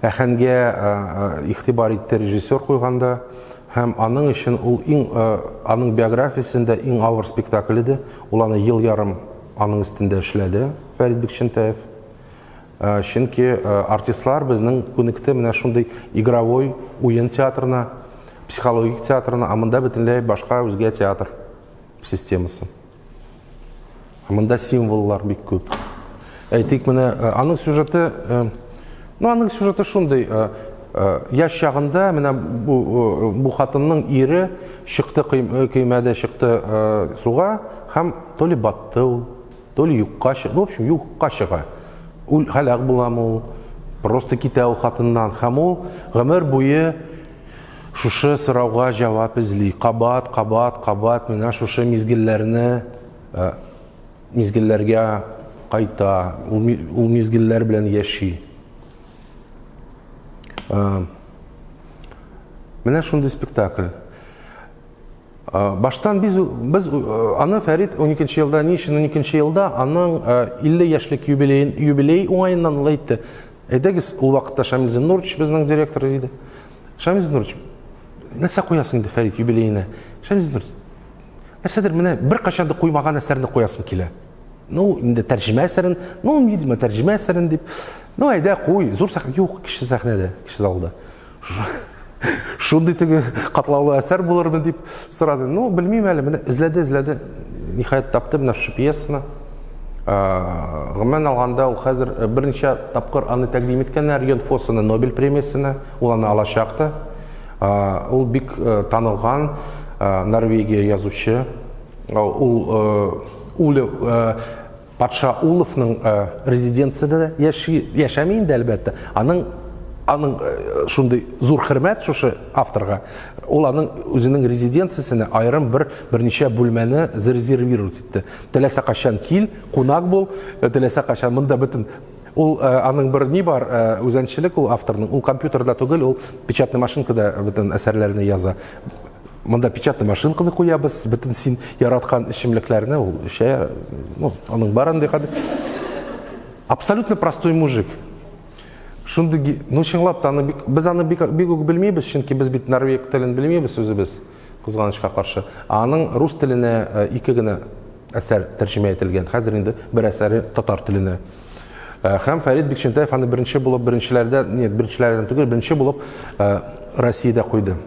Speaker 1: әһәнгә э, игътибар итте режиссер куйганда. Һәм аның өчен ул иң аның биографиясендә иң авыр спектакль иде. Ул аны ел ярым аның өстендә эшләде Фәрит Бикчәнтәев. Чөнки артистлар безнең күнекте менә шундый игровой уен театрына, психологик театрына, ә монда бөтенләй башка үзгә театр системасы. Монда символлар бик күп. Әйтик, менә э, аның сюжеты, э, ну, аның сюжеты шундый, э, яшь чагында менә бу, бу хатынның ире чыкты көймәдә чыкты суга һәм то ли батты ул, то ли юкка чыга, ну, в общем, юкка чыга. Ул һәлак буламы ул, просто китә ул хатыннан һәм ул гомер буе Шушы сорауга җавап эзли. Кабат, кабат, кабат менә шушы мизгелләрне э, мизгелләргә кайта, ул, ул мизгелләр белән яши. Э, менә шундый спектакль. Э, баштан без, без аны Фәрит 12 елда, ни өчен 12 елда аның 50 яшьлек юбилеен, юбилей уңаеннан ул әйтте. Әйдәгез, ул вакытта Шамил Зиннурович безнең директор иде. Шамил Зиннурович, нәрсә куясың инде Фәрит юбилеена? Шамил Зиннурович, нәрсәдер менә беркайчан да куймаган әсәрне куясым килә. Ну, инде тәрҗемә әсәрен, ну, видимо, тәрҗемә әсәрен дип. Ну, әйдә, куй, зур сәхнә, юк, кече сәхнәдә, кече залда. Шундый теге катлаулы әсәр булырмы дип сорады. Ну, белмим әле, менә эзләде, эзләде. Ниһаять тапты менә шушы пьесаны. Гомумән алганда, ул хәзер э, берничә тапкыр аны тәкъдим иткәннәр Йон Фоссены Нобель премиясенә, ул аны алачак та. Ул бик э, танылган э, Норвегия язучы. Ул Уле Патша Уловның э, резиденцияда да яши, яшәми инде әлбәттә. Аның аның э, шундый зур хөрмәт шушы авторга. Ул аның үзенең резиденциясенә аерым бер берничә бүлмәне зарезервировать итте. Теләсә кайчан кил, кунак бул, э, теләсә кайчан монда бөтен Ул аның бер ни бар, үзенчелек ул авторның. Ул компьютерда түгел, ул печатный машинкада бөтен әсәрләрне яза. Монда печатный машинканы куябыз, бөтен син яраткан эчемлекләрне ул эчә, ну, аның бар андый кадәр. Абсолютно простой мужик. Шундый, ну, чынлап та аны бик, без аны бик, бик үк белмибез, чөнки без бит норвег телен белмибез үзебез, кызганычка каршы. Ә аның рус теленә э, ике генә әсәр тәрҗемә ителгән. Хәзер инде бер әсәре татар теленә. Э, һәм Фәрит Бикчәнтәев аны беренче булып, беренчеләрдән, нет, беренчеләрдән түгел, беренче булып э, Россиядә куйды.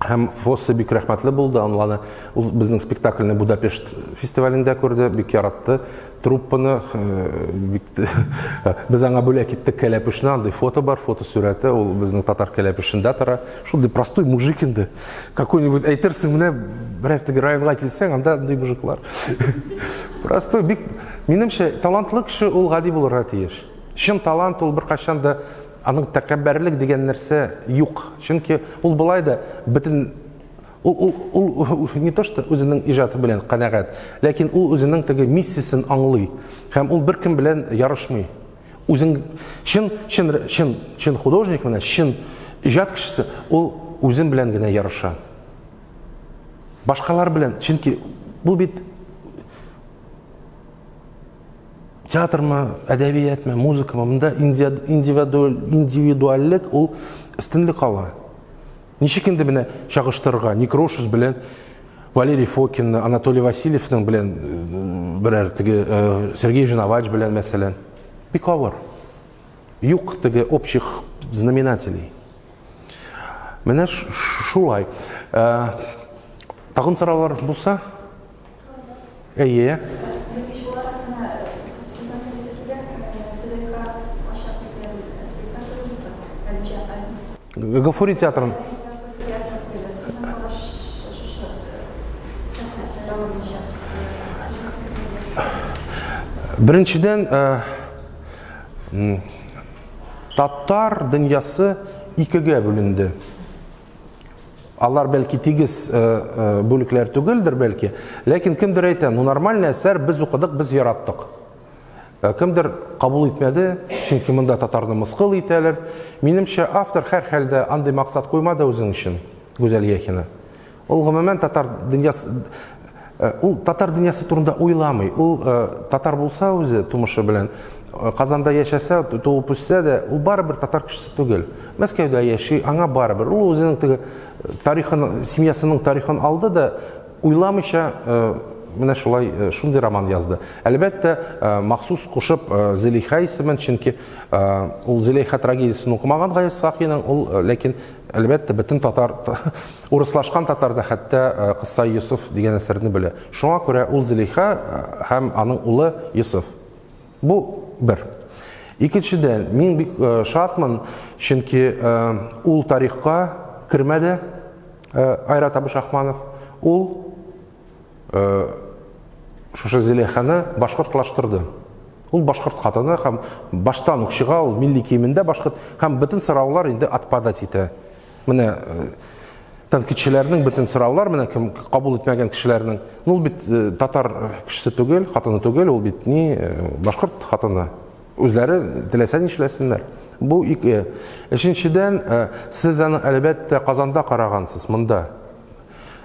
Speaker 1: Һәм Фоссе бик рәхмәтле булды, аны ул безнең спектакльне Будапешт фестивалендә күрде, бик яратты труппаны. Э, бик без аңа бүләк иттек кәләпүшне, андый фото бар, фотосурәте, ул безнең татар кәләпүшендә тора. Шундый простой мужик инде. Какой-нибудь әйтерсең, менә берәр теге районга килсәң, анда андый мужиклар. Простой, бик, минемчә, талантлы кеше ул гади булырга тиеш. Чын талант ул беркайчан да Аның тәкәббәрлек дигән нәрсә юк. Чөнки ул болай да бөтен ул, ул, ул не то что үзенең иҗаты белән канәгать, ләкин ул үзенең теге миссиясен аңлый һәм ул беркем белән ярышмый. Үзең чын чын чын чын художник менә чын иҗат кешесе ул үзен белән генә ярыша. Башкалар белән, чөнки бу бит Театрмы, әдәбиятмы, музыкамы, монда индивидуальлек ул өстенлек ала. Ничек инде менә чагыштырырга Некрошус белән Валерий Фокинны, Анатолий Васильевның белән э, берәр теге э, Сергей Женовач белән мәсәлән. Бик авыр. Юк теге общих знаменателей. Менә шулай. Э, тагын сораулар булса? Әйе.
Speaker 8: Белгеч буларак менә сездән сорыйсы килә, Зөләйха кайчак безгә спектакль узды, Галимҗан Галимов.
Speaker 1: Гафури театрын.
Speaker 8: Театр куйды. Сезнең караш шушы сәхнә сайлау буенча. Сезнең фикерегез?
Speaker 1: Беренчедән, Татар дөньясы икегә бүленде. Алар бәлки тигез э, э, бүлекләр түгелдер бәлки, ләкин кемдер әйтә, ну нормальный әсәр, без укыдык, без яраттык. Э, кемдер кабул итмәде, чөнки монда татарны мыскыл итәләр. Минемчә, автор һәрхәлдә андый максат куймады үзенең өчен, Гүзәл Яхина. Ул гомумән татар дөньясы э, ул татар дөньясы турында уйламый. Ул э, татар булса үзе тумышы белән э, Казанда яшәсә, туып үссә дә, ул барыбер татар кешесе түгел. Мәскәүдә яши, аңа барыбер. Ул үзенең теге тарихын, семьясының тарихын алды да, уйламыйча менә шулай шундый роман язды. Әлбәттә, махсус кушып Зөләйха исемен, чөнки ул Зөләйха трагедиясен укымаган Гаяз Сахиның, ул ләкин әлбәттә бөтен татар Урыслашкан татар да хәтта Кыссаи Йосыф дигән әсәрне белә. Шуңа күрә ул Зөләйха һәм аның улы Йосыф. Бу бер. Икенчедән, мин бик шатмын, чөнки ул тарихка кермәде Айрат Абушахманов. Ул шушы Зөләйханы башкортлаштырды. Ул башкорт хатыны һәм баштан ук чыга ул милли киемендә башкорт һәм бөтен сораулар инде отпадать итә. Менә э, тәнкыйтьчеләрнең бөтен сораулар, менә кем кабул итмәгән кешеләрнең, ну ул бит э, татар э, кешесе түгел, хатыны түгел, ул бит ни, башкорт хатыны. Үзләре теләсә нишләсеннәр. Бу ике. Өченчедән, сез аны әлбәттә Казанда карагансыз, монда.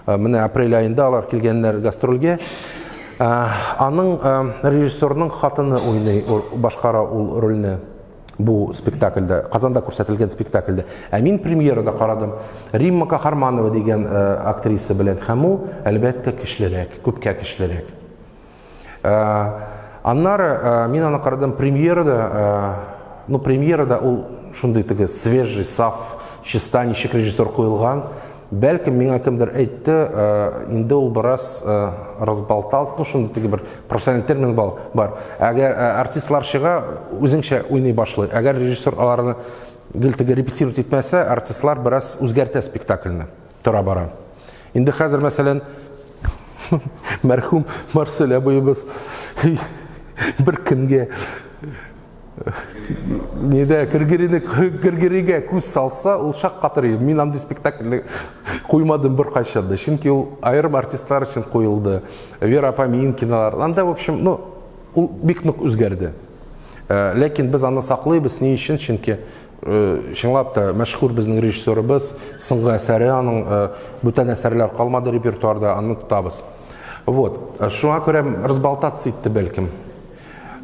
Speaker 1: Менә апрель аенда алар килгәннәр гастрольгә. Аның режиссерның хатыны уйный, башкара ул рольне. Бу спектакльдә, Казанда күрсәтелгән спектакльдә. Ә мин премьерада карадым. Римма Кахарманова дигән э, актриса белән һәм ул, әлбәттә, көчлерәк, күпкә көчлерәк. Э, аннары э, мин аны карадым премьерада, ну премьерада ул шундый теге свежий, саф, чиста ничек режиссер куелган. Бәлкем миңа кемдер әйтте, э, инде ул бераз э, разболтал, ну шундый теге бер профессиональ термин бар. Әгәр э, артистлар чыга, үзеңчә уйный башлый. Әгәр режиссер аларны гел теге репетировать итмәсә, артистлар бераз үзгәртә спектакльне тора-бара. Инде хәзер, мәсәлән, мәрхүм Марсель абыебыз бер көнгә Нидә Кергерине Кергеригә күз салса, ул шаккатыр иде. Мин андый спектакльне куймадым беркайчан да. Чөнки ул аерым артистлар өчен куелды. Вера апа Минкиналар. Анда, в общем, ну, ул бик нык үзгәрде. Э, ләкин без аны саклыйбыз. Ни өчен? Чөнки э, чынлап та мәшһүр безнең режиссерыбыз, соңгы әсәре аның э, бүтән әсәрләр калмады репертуарда, аны тотабыз. Вот. Шуңа күрә разболтаться итте бәлкем.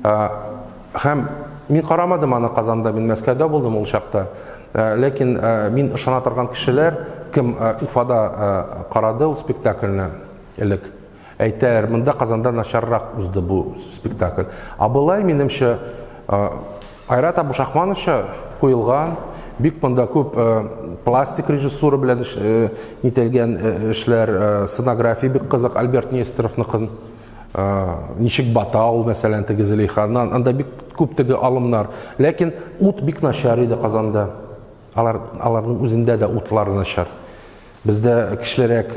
Speaker 1: Һәм мин карамадым аны Казанда, мин Мәскәүдә булдым ул чакта. Ләкин мин ышана торган кешеләр, кем Уфада карады ул спектакльне элек, әйтәләр, монда Казанда начаррак узды бу спектакль. А болай, минемчә, Айрат Абушахмановча куелган, бик монда күп пластик режиссура белән нителгән эшләр, сценография бик кызык, Альберт Нестеровныкын. Ничек бата ул, мәсәлән, теге Зөләйха. Анда бик күп теге алымнар. Ләкин ут бик начар иде Казанда. Алар, аларның үзендә дә утлар начар. Бездә кешелерәк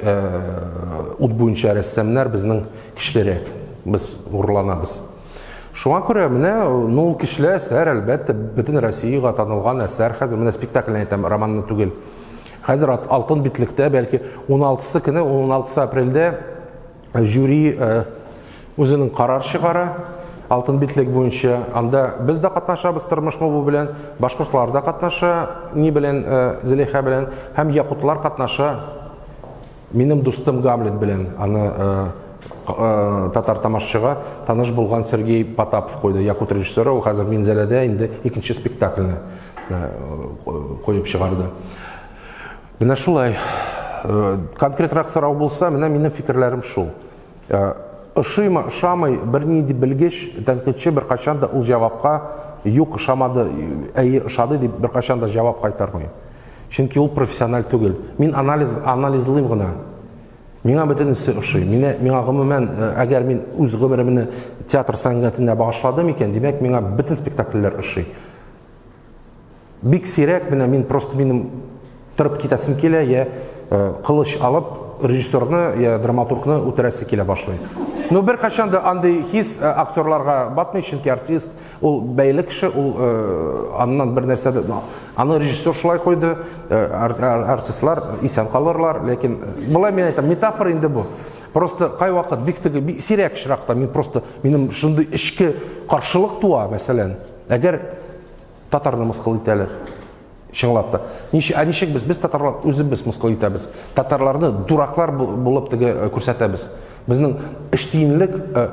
Speaker 1: ут буенча рәссамнар безнең кешелерәк. Без горурланабыз. Шуңа күрә менә ну ул көчле әсәр, әлбәттә, бөтен Россиягә танылган әсәр. Хәзер менә спектакльне әйтәм, романны түгел. Хәзер алтын битлектә, бәлки 16 көне, 16 апрельдә Жюри э, үзенең карар чыгара алтын битлек буенча. Анда без дә катнашабыз тормышмы бу белән, башкортлар да катнаша ни белән, э, Зөләйха белән һәм якутлар катнаша минем дустым Гамлет белән. Аны э, татар тамашачыга таныш булган Сергей Потапов куйды, якут режиссеры, ул хәзер Минзәләдә инде икенче спектакльне куеп чыгарды. Менә шулай. Э, конкретрак сорау булса, менә минем фикерләрем шул. Э, ошыймы, ошамый, бернинди белгеч, тәнкыйтьче беркайчан да ул җавапка юк, ошамады, әйе, ошады дип беркайчан да җавап кайтармый. Чөнки ул профессиональ түгел. Мин анализ анализлыйм гына. Миңа бөтенесе ошый. Мине миңа гомумән, э, әгәр мин үз гомеремне театр сәнгатенә багышладым икән, димәк, миңа бөтен спектакльләр ошый. Бик сирәк менә мин просто минем торып китәсем килә, я э, кылыч алып режиссерны я драматургны үтерәсе килә башлый. Ну, беркайчан да андый хис актерларга батмый, чөнки артист ул бәйле кеше, ул аннан бер нәрсә дә, аны режиссер шулай куйды, артистлар исән калырлар, ләкин болай мин әйтәм, метафора инде бу. Просто кайвакыт бик теге бик сирәк очракта мин просто минем шундый эчке каршылык туа, мәсәлән, әгәр татарны мыскыл итәләр. Чынлап та. Ничек, ә ничек без, без татарлар үзебез мыскыл итәбез. Татарларны дураклар булып теге э, күрсәтәбез. Безнең эштиенлек э,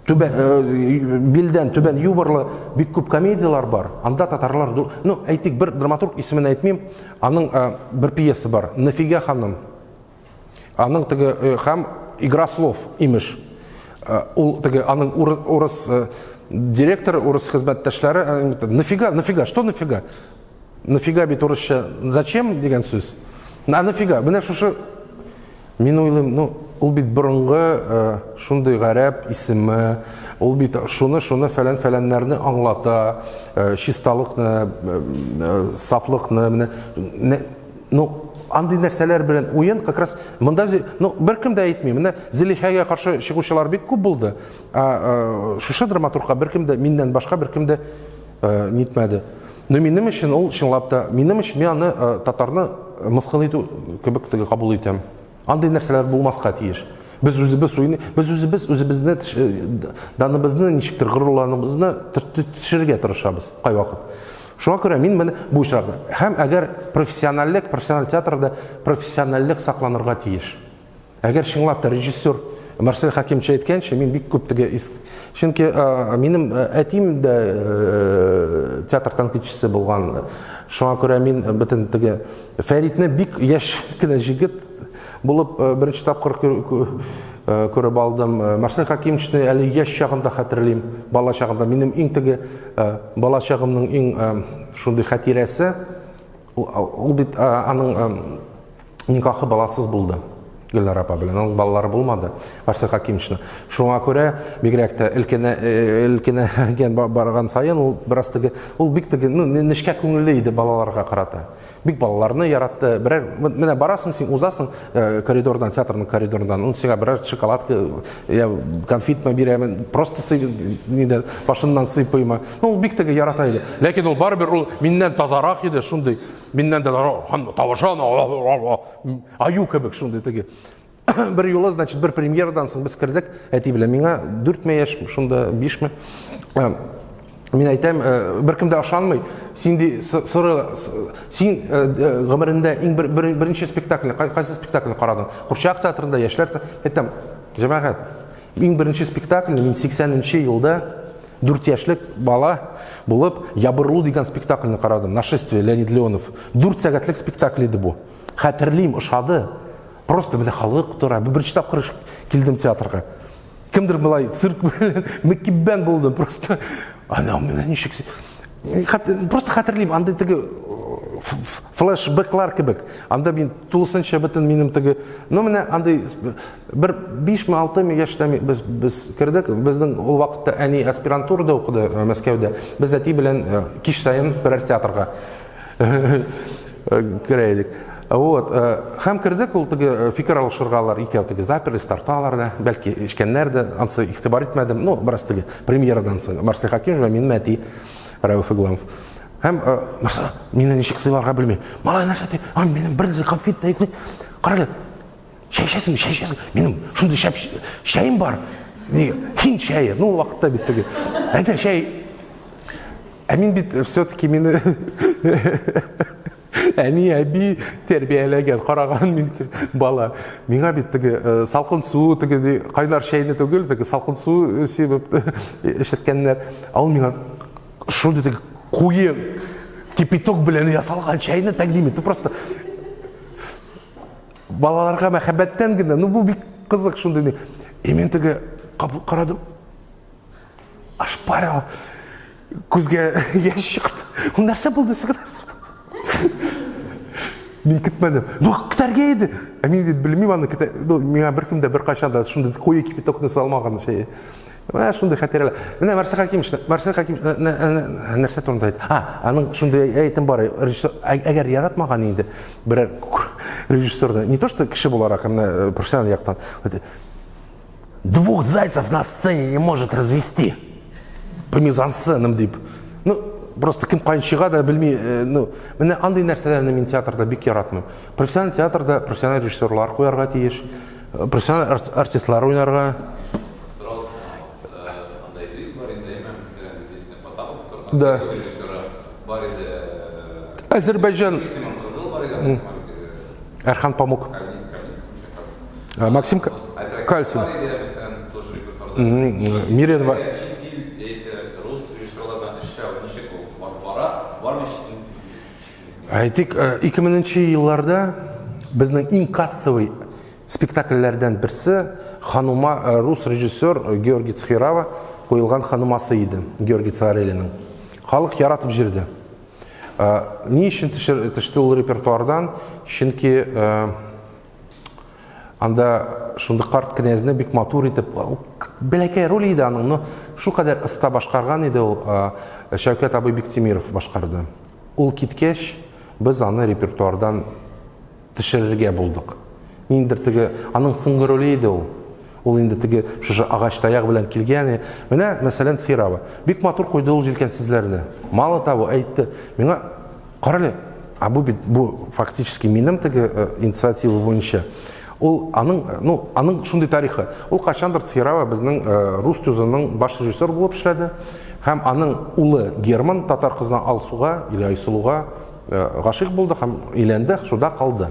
Speaker 1: түбән э, билдән түбән юморлы бик күп комедияләр бар. Анда татарлар, ну, әйтик, бер драматург исемен әйтмим, аның бер пьеса бар. Нафига ханым. Аның теге э, һәм игра слов имеш. Э, ул теге аның урыс э, директор, урыс хезмәттәшләре нафига, нафига, что нафига? Нафига бит урысча зачем дигән сүз. На нафига? Менә шушы мин уйлыйм, ну, ул бит борынгы шундый гарәп исеме, ул бит шуны-шуны фәлән-фәләннәрне аңлата, чисталыкны, сафлыкны, менә Ну, андый нәрсәләр белән уен как раз монда ну беркем дә әйтми. Менә Зөлихәгә каршы чыгучылар бик күп булды. Ә, э, шушы драматургка беркем дә миннән башка беркем дә э, нитмәде. Но минем өчен ул чынлап та, минем өчен мин аны э, татарны мыскыл итү кебек теге кабул итәм. Андый нәрсәләр булмаска тиеш. Без үзебез уйный, без үзебез үзебезне э, даныбызны ничектер горурланыбызны төшерергә тырышабыз кайвакыт. Шуңа күрә мин менә бу очракта һәм әгәр профессиональлек, профессиональ театрда профессиональлек сакланырга тиеш. Әгәр чынлап та режиссер Марсель Хакимович әйткәнчә, мин бик күп теге чөнки э, минем э, әтием дә театр тәнкыйтьчесе булган. Шуңа күрә мин бөтен теге Фәритне бик яшь кенә җегет булып э, беренче тапкыр э, күреп алдым. Э, Марсель Хакимовичны әле яшь чагында хәтерлим, бала чагында. Минем иң теге бала чагымның иң шундый хатирәсе, ул бит аның никахы баласыз булды. Гөлнар апа белән. Аның балалары булмады Марсель Хакимовичның. Шуңа күрә бигрәк тә өлкәнә өлкәнәгән барган саен ул бераз теге ул бик теге ну нечкә күңелле иде балаларга карата. Бик балаларны яратты. Берәр менә барасың син узасың э, коридордан, театрның коридорыннан, ул сиңа берәр шоколадка я конфетмы бирәмен, просто сый нидә башыннан сыйпыймы. Ну ул бик теге ярата иде. Ләкин ул барыбер ул миннән тазарак иде, шундый миннән дә тавышы Аю кебек шундый теге. Бер юлы, значит, бер премьерадан соң без кердек, әти белән миңа 4 яшь, шунда 5 ме. Э, мин әйтәм, э, беркем дә ышанмый. Син ди соры син э, гомерендә иң бер, бер, беренче спектакль, кайсы спектакльне карадың? Курчак театрында, яшьләр әйтәм, җәмәгать, иң беренче спектакльне мин 80 елда 4 яшьлек бала булып Ябырлу дигән спектакльне карадым. Нашествие Леонид Леонов. 4 сәгатьлек спектакль иде бу. Хәтерлим, ошады. Просто менә халык тора. Бу беренче тапкыр килдем театрга. Кемдер былай цирк белән мөкиббән булдым. Просто ана менә ничек просто хәтерлим, анда теге флешбеклар кебек. Анда мин тулысынча бөтен минем теге, ну менә андый бер 5 ме 6 ме яшьтә без без кердек. Безнең ул вакытта әни аспирантурада укыды э, Мәскәүдә. Без әти белән э, кич саен берәр театрга керә идек. Вот. Һәм кердек, ул теге фикер алышырга алар икәү теге заперлись, тарталар да, бәлки эчкәннәр дә, ансы игътибар итмәдем. Ну, бераз теге премьерадан соң Марсель Хакимов белән минем әти Рәүф Игламов. Һәм Марсель мине ничек сыйларга белми. Малай нәрсә ди? Ай, минем бер конфет та юк. Кара әле. Чәй эчәсеңме? Чәй эчәсең? Минем шундый шәп чәем бар. Ни, һинд чәе. Ну, ул вакытта бит теге. Әйдә чәй Ә мин бит все-таки мине әни, әби тәрбияләгән, караган мин бала. Миңа бит теге э, салкын су, теге кайнар чәйне түгел, теге салкын су э, сибеп эчерткәннәр. Ә ул миңа шундый теге куе кипяток белән ясалган чәйне тәкъдим итте. Просто балаларга мәхәббәттән генә, ну бу бик кызык шундый. И мин теге карадым, Ошпарил. Күзгә яшь чыкты. Ул нәрсә булды? Нәрсә булды? Мин көтмәдем. Ну, көтәргә иде. Ә мин бит белмим аны көтә. Ну, миңа беркем дә беркайчан да шундый куе кипятокны салмаган шәй. Менә шундый хатирәләр. Менә Марсель Хәкимович, Марсель Хәкимович нәрсә турында әйтте? А, аның шундый әйтем бар, режиссер әгәр яратмаган инде берәр режиссерны, не то что кеше буларак, ә менә э, профессиональ яктан. Двух зайцев на сцене не может развести по мизансценам дип. Ну, просто кем каян чыга да белми, э, ну, менә андый нәрсәләрне мин театрда бик яратмыйм. Профессиональ театрда профессиональ режиссерлар куярга тиеш, э, профессиональ артистлар уйнарга.
Speaker 10: Сорау сиңа, анда Илгиз бар инде, әйме, мәсәлән, Песня Потапов торган,
Speaker 1: Да.
Speaker 10: режиссеры бар иде.
Speaker 1: Азербайджан.
Speaker 10: Исемем Кызыл бар иде,
Speaker 1: Әрхан Памук. Максим Кальцин.
Speaker 10: Бар иде, мәсәлән, тоже репертуарда.
Speaker 1: Мирен
Speaker 10: Чит ил, яисә рус режиссерлардан эшләү ничек ул бара? Бармы чит
Speaker 1: Әйтик, 2000 елларда безнең иң кассовый Спектакльләрдән берсе Ханума рус режиссер Георгий Цхирава куелган Ханумасы иде, Георгий Царелиның. Халык яратып җирде. Ни өчен төште ул репертуардан? Чөнки анда шундый карт князьне бик матур итеп, бәләкәй роль иде аның, но шулкадәр оста башкарган иде ул, Шәүкәт абый Биктимиров башкарды. Ул киткәч, без аны репертуардан Төшерергә булдык. Ниндидер теге, аның соңгы роле иде ул. Ул инде теге шушы агач таяк белән килгән. Менә, мәсәлән, Цхирава. Бик матур куйды ул җилкәнсезләрне. Мало того, әйтте, миңа, карале, а бу бит, бу фактически минем теге э, инициатива буенча. Ул аның, э, ну, аның шундый тарихы. Ул кайчандыр Цхирава безнең э, рус тюзының баш режиссер булып эшләде. Һәм аның улы Герман татар кызына Алсуга или Айсылуга Э, гашыйк булды һәм өйләнде, шунда калды.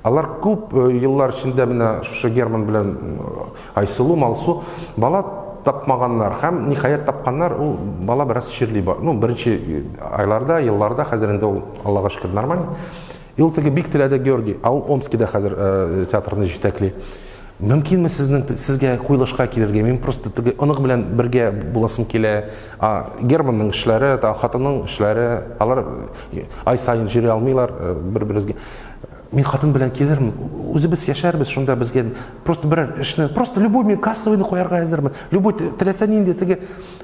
Speaker 1: Алар күп э, еллар эчендә менә шушы Герман белән э, Айсылу, Малсу бала тапмаганнар һәм ниһаять тапканнар, ул бала бераз чирли. Ну, беренче айларда, елларда, хәзер инде ул, Аллага шөкер, нормально. И ул теге бик теләде Георгий, ә ул Омскида хәзер театрны җитәкли. Мөмкинме сезнең сезгә куелышка килергә? Мин просто теге онык белән бергә буласым килә. А Германның эшләре, та хатынның эшләре, алар ай саен җөри алмыйлар э, бер-беребезгә. Мин хатын белән килермен, үзебез яшәрбез шунда безгә просто берәр эшне, просто любой мин кассовыйны куярга әзермен. Любой теләсә нинди теге.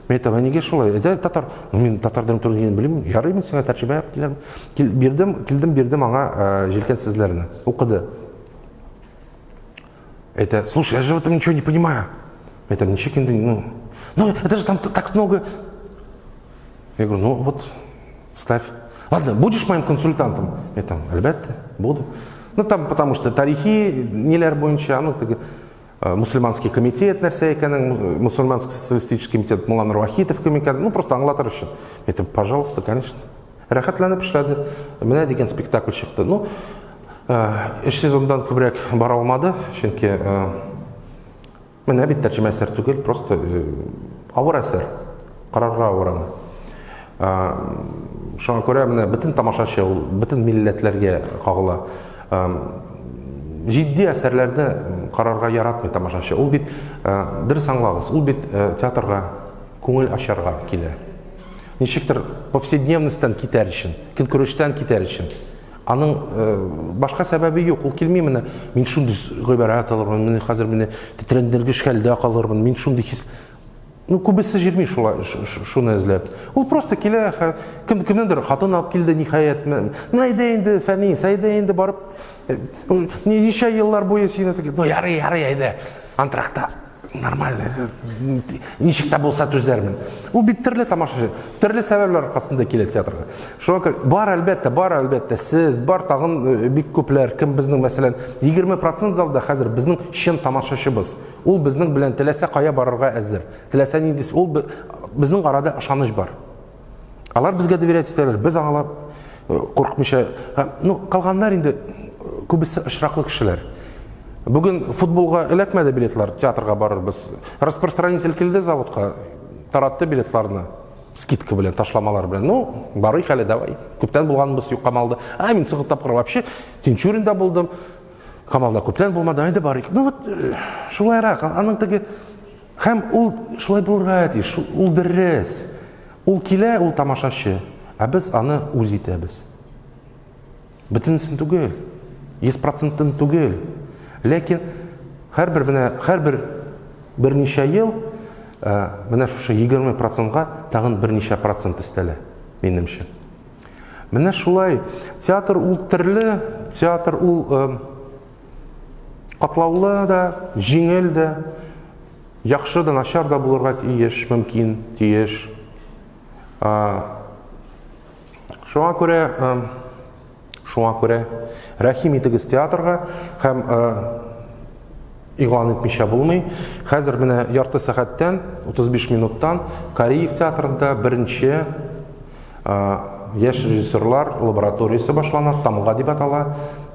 Speaker 1: Мин әйтәм, ә нигә шулай? Әйдә татар. Ну, мин татар драматургияне белмим. Ярый, мин сиңа тәрҗемә яп килермен. Кил, бирдем, килдем, бирдем аңа э, җилкәнсезләрне. Укыды. Это, слушай, я же в этом ничего не понимаю. Это ничек инде, ну, ну, это же там так много. Я говорю, ну вот, ставь. Ладно, будешь моим консультантом? Я там, әлбәттә, буду. Ну, там, потому что тарихи ниләр буенча, ну, теге, э, мусульманский комитет нәрсә икәнен, мусульманский социалистический комитет Мулла Вахитов кем икәнен, ну, просто аңлатыр өчен. Это, пожалуйста, конечно. Рәхәтләнеп эшләде. Менә дигән спектакль чыкты. Ну, э, өч сезондан күбрәк бара алмады, чөнки э, менә бит тәрҗемә әсәр түгел, просто э, авыр әсәр. Карарга авыр аны. Шуңа күрә менә бөтен тамашачы ул бөтен милләтләргә кагыла. Җитди әсәрләрне карарга яратмый тамашачы. Ул бит дөрес аңлагыз, ул бит театрга күңел ачарга килә. Ничектер повседневностьтан китәр өчен, көнкүрештән китәр өчен. Аның э, башка сәбәбе юк, ул килми менә мин шундый гыйбарәт алырмын, мин хәзер мине тетрәндергеч хәлдә калырмын, мин шундый хис Ну, күбесе җирми шулай шуны эзләп. Ул просто килә, кем кемнәндер хатын алып килде, ниһаять. Ну, әйдә инде, Фәнис, әйдә инде барып э, ничә еллар буе сине ну, ярый, ярый, әйдә. Антракта нормально, ничек тә булса түзәрмен. Ул бит төрле тамашачы, төрле сәбәпләр аркасында килә театрга. Шуңа күрә бар әлбәттә, бар әлбәттә, сез, бар тагын э, бик күпләр, кем безнең мәсәлән 20% залда хәзер безнең чын тамашачыбыз. Ул безнең белән теләсә кая барырга әзер. Теләсә нинди, ул безнең арада ышаныч бар. Алар безгә доверять итәләр, без аңалар э, куркмыйча. Ну, калганнар инде э, күбесе очраклы кешеләр. Бүген футболга эләкмәде билетлар, театрга барырбыз. Распространитель килде заводка, таратты билетларны скидка белән, ташламалар белән. Ну, барыйк әле, давай. Күптән булганбыз юк Камалда. А, мин соңгы тапкыр вообще Тинчуринда булдым. Камалда күптән булмады, әйдә барыйк. Ну вот, э, шулайрак, аның теге Һәм ул шулай булырга тиеш, ул дөрес. Ул килә, ул тамашачы, ә без аны үз итәбез. Бөтенесен түгел, 100 процентын түгел. Ләкин һәрбер менә һәрбер берничә ел Менә шушы 20 процентка тагын берничә процент өстәлә, минемчә. Менә шулай, театр ул төрле, театр ул катлаулы да, җиңел дә, яхшы да, начар да булырга тиеш, мөмкин, тиеш. Шуңа күрә, шуңа күрә рәхим итегез театрга һәм игълан итмичә булмый. Хәзер менә ярты сәгатьтән, 35 минуттан Кариев театрында беренче яшь режиссерлар лабораториясе башлана, Тамга дип атала.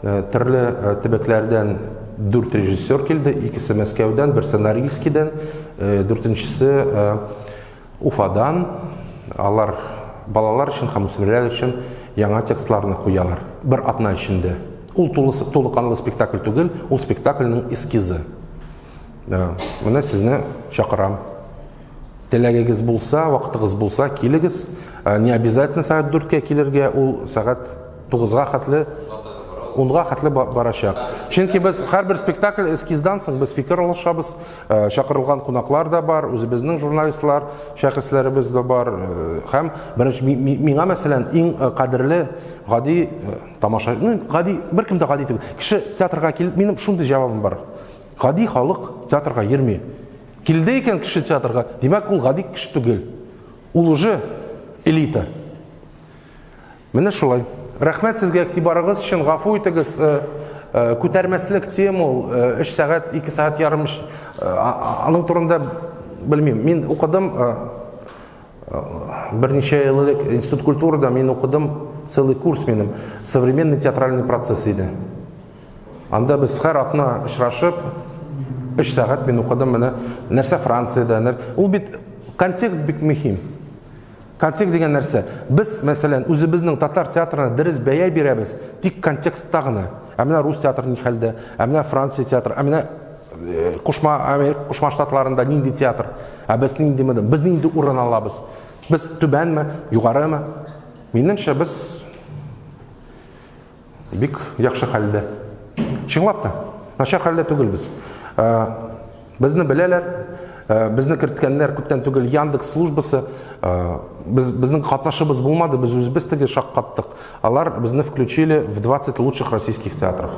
Speaker 1: Төрле төбәкләрдән дүрт режиссер килде, икесе Мәскәүдән, берсе Норильскидән, дүртенчесе Уфадан алар балалар өчен һәм үсмерләр өчен яңа текстларны куялар. Бер атна эчендә. Ул тулы, тулы канлы спектакль түгел, ул спектакльнең эскизы. Э, менә сезне чакырам. Теләгегез булса, вакытыгыз булса, килегез. Э, не обязательно сәгать 4-кә килергә, ул сәгать 9-га хәтле 10-га хәтле барачак. Чөнки без һәрбер спектакль эскиздан соң без фикер алышабыз, Э, чакырылган кунаклар да бар, үзебезнең журналистлар, шәхесләребез дә бар. Э, һәм беренче миңа мәсәлән иң э, кадерле гади тамаша, ну, гади беркем дә гади түгел. Кеше театрга килеп, минем шундый җавабым бар. Гади халык театрга йөрми. Килде икән кеше театрга, димәк, ул гади кеше түгел. Ул уже элита. Менә шулай. Рәхмәт сезгә игътибарыгыз өчен, гафу итегез, э, э, күтәрмәслек тема ул, 3 э, сәгать, 2 сәгать ярым аның турында белмим. Мин укыдым берничә ел элек Институт культурада мин укыдым, целый курс минем современный театральный процесс иде. Анда без һәр атна очрашып, 3 сәгать мин укыдым менә нәрсә Франциядә, ул бит контекст бик мөһим. Контекст дигән нәрсә? Без, мәсәлән, үзебезнең татар театрына дөрес бәя бирәбез, тик контекстта гына. Ә менә рус театры ни хәлдә, ә менә Франция театры, ә менә э, Кушма Америка Кушма Штатларында нинди театр, ә без нинди монда, без нинди урын алабыз? Без түбәнме, югарымы? Минемчә, без Бик яхшы хәлдә. Чынлап та, начар хәлдә түгел без. Э, безне беләләр, э, безне керткәннәр күптән түгел Яндекс службасы. Э, без безнең катнашыбыз булмады, без үзебез теге шаккаттык. Алар безне включили в 20 лучших российских театров.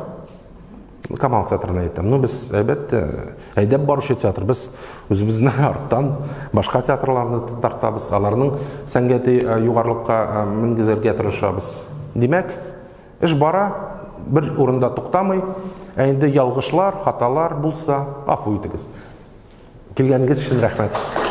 Speaker 1: Камал театрына әйтәм. Ну, без, әлбәттә, әйдәп баручы театр. Без үзебезне арттан башка театрларны тартабыз, аларның сәнгати э, югарылыкка э, менгезергә тырышабыз. Димәк, эш бара, бер урында туктамый. Ә инде ялгышлар, хаталар булса, гафу итегез. Килгәнегез өчен рәхмәт.